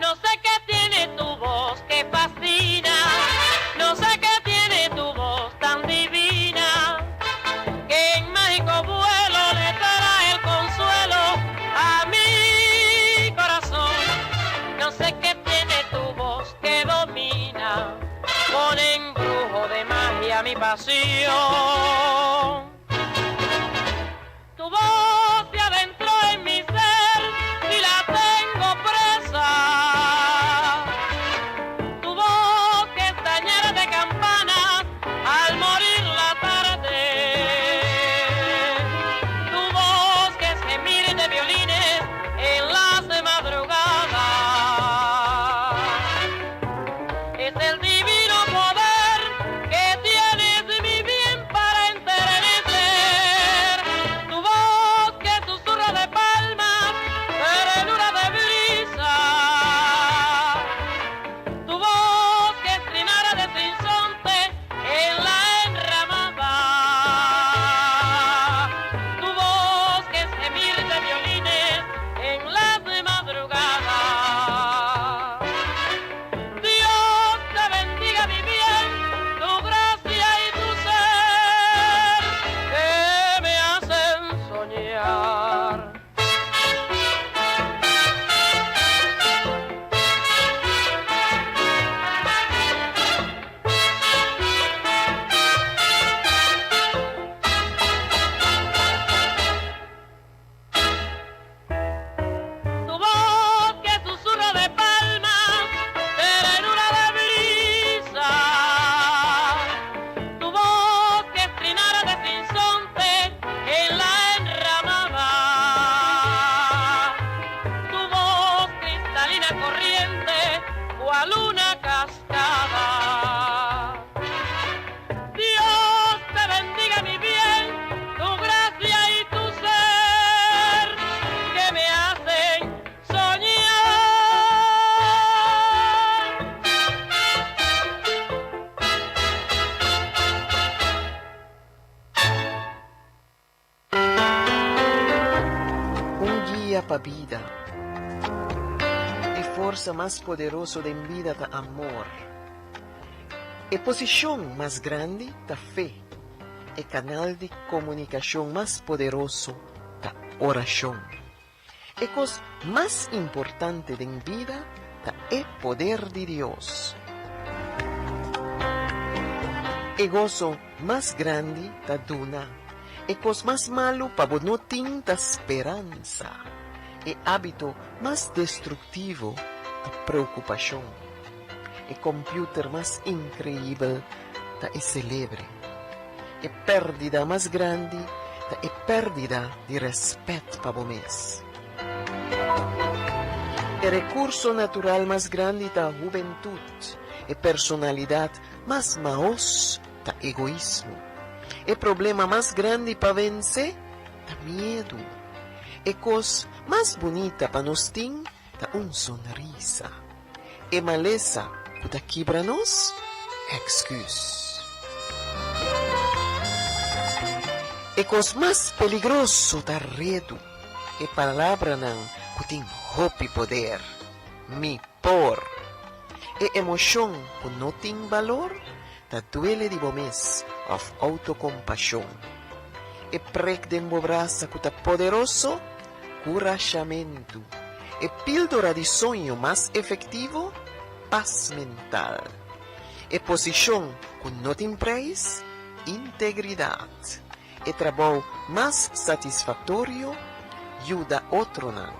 Speaker 10: No sé qué tiene tu voz que fascina, no sé qué tiene tu voz tan divina, que en mágico vuelo le trae el consuelo a mi corazón. No sé qué tiene tu voz que domina, con embrujo de magia mi pasión. Tu voz se adentró en mi ser y la tengo presa. Tu voz que estañara de campanas al morir la tarde. Tu voz que es gemir de violines en las madrugadas. Es el divino poder que tienes mi bien para enternecer. Tu voz que susurra de palmas, ternura de brisa. Tu voz que es trinar de sinsonte en la enramada. Tu voz que es gemir de violines en las madrugadas. Dios te bendiga mi bien, tu gracia y tu ser que me hacen soñar. Tu voz que susurro de palmas, ternura de brisa. Tu voz que es trinar de sinsonte en la enramada. Tu voz cristalina corriente, cual una cascada. Dios te bendiga mi bien, tu gracia y tu ser que me hacen soñar.
Speaker 9: Un guia pa bida. E forsa mas poderoso den bida ta amor. E posishon mas grandi ta fe. E kanal di komunikashon mas poderoso ta. orashon. E kos mas importante den bida ta e poder di Dios. E goso mas grandi ta duna. E kos mas malu pa bo no tin ta speransa. E hábito mas destruktivo ta preokupashon. E kòmpiuter mas inkreibel ta e selebre. E pèrdida mas grandi ta e pèrdida di rèspèt pa bo mes. E rekurso natural mas grandi ta hubentut. E personalidat mas mahos ta egoismo. E problema mas grandi pa vense ta miedu. E kos mas bunita pa nos tin ta un sonrisa. E malesa ku ta kibra nos? Èksküs. E kos mas peligroso ta redu, e palabranan ku tin hopi poder, Mi por. E emoshon ku no tin balor ta duele di bo mes òf outokompashon. E prek den bo brasa ku ta poderoso? Kurashamentu. E píldora di soño mas efektivo? Pas mental. E posishon ku no tin preis? Integridat. E trabou mas satisfaktorio? Yuda otronan.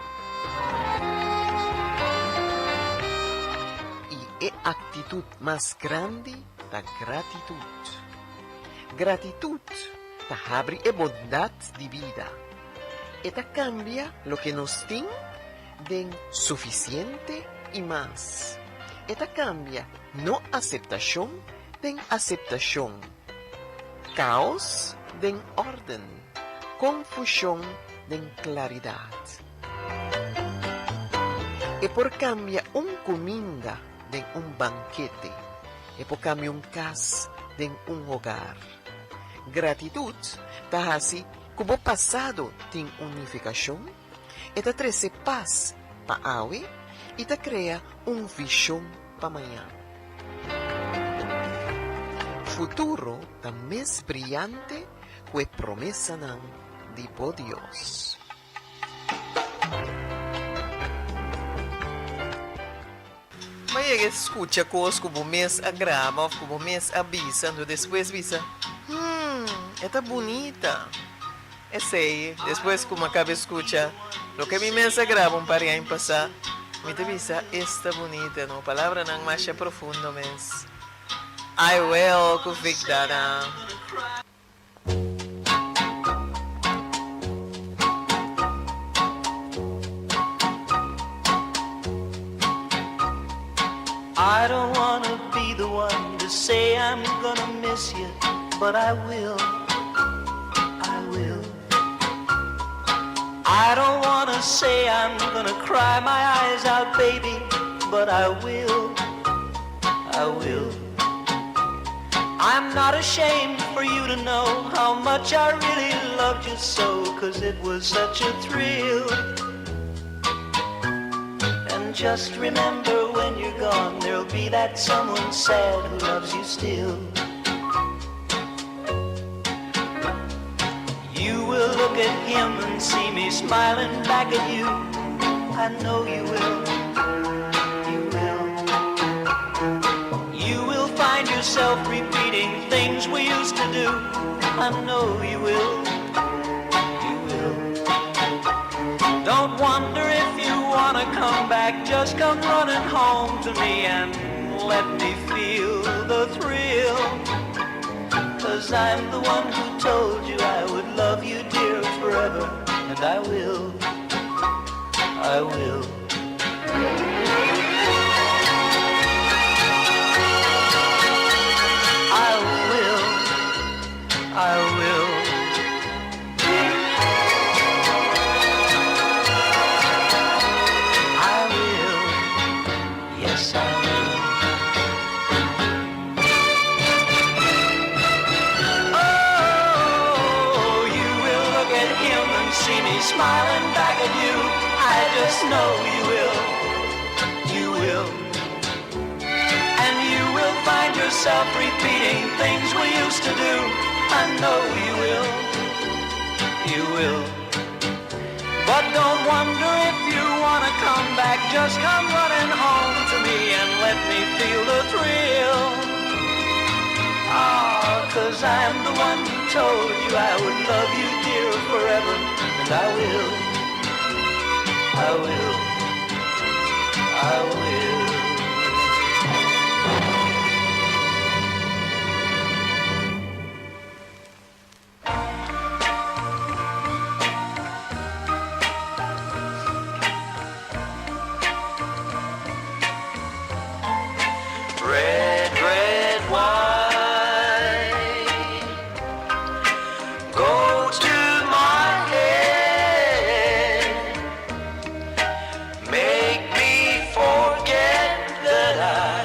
Speaker 9: I e aktitut mas grandi ta gratitut. Gratitut ta habri e bondat di bida. E ta kambia loke nos tin den sufisiente i mas. E ta kambia no aseptashon den aseptashon, kaos den órden, konfushon den klaridat. E por kambia un kuminda den un bankete. E por kambia un kas den un hogar. Gratitut ta hasi Ku bo pasado tin un nifikashon, e ta trese pas pa awe i ta krea un vishon pa mañan. Futuro ta mes briante ku e promesanan di bo Dios. Bo yega skucha kos ku bo mes a graba òf ku bo mes a bisa, anto despues bisa, Hmm, e ta bunita. Esei, despues ku mi a kaba skucha loke mi mes a graba un par di aña pasá, mi ta bisa, Esta bunita, no? Palabranan masha profundo mes. I will ku Vic Dana.
Speaker 4: I don't wanna be the one to say I'm gonna miss you, but I will. I will. I don't wanna say I'm gonna cry my eyes out, baby, but I will. I will. I'm not ashamed for you to know how much I really loved you so, cause it was such a thrill. And just remember when you're gone, there'll be that someone sad who loves you still. You will look at him and see me smiling back at you. I know you will. You will. You will find yourself repeating things we used to do. I know you will. You will. Don't wonder if you wanna come back. Just come running home to me and let me feel the thrill. Cause I'm the one who told you I would love you, dear, forever. And I will. I will. I will. I will. I will. Yes, I will. Oh, you will look at him and see me smiling back at you. I just know you will. You will. And you will find yourself repeating things we used to do. I know you will. You will. wonder if you wanna come back. Just come running home to me and let me feel the thrill. Ah, 'cause I'm the one who told you I would love you, dear, forever. And I will. I will. I will. Red, red wine, go to my head, make me forget that I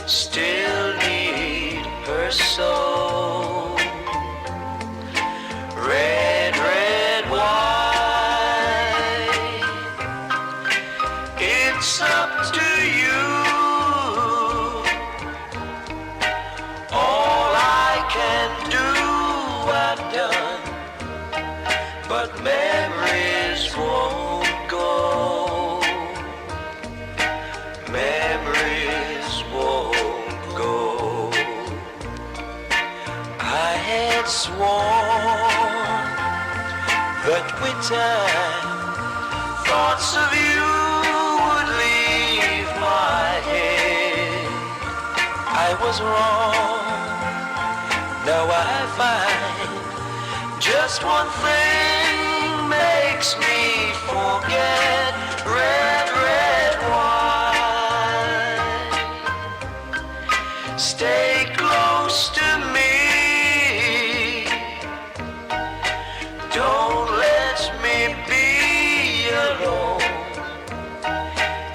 Speaker 4: still need her so. Red, red wine. It's up to you. All I can do, I've done. But memories won't go. Memories won't go. I had sworn that with time thoughts of you would leave my head. I was wrong. Now I find just one thing makes me forget red, red wine. Stay close to me. Don't let me be alone.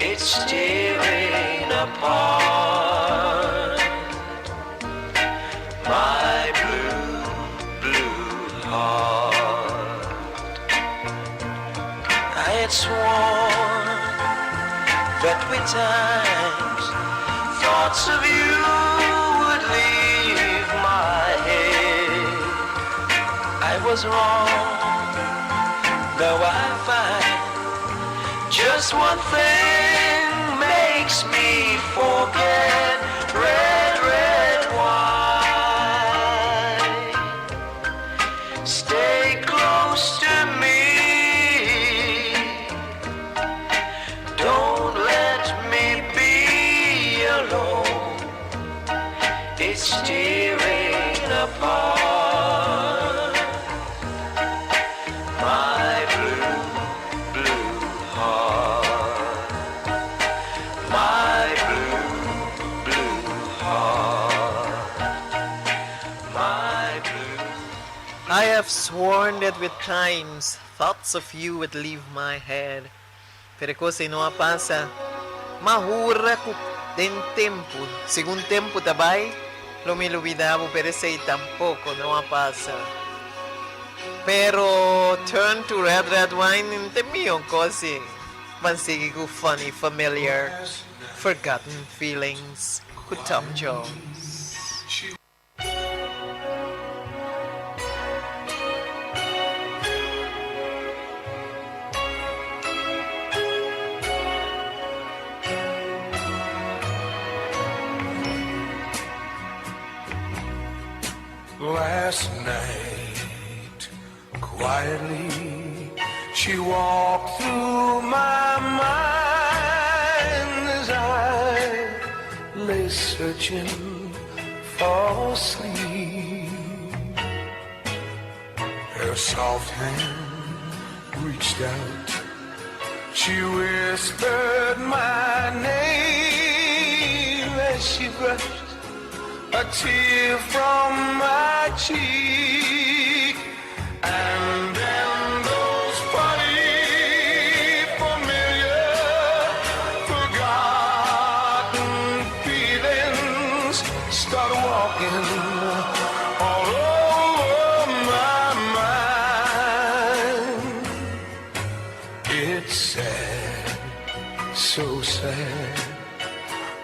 Speaker 4: It's tearing apart my blue, blue heart. I had sworn that with times thoughts of you would leave my head. I was wrong. Now I find just one thing makes me forget red, red wine. Stay close to me. Don't let me be alone. It's tearing apart my blue, blue heart. My blue, blue heart. My blue.
Speaker 9: I have sworn that with times thoughts of you would leave my head. Pero kos no a pasa. M'a hura ku den tempu, segun tempu ta bai, lo mi lubidá bo, pero esei tampoko no a pasa. Pero turn to red red wine ta mihó kos i ban sigui ku funny familiar forgotten feelings ku Tom Jones.
Speaker 12: Last night, quietly, she walked through my mind as I lay searching for sleep. Her soft hand reached out. She whispered my name as she brushed a tear from my cheek. And then those funny, familiar, forgotten feelings start walking all over my mind. It's sad, so sad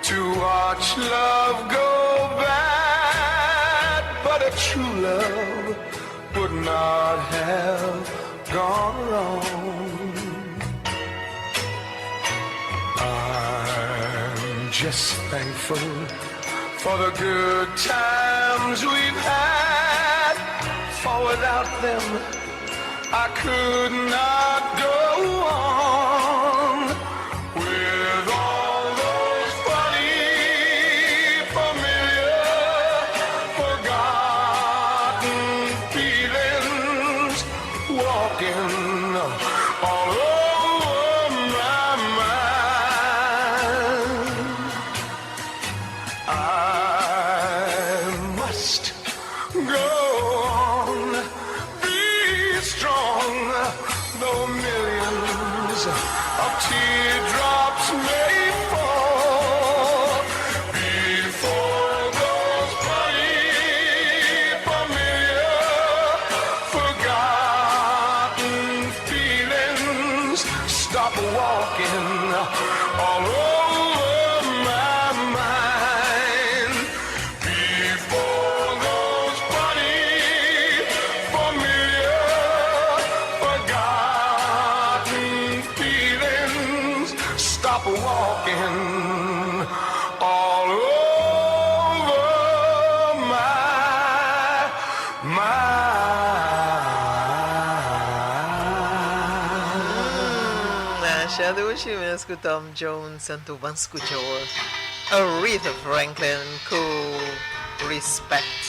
Speaker 12: to watch love go bad, but a true love would not have gone wrong. just thankful for the good times we've had. For without them, I could not go on. With all those funny, familiar, forgotten feelings walking all over my mind. I must go on, be strong, though millions of teardrops may fall. Before those funny, familiar, forgotten feelings stop walking all over my mind. Before those funny, familiar, forgotten feelings stop walking all over my mind.
Speaker 9: Masha dushi mes ku Tom Jones anto ban skucha awor Aretha Franklin ku Respect.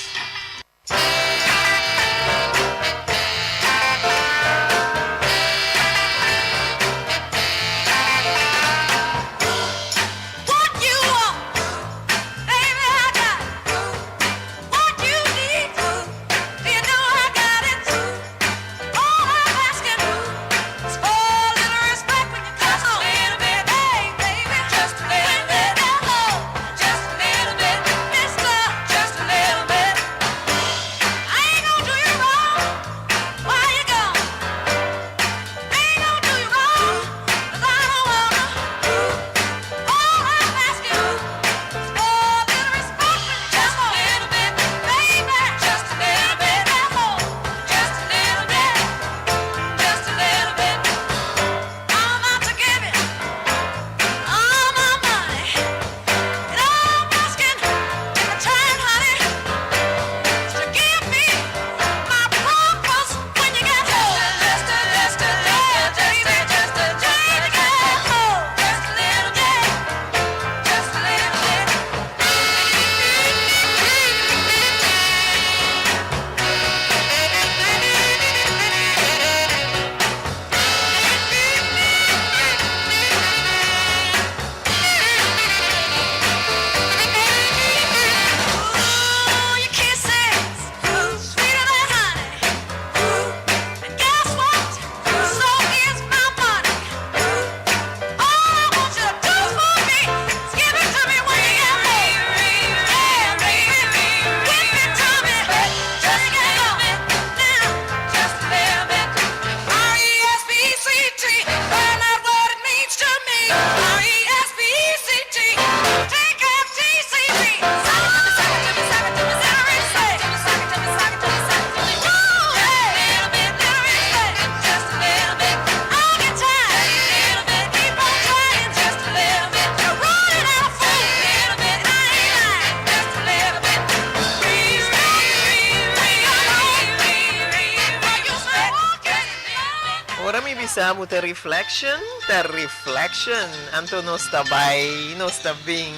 Speaker 9: Ora mi bisa bo ta reflection, ta reflection. Anto nos ta bai, nos ta bin,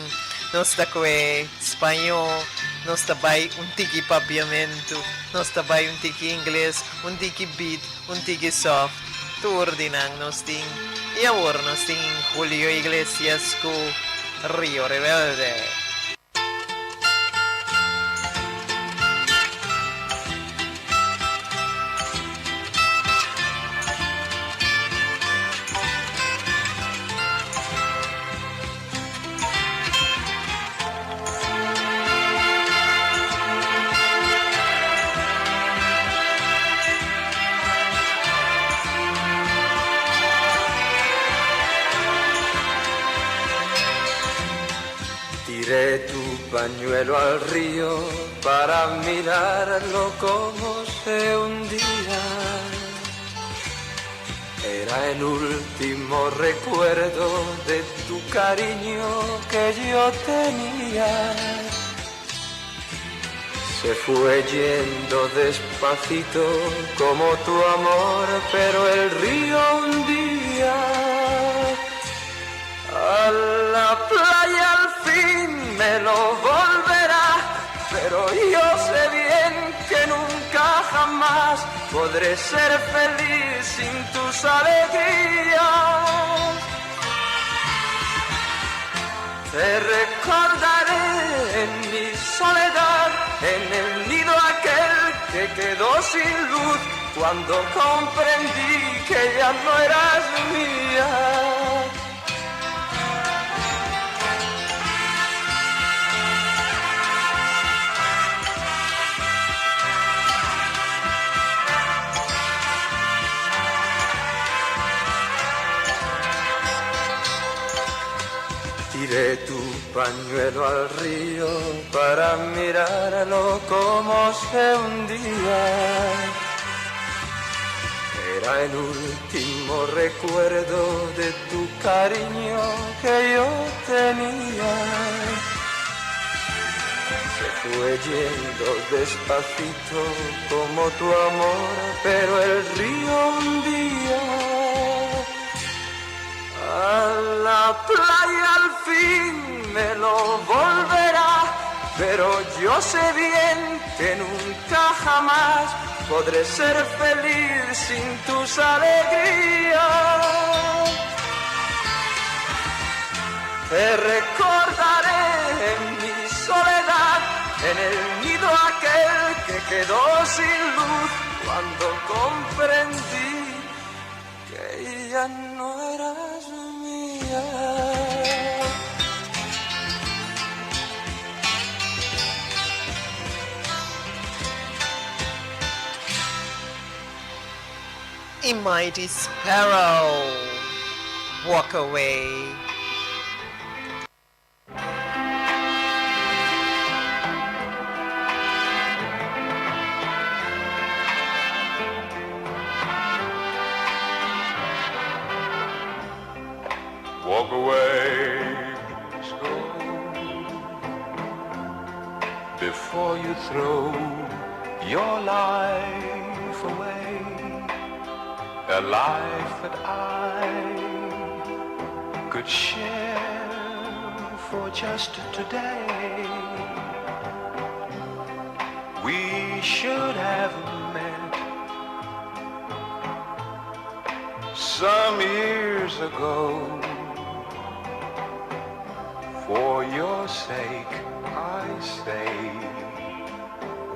Speaker 9: nos ta kue spañó, nos ta bai un tiki papiamentu, nos ta bai un tiki ingles, un tiki beat, un tiki soft. Tur di nan nos tin. I awor nos tin Julio Iglesias ku Rio Rebelde.
Speaker 4: Tiré tu pañuelo al río para mirarlo como se hundía. Era el último recuerdo de tu cariño que yo tenía. Se fue yendo despacito como tu amor, pero el río un día a la playa al fin me lo volverá, pero yo sé bien que nunca jamás podré ser feliz sin tus alegrías. Te recordaré en mi soledad, en el nido aquel que quedó sin luz, cuando comprendí que ya no eras mía. Tiré tu pañuelo al río para mirarlo como se hundía. Era el último recuerdo de tu cariño que yo tenía. Se fue yendo despacito como tu amor, pero el río un día a la playa al fin me lo volverá, pero yo sé bien que nunca jamás podré ser feliz sin tus alegrías. Te recordaré en mi soledad, en el nido aquel que quedó sin luz, cuando comprendí que ya no eras mía.
Speaker 9: E Mighty Sparrow, Walk Away.
Speaker 7: Walk away, please go before you throw your life away. A life that I could share for just today. We should have met some years ago. For your sake, I say,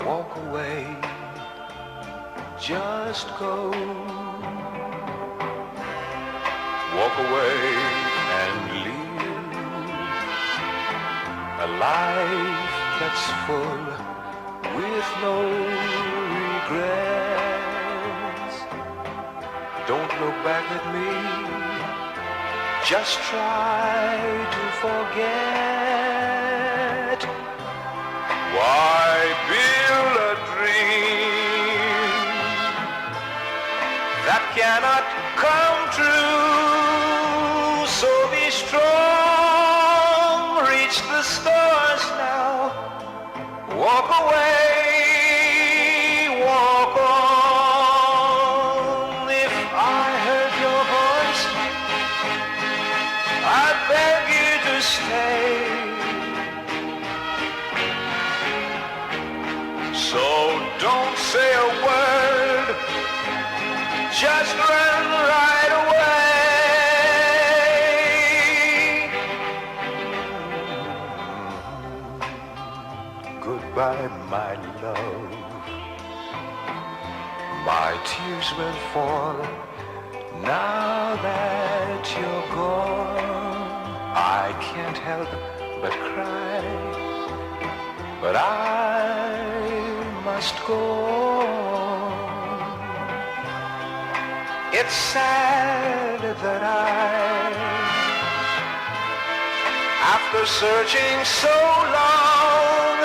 Speaker 7: walk away, just go. Walk away and live a life that's full with no regrets. Don't look back at me. Just try to forget. Why build a dream that cannot come true? So be strong, reach the stars now. Walk away, walk on. If I heard your voice, I beg you to stay. So don't say a word, just run right away. Goodbye, my love. My tears will fall now that you're gone. I can't help but cry, but I must go on. It's sad that I, after searching so long,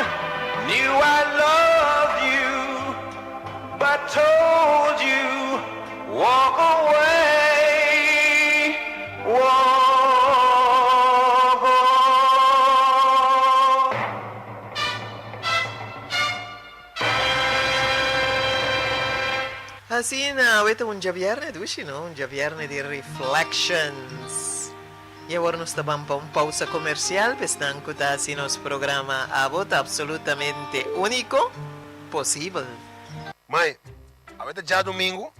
Speaker 7: knew I loved you, but told you, walk away.
Speaker 9: Asina, awe ta un djabièrnè dushi, no? Un djabièrnè di Reflections. I awor nos ta ban pa un pausa komersial pa esnan ku ta hasi nos programa Abo ta Absolutamente Úniko posibel.
Speaker 13: Mai, awe ta djadumingu,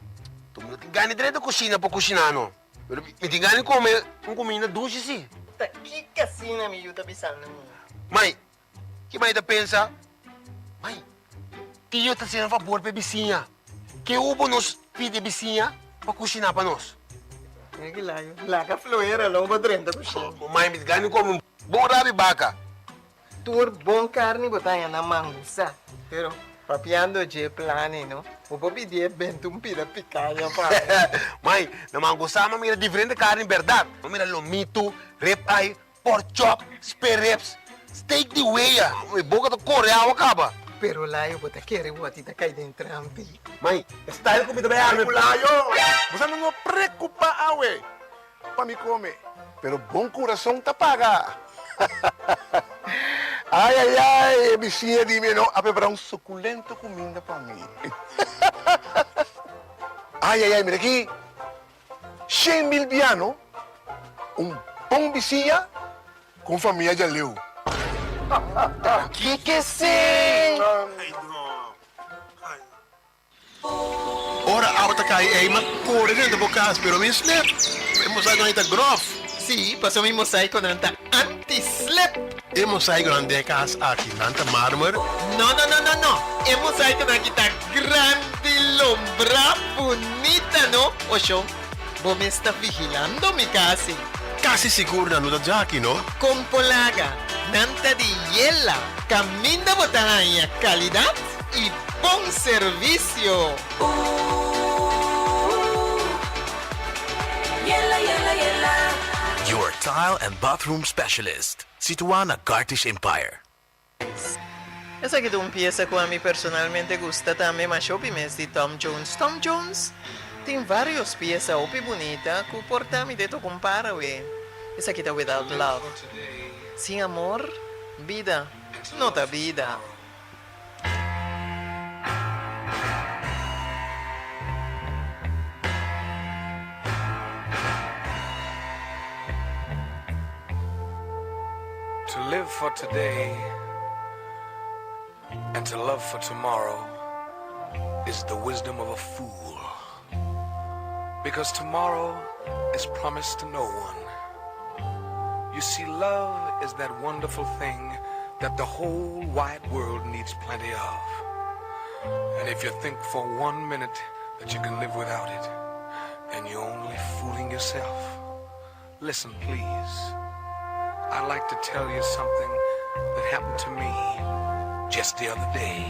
Speaker 13: tur mi no tin gana di drenta kushina pa kushiná no. Pero mi tin gana di kome un kuminda dushi si.
Speaker 9: Ta kiko asina mi yu ta bisando mi?
Speaker 13: Mai, ki mai ta pensa? Mai, tio ta hasiendo fabor pa e bisiña. Ke hubo nos pidi e bisiña pa kushiná pa nos?
Speaker 9: Mira ki layo. Laga floera lo bo drenta kushina.
Speaker 13: Mai, mi tin gana di kome un bon rabi baka.
Speaker 9: Tur bon carni bo ta haña na mangusa, pero papiando dje plani no, bo por pidié benta un pida picaña pa mi.
Speaker 13: Mai, na mangusa mi a mira diferente carni berdad. Mi a mira lomitu, rib eye, pork chop, spare ribs, steak di wea. Mi boca ta core awa caba.
Speaker 9: Pero Layo, bo ta kere woti ta cay den trampi.
Speaker 13: Mai, e style cu mi ta bay arme.
Speaker 14: Layo, bo sa no preocupa awe. Pa mi come. Pero bon curason ta paga. Ay ay ay e bisiña di mi no a prepara un suculento cuminda pa mi. Ay ay ay mira aki 100,000 biano un bon bisiña cu un famia djaleu.
Speaker 9: Kiko esey?
Speaker 13: Ora awa ta kai ei, m'a kore drenta bo kas, pero mi slip. E mosaikonan ei ta grof.
Speaker 9: Sí, pasobra mi mosaikonan ta anti-slip.
Speaker 13: E mosaikonan den e kas aki, nan ta marmer?
Speaker 9: No, no, no, no, no. E mosaikonan aki ta grandi, lombrá, bunita, no? Osho, bo mes ta vigilando mi kas ei.
Speaker 13: Kasi sigur nan no ta djaki, no?
Speaker 9: Kon por laga? Nan ta di yela. Kaminda bo ta haña kalidat i bon servisio.
Speaker 15: Your tile and bathroom specialist, situá na Gartish Empire.
Speaker 9: Esaki ta un piesa ku ami personalmente gusta tambe masha hopi mes di Tom Jones. Tom Jones tin varios piesa hopi bunita ku por ta mi deto kumpara we. Esaki ta Without Love. Sin amor, bida no ta bida.
Speaker 12: To live for today and to love for tomorrow is the wisdom of a fool. Because tomorrow is promised to no one. You see, love is that wonderful thing that the whole wide world needs plenty of. And if you think for one minute that you can live without it, then you're only fooling yourself. Listen, please. I'd like to tell you something that happened to me just the other day.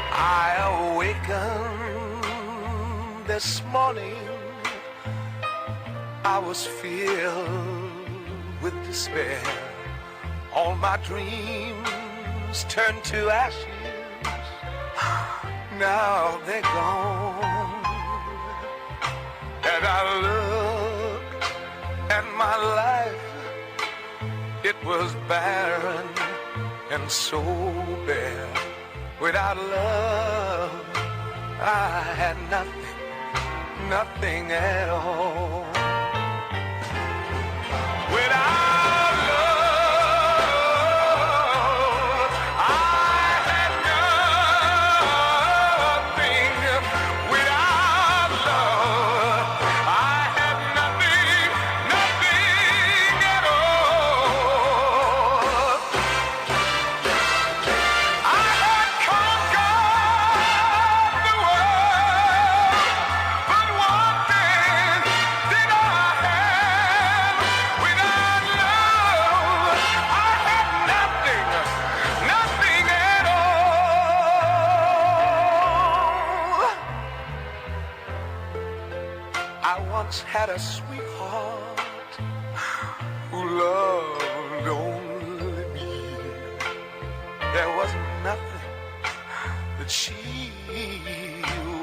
Speaker 12: I awakened this morning. I was filled with despair. All my dreams turned to ashes. Now they're gone. And I looked at my life. It was barren and so bare. Without love, I had nothing, nothing at all. Without love, I had nothing. Without love, I had nothing, nothing at all. I had conquered the world, but one thing did I have. Without love, I had nothing, nothing at all. I once had a sweetheart who loved only me. There was nothing that she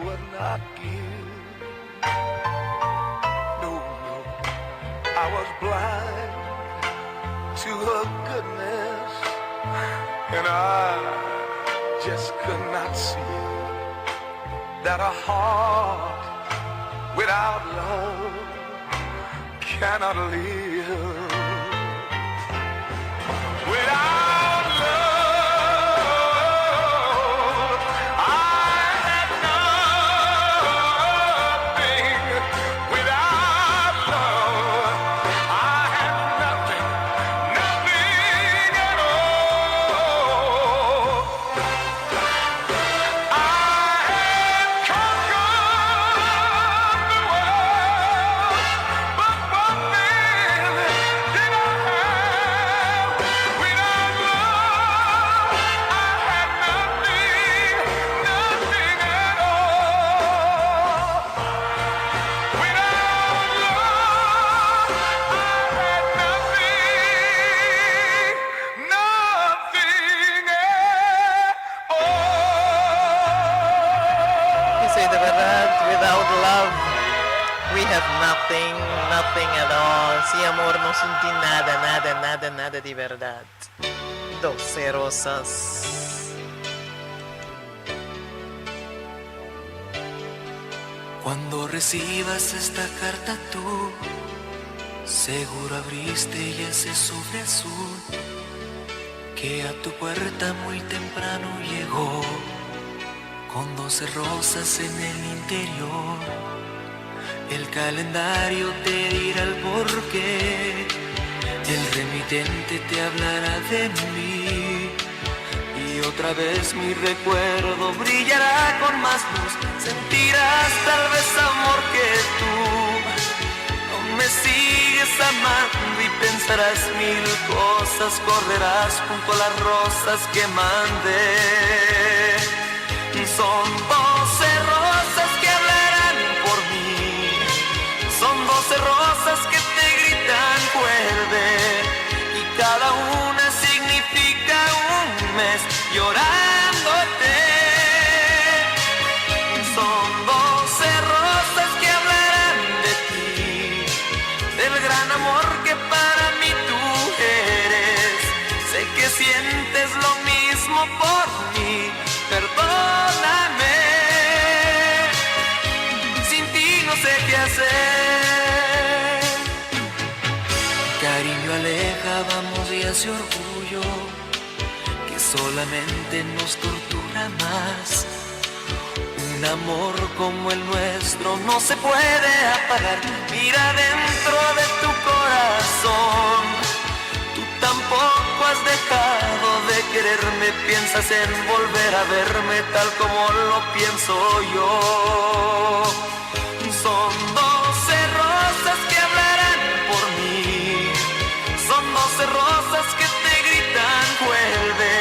Speaker 12: would not give. No, no, I was blind to her goodness, and I just could not see. That a heart without love cannot live. Without love, I had nothing. Without love, I had nothing, nothing at all. I had conquered the world, but what then did I have? Without love, I had nothing, nothing at all. Without love, I had nothing, nothing at all.
Speaker 9: Esey ta berdad, without love we have nothing, nothing at all. Sin amor nos no tin nada, nada, nada, nada di berdad. Doce Rosas.
Speaker 4: Cuando recibas esta carta tú, seguro abriste ya ese sobre azul que a tu puerta muy temprano llegó, con doce rosas en el interior. El calendario te dirá el porqué, el remitente te hablará de mí. Y otra vez mi recuerdo brillará con más luz. Sentirás tal vez amor que tú no me sigues amando y pensarás mil cosas. Correrás junto a las rosas que mandé. Son doce rosas que hablarán por mí. Son doce rosas que te gritan vuelve. Y cada una significa un mes llorándote. Son doce rosas que hablarán de ti, del gran amor que para mí tú eres. Sé que sientes lo mismo por mí, perdóname. Sin ti no sé qué hacer. Cariño, aleja, vamos ya ese orgullo que solamente nos tortura más. Un amor como el nuestro no se puede apagar. Mira dentro de tu corazón. Tú tampoco has dejado de quererme. Piensas en volver a verme tal como lo pienso yo. Son doce rosas que hablarán por mí. Son doce rosas que te gritan vuelve.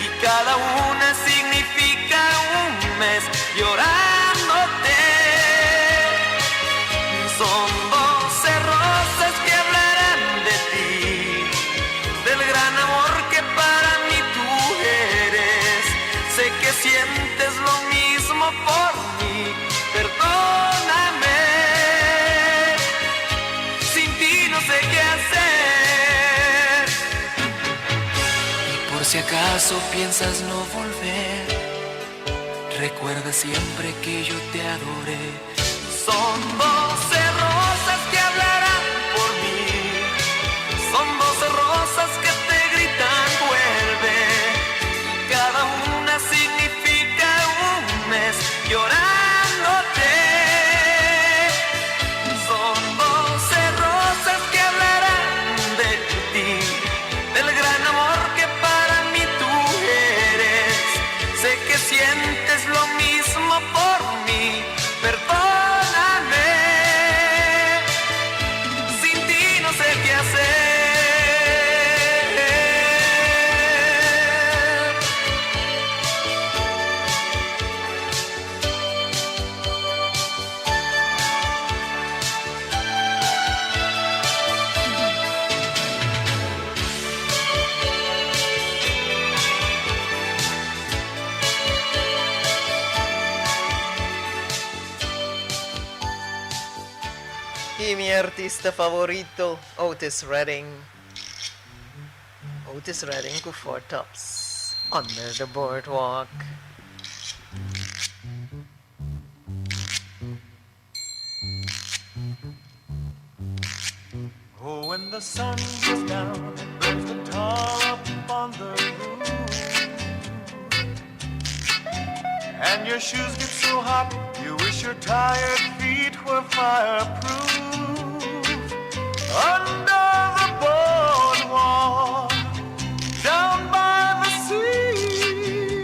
Speaker 4: Y cada una significa un mes llorándote. Son doce rosas que hablarán de ti, del gran amor que para mí tú eres. Sé que sientes lo mismo por mí, perdóname. Sin ti no sé qué hacer. Y por si acaso piensas no volver, recuerda siempre que yo te adoré. Son doce rosas que hablarán por mí. Son doce rosas que te gritan vuelve. Y cada una significa un mes llorándote. Son doce rosas que hablarán de ti, del gran amor que para mí tú eres. Sé que sientes lo mismo por mí, perdóname. Sin ti no sé qué hacer.
Speaker 9: Y mi artista favorito, Otis Redding. Otis Redding cu Four Tops. Under the Boardwalk.
Speaker 4: When the sun goes down and burns the tar up on the roof And your shoes get so hot, you wish your tired feet were fireproof Under the boardwalk, down by the sea,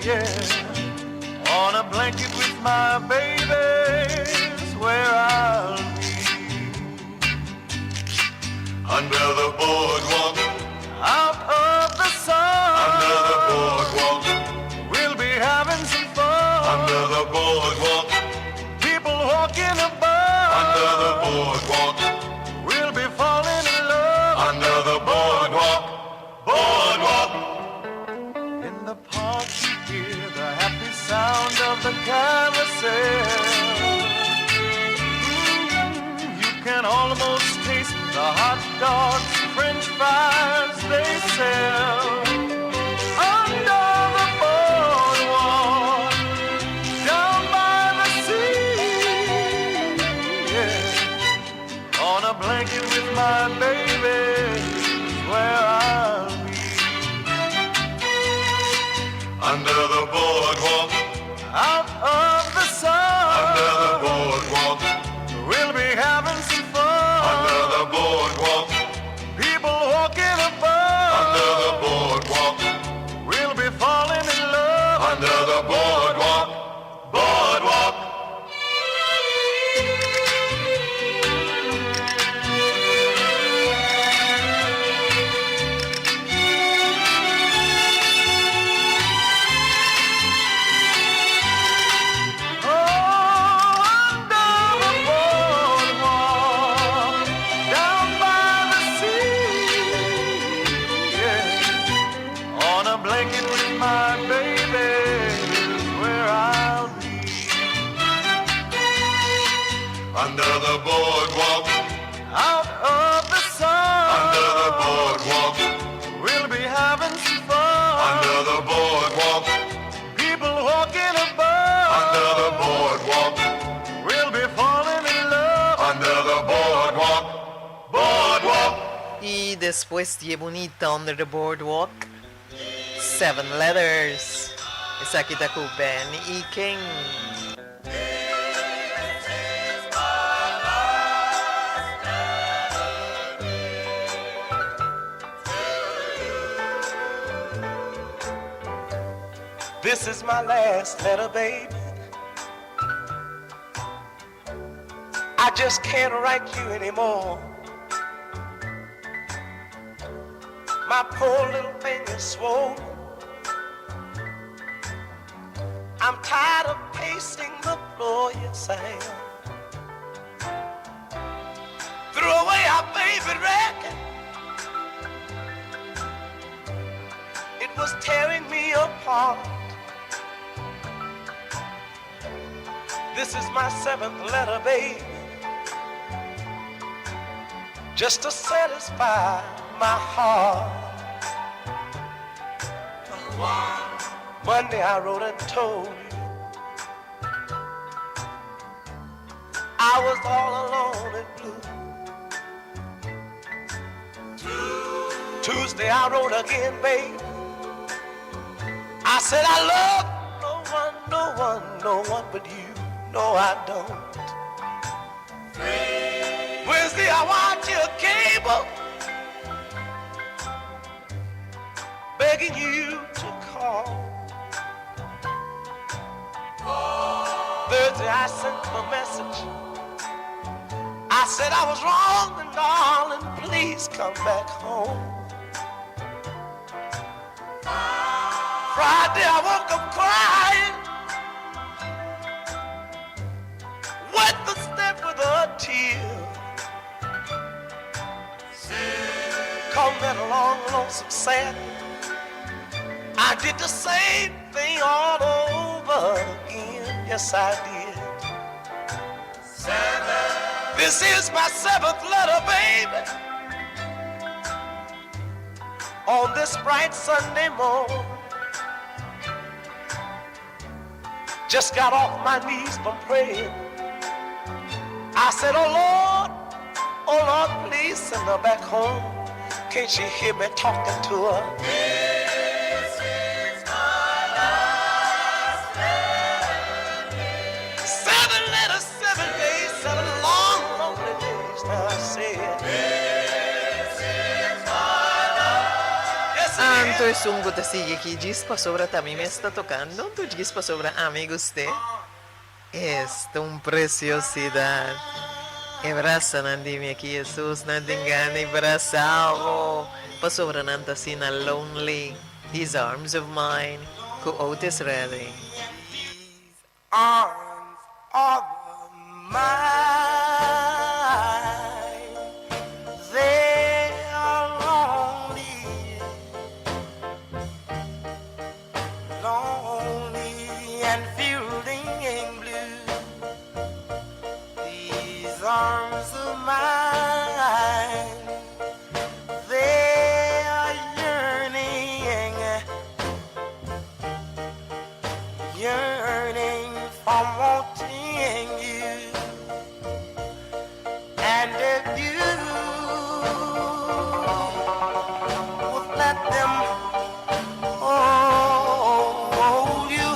Speaker 4: yeah On a blanket with my baby's where I'll be
Speaker 7: Under the boardwalk,
Speaker 4: Out of the sun
Speaker 7: under the boardwalk,
Speaker 4: We'll be having some fun
Speaker 7: under the boardwalk,
Speaker 4: People walking above
Speaker 7: under the boardwalk,
Speaker 4: We'll be falling in love
Speaker 7: under the boardwalk, boardwalk.
Speaker 4: In the park you hear the happy sound of the carousel Mm, You can almost taste the hot dogs, french fries they sell Under the boardwalk, down by the sea yeah. On a blanket with my baby is where I'll be
Speaker 7: Under the boardwalk,
Speaker 4: Out of the sun
Speaker 7: under the boardwalk,
Speaker 4: We'll be having some fun
Speaker 7: under the boardwalk,
Speaker 4: People walking above
Speaker 7: under the boardwalk,
Speaker 4: We'll be falling in love
Speaker 7: under the boardwalk, boardwalk.
Speaker 4: Oh, under the boardwalk, down by the sea, yeah. On a blanket with my baby is where I'll be.
Speaker 7: Under the boardwalk,
Speaker 4: Out of the sun,
Speaker 7: under the boardwalk,
Speaker 4: we'll be having some fun.
Speaker 7: under the boardwalk,
Speaker 4: People walking above,
Speaker 7: under the boardwalk,
Speaker 4: we'll be falling in love.
Speaker 7: under the boardwalk, boardwalk.
Speaker 9: I despues di bunita Under the Boardwalk, Seven Letters. Esaki ta ku Ben E. King.
Speaker 4: This is my last letter, baby. I just can't write you anymore. My poor little finger's swollen. I'm tired of pacing the floor, yes I am. Threw away our favorite record. It was tearing me apart. This is my seventh letter, baby. Just to satisfy my heart. Monday I wrote and told you I was all alone and blue. Tuesday I wrote again, babe. I said I love no one, no one, no one but you. No, I don't. Wednesday I watch your cable, begging you to call. Thursday I sent a message. I said I was wrong and darling, please come back home. Friday I woke up crying. Wet the step with a tear. Call that a long, lonesome sad. I did the same thing all over again. Yes, I did. Seven. This is my seventh letter, baby. On this bright Sunday morning. Just got off my knees from praying. I said, Oh Lord, Oh Lord, please send her back home. Can't she hear me talking to her? This is my last Seven letters, 7 days, 7 long, lonely days. Now I said, This is my last. Yes, it
Speaker 9: Anto esun ku ta sigui aki djis pasobra ta mi mes ta tokando, anto djis pasobra ami gust'é. Esta un preciosidad. E brasanan di mi aki, Jesus, nan tin gana di brasa bo, pasobra nan ta asina lonely. These Arms of Mine, ku Otis Redding.
Speaker 4: These arms of mine, they are lonely, lonely and feeling blue. These arms of mine, they are yearning, yearning for wanting you. And if you would let them hold you,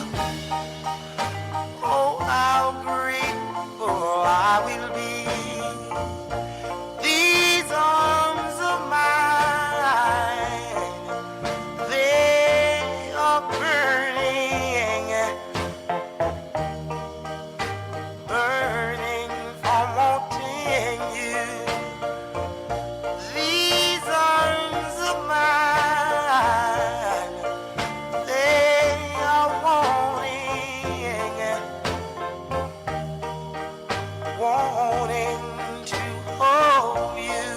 Speaker 4: oh, how grateful I will be. These arms of mine, they are burning, burning for wanting you. These arms of mine, they are wanting, wanting to hold you.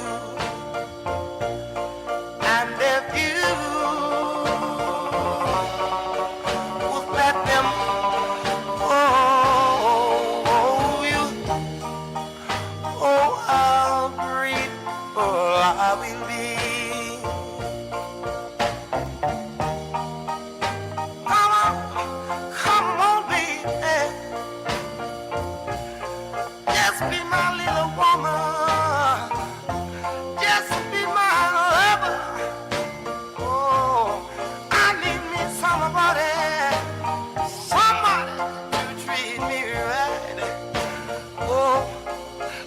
Speaker 4: And if you would let them hold you, oh, how grateful I will be. Come on, come on, baby. Just be my little woman. Just be my lover. Oh, I need me somebody, somebody to treat me right. Oh,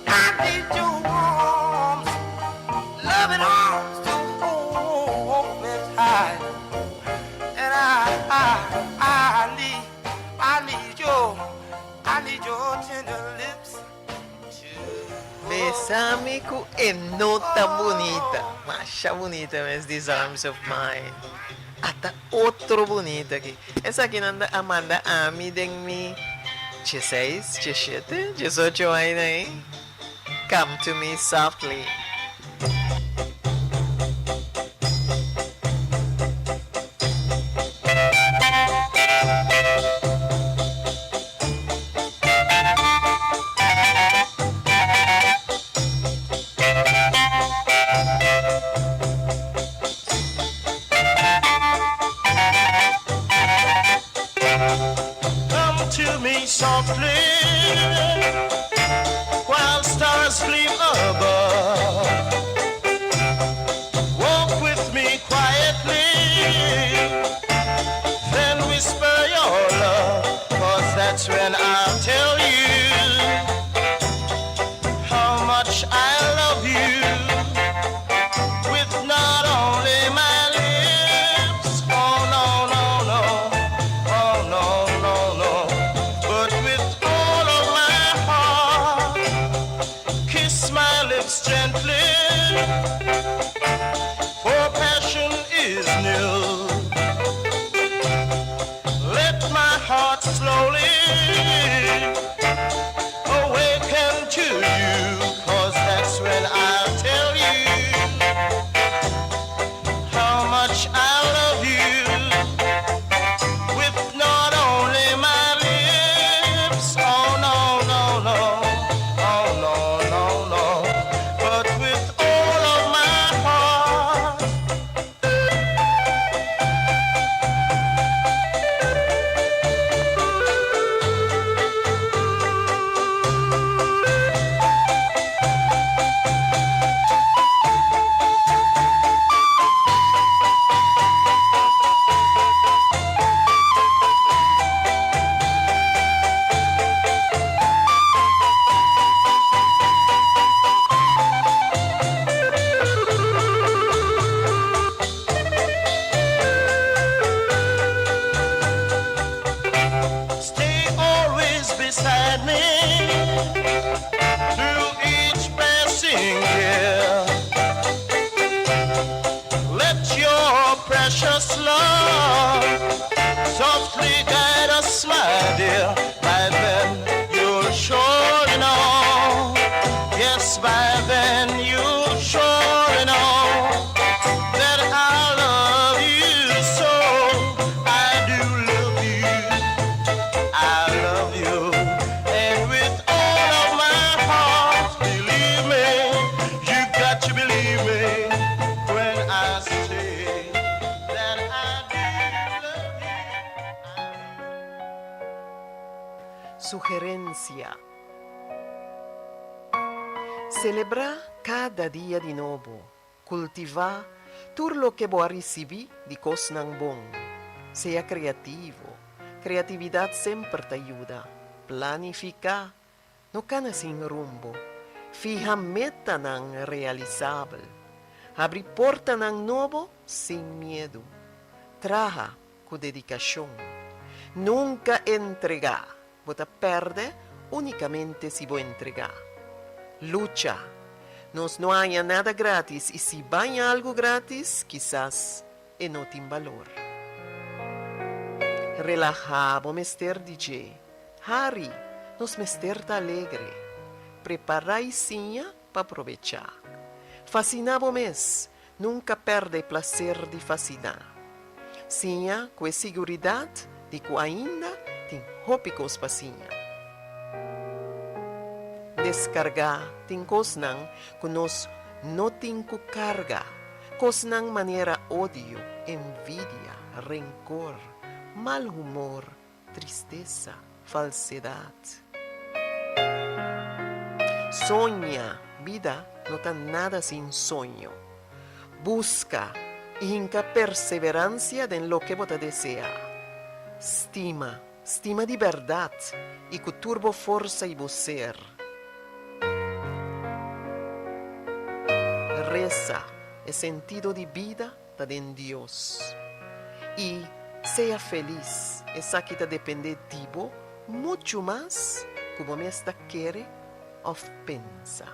Speaker 4: I need your arms, loving arms to hold me tight. And I need your tender lips.
Speaker 9: Besami ku e no ta bunita. Masha bunita mes These Arms of Mine. Ata otro bunita aki. Esaki nan a manda ami den mi 16, 17, 18 aña ei. Come to Me Softly.
Speaker 4: Come to me softly while stars gleam above. Walk with me quietly, then whisper your love, 'cause that's when I'll tell you how much I love you. With not only my lips, oh no, oh no, but with all of my heart. Kiss my lips gently, for passion is new. Let my heart slowly awaken to you, 'cause that's when I'll tell you how much I love you. With not only my lips, oh no, oh no, but with all of my
Speaker 9: Sugerencia. Selebrá kada dia di nobo. Kultivá tur loke bo a risibí di kosnan bon. Sea kreativo. Kreatividat semper ta yuda. Planifiká. No kana sin rumbo. Fiha metanan realisabel. Habri portanan nobo sin miedu. Traha ku dedikashon. Nunka entregá. Bo ta pèrdè únikamente si bo entregá. Lucha. Nos no haña nada grátis i si baña algu grátis, kisas e no tin balor. Relahá, bo mester di dje. Hari, nos mester ta alegre. Prepará i siña pa probechá. Fasiná bo mes, nunka pèrdè e plaser di fasiná. Siña ku e siguridat di ku ainda tin hopi kos pa siña. Deskargá tin kosnan ku nos no tin ku karga, kosnan manera odio, envidia, renkor, mal humor, tristesa, falsedat. Soña, bida no ta nada sin soño. Buska i hinka perseveransia den loke bo ta deseá. Stima, stima di bèrdat i ku tur bo forsa i bo ser. Resa, e sentido di bida ta den Dios. I sea felis, esaki ta dependé di bo muchu mas ku bo mes ta kere òf pensa.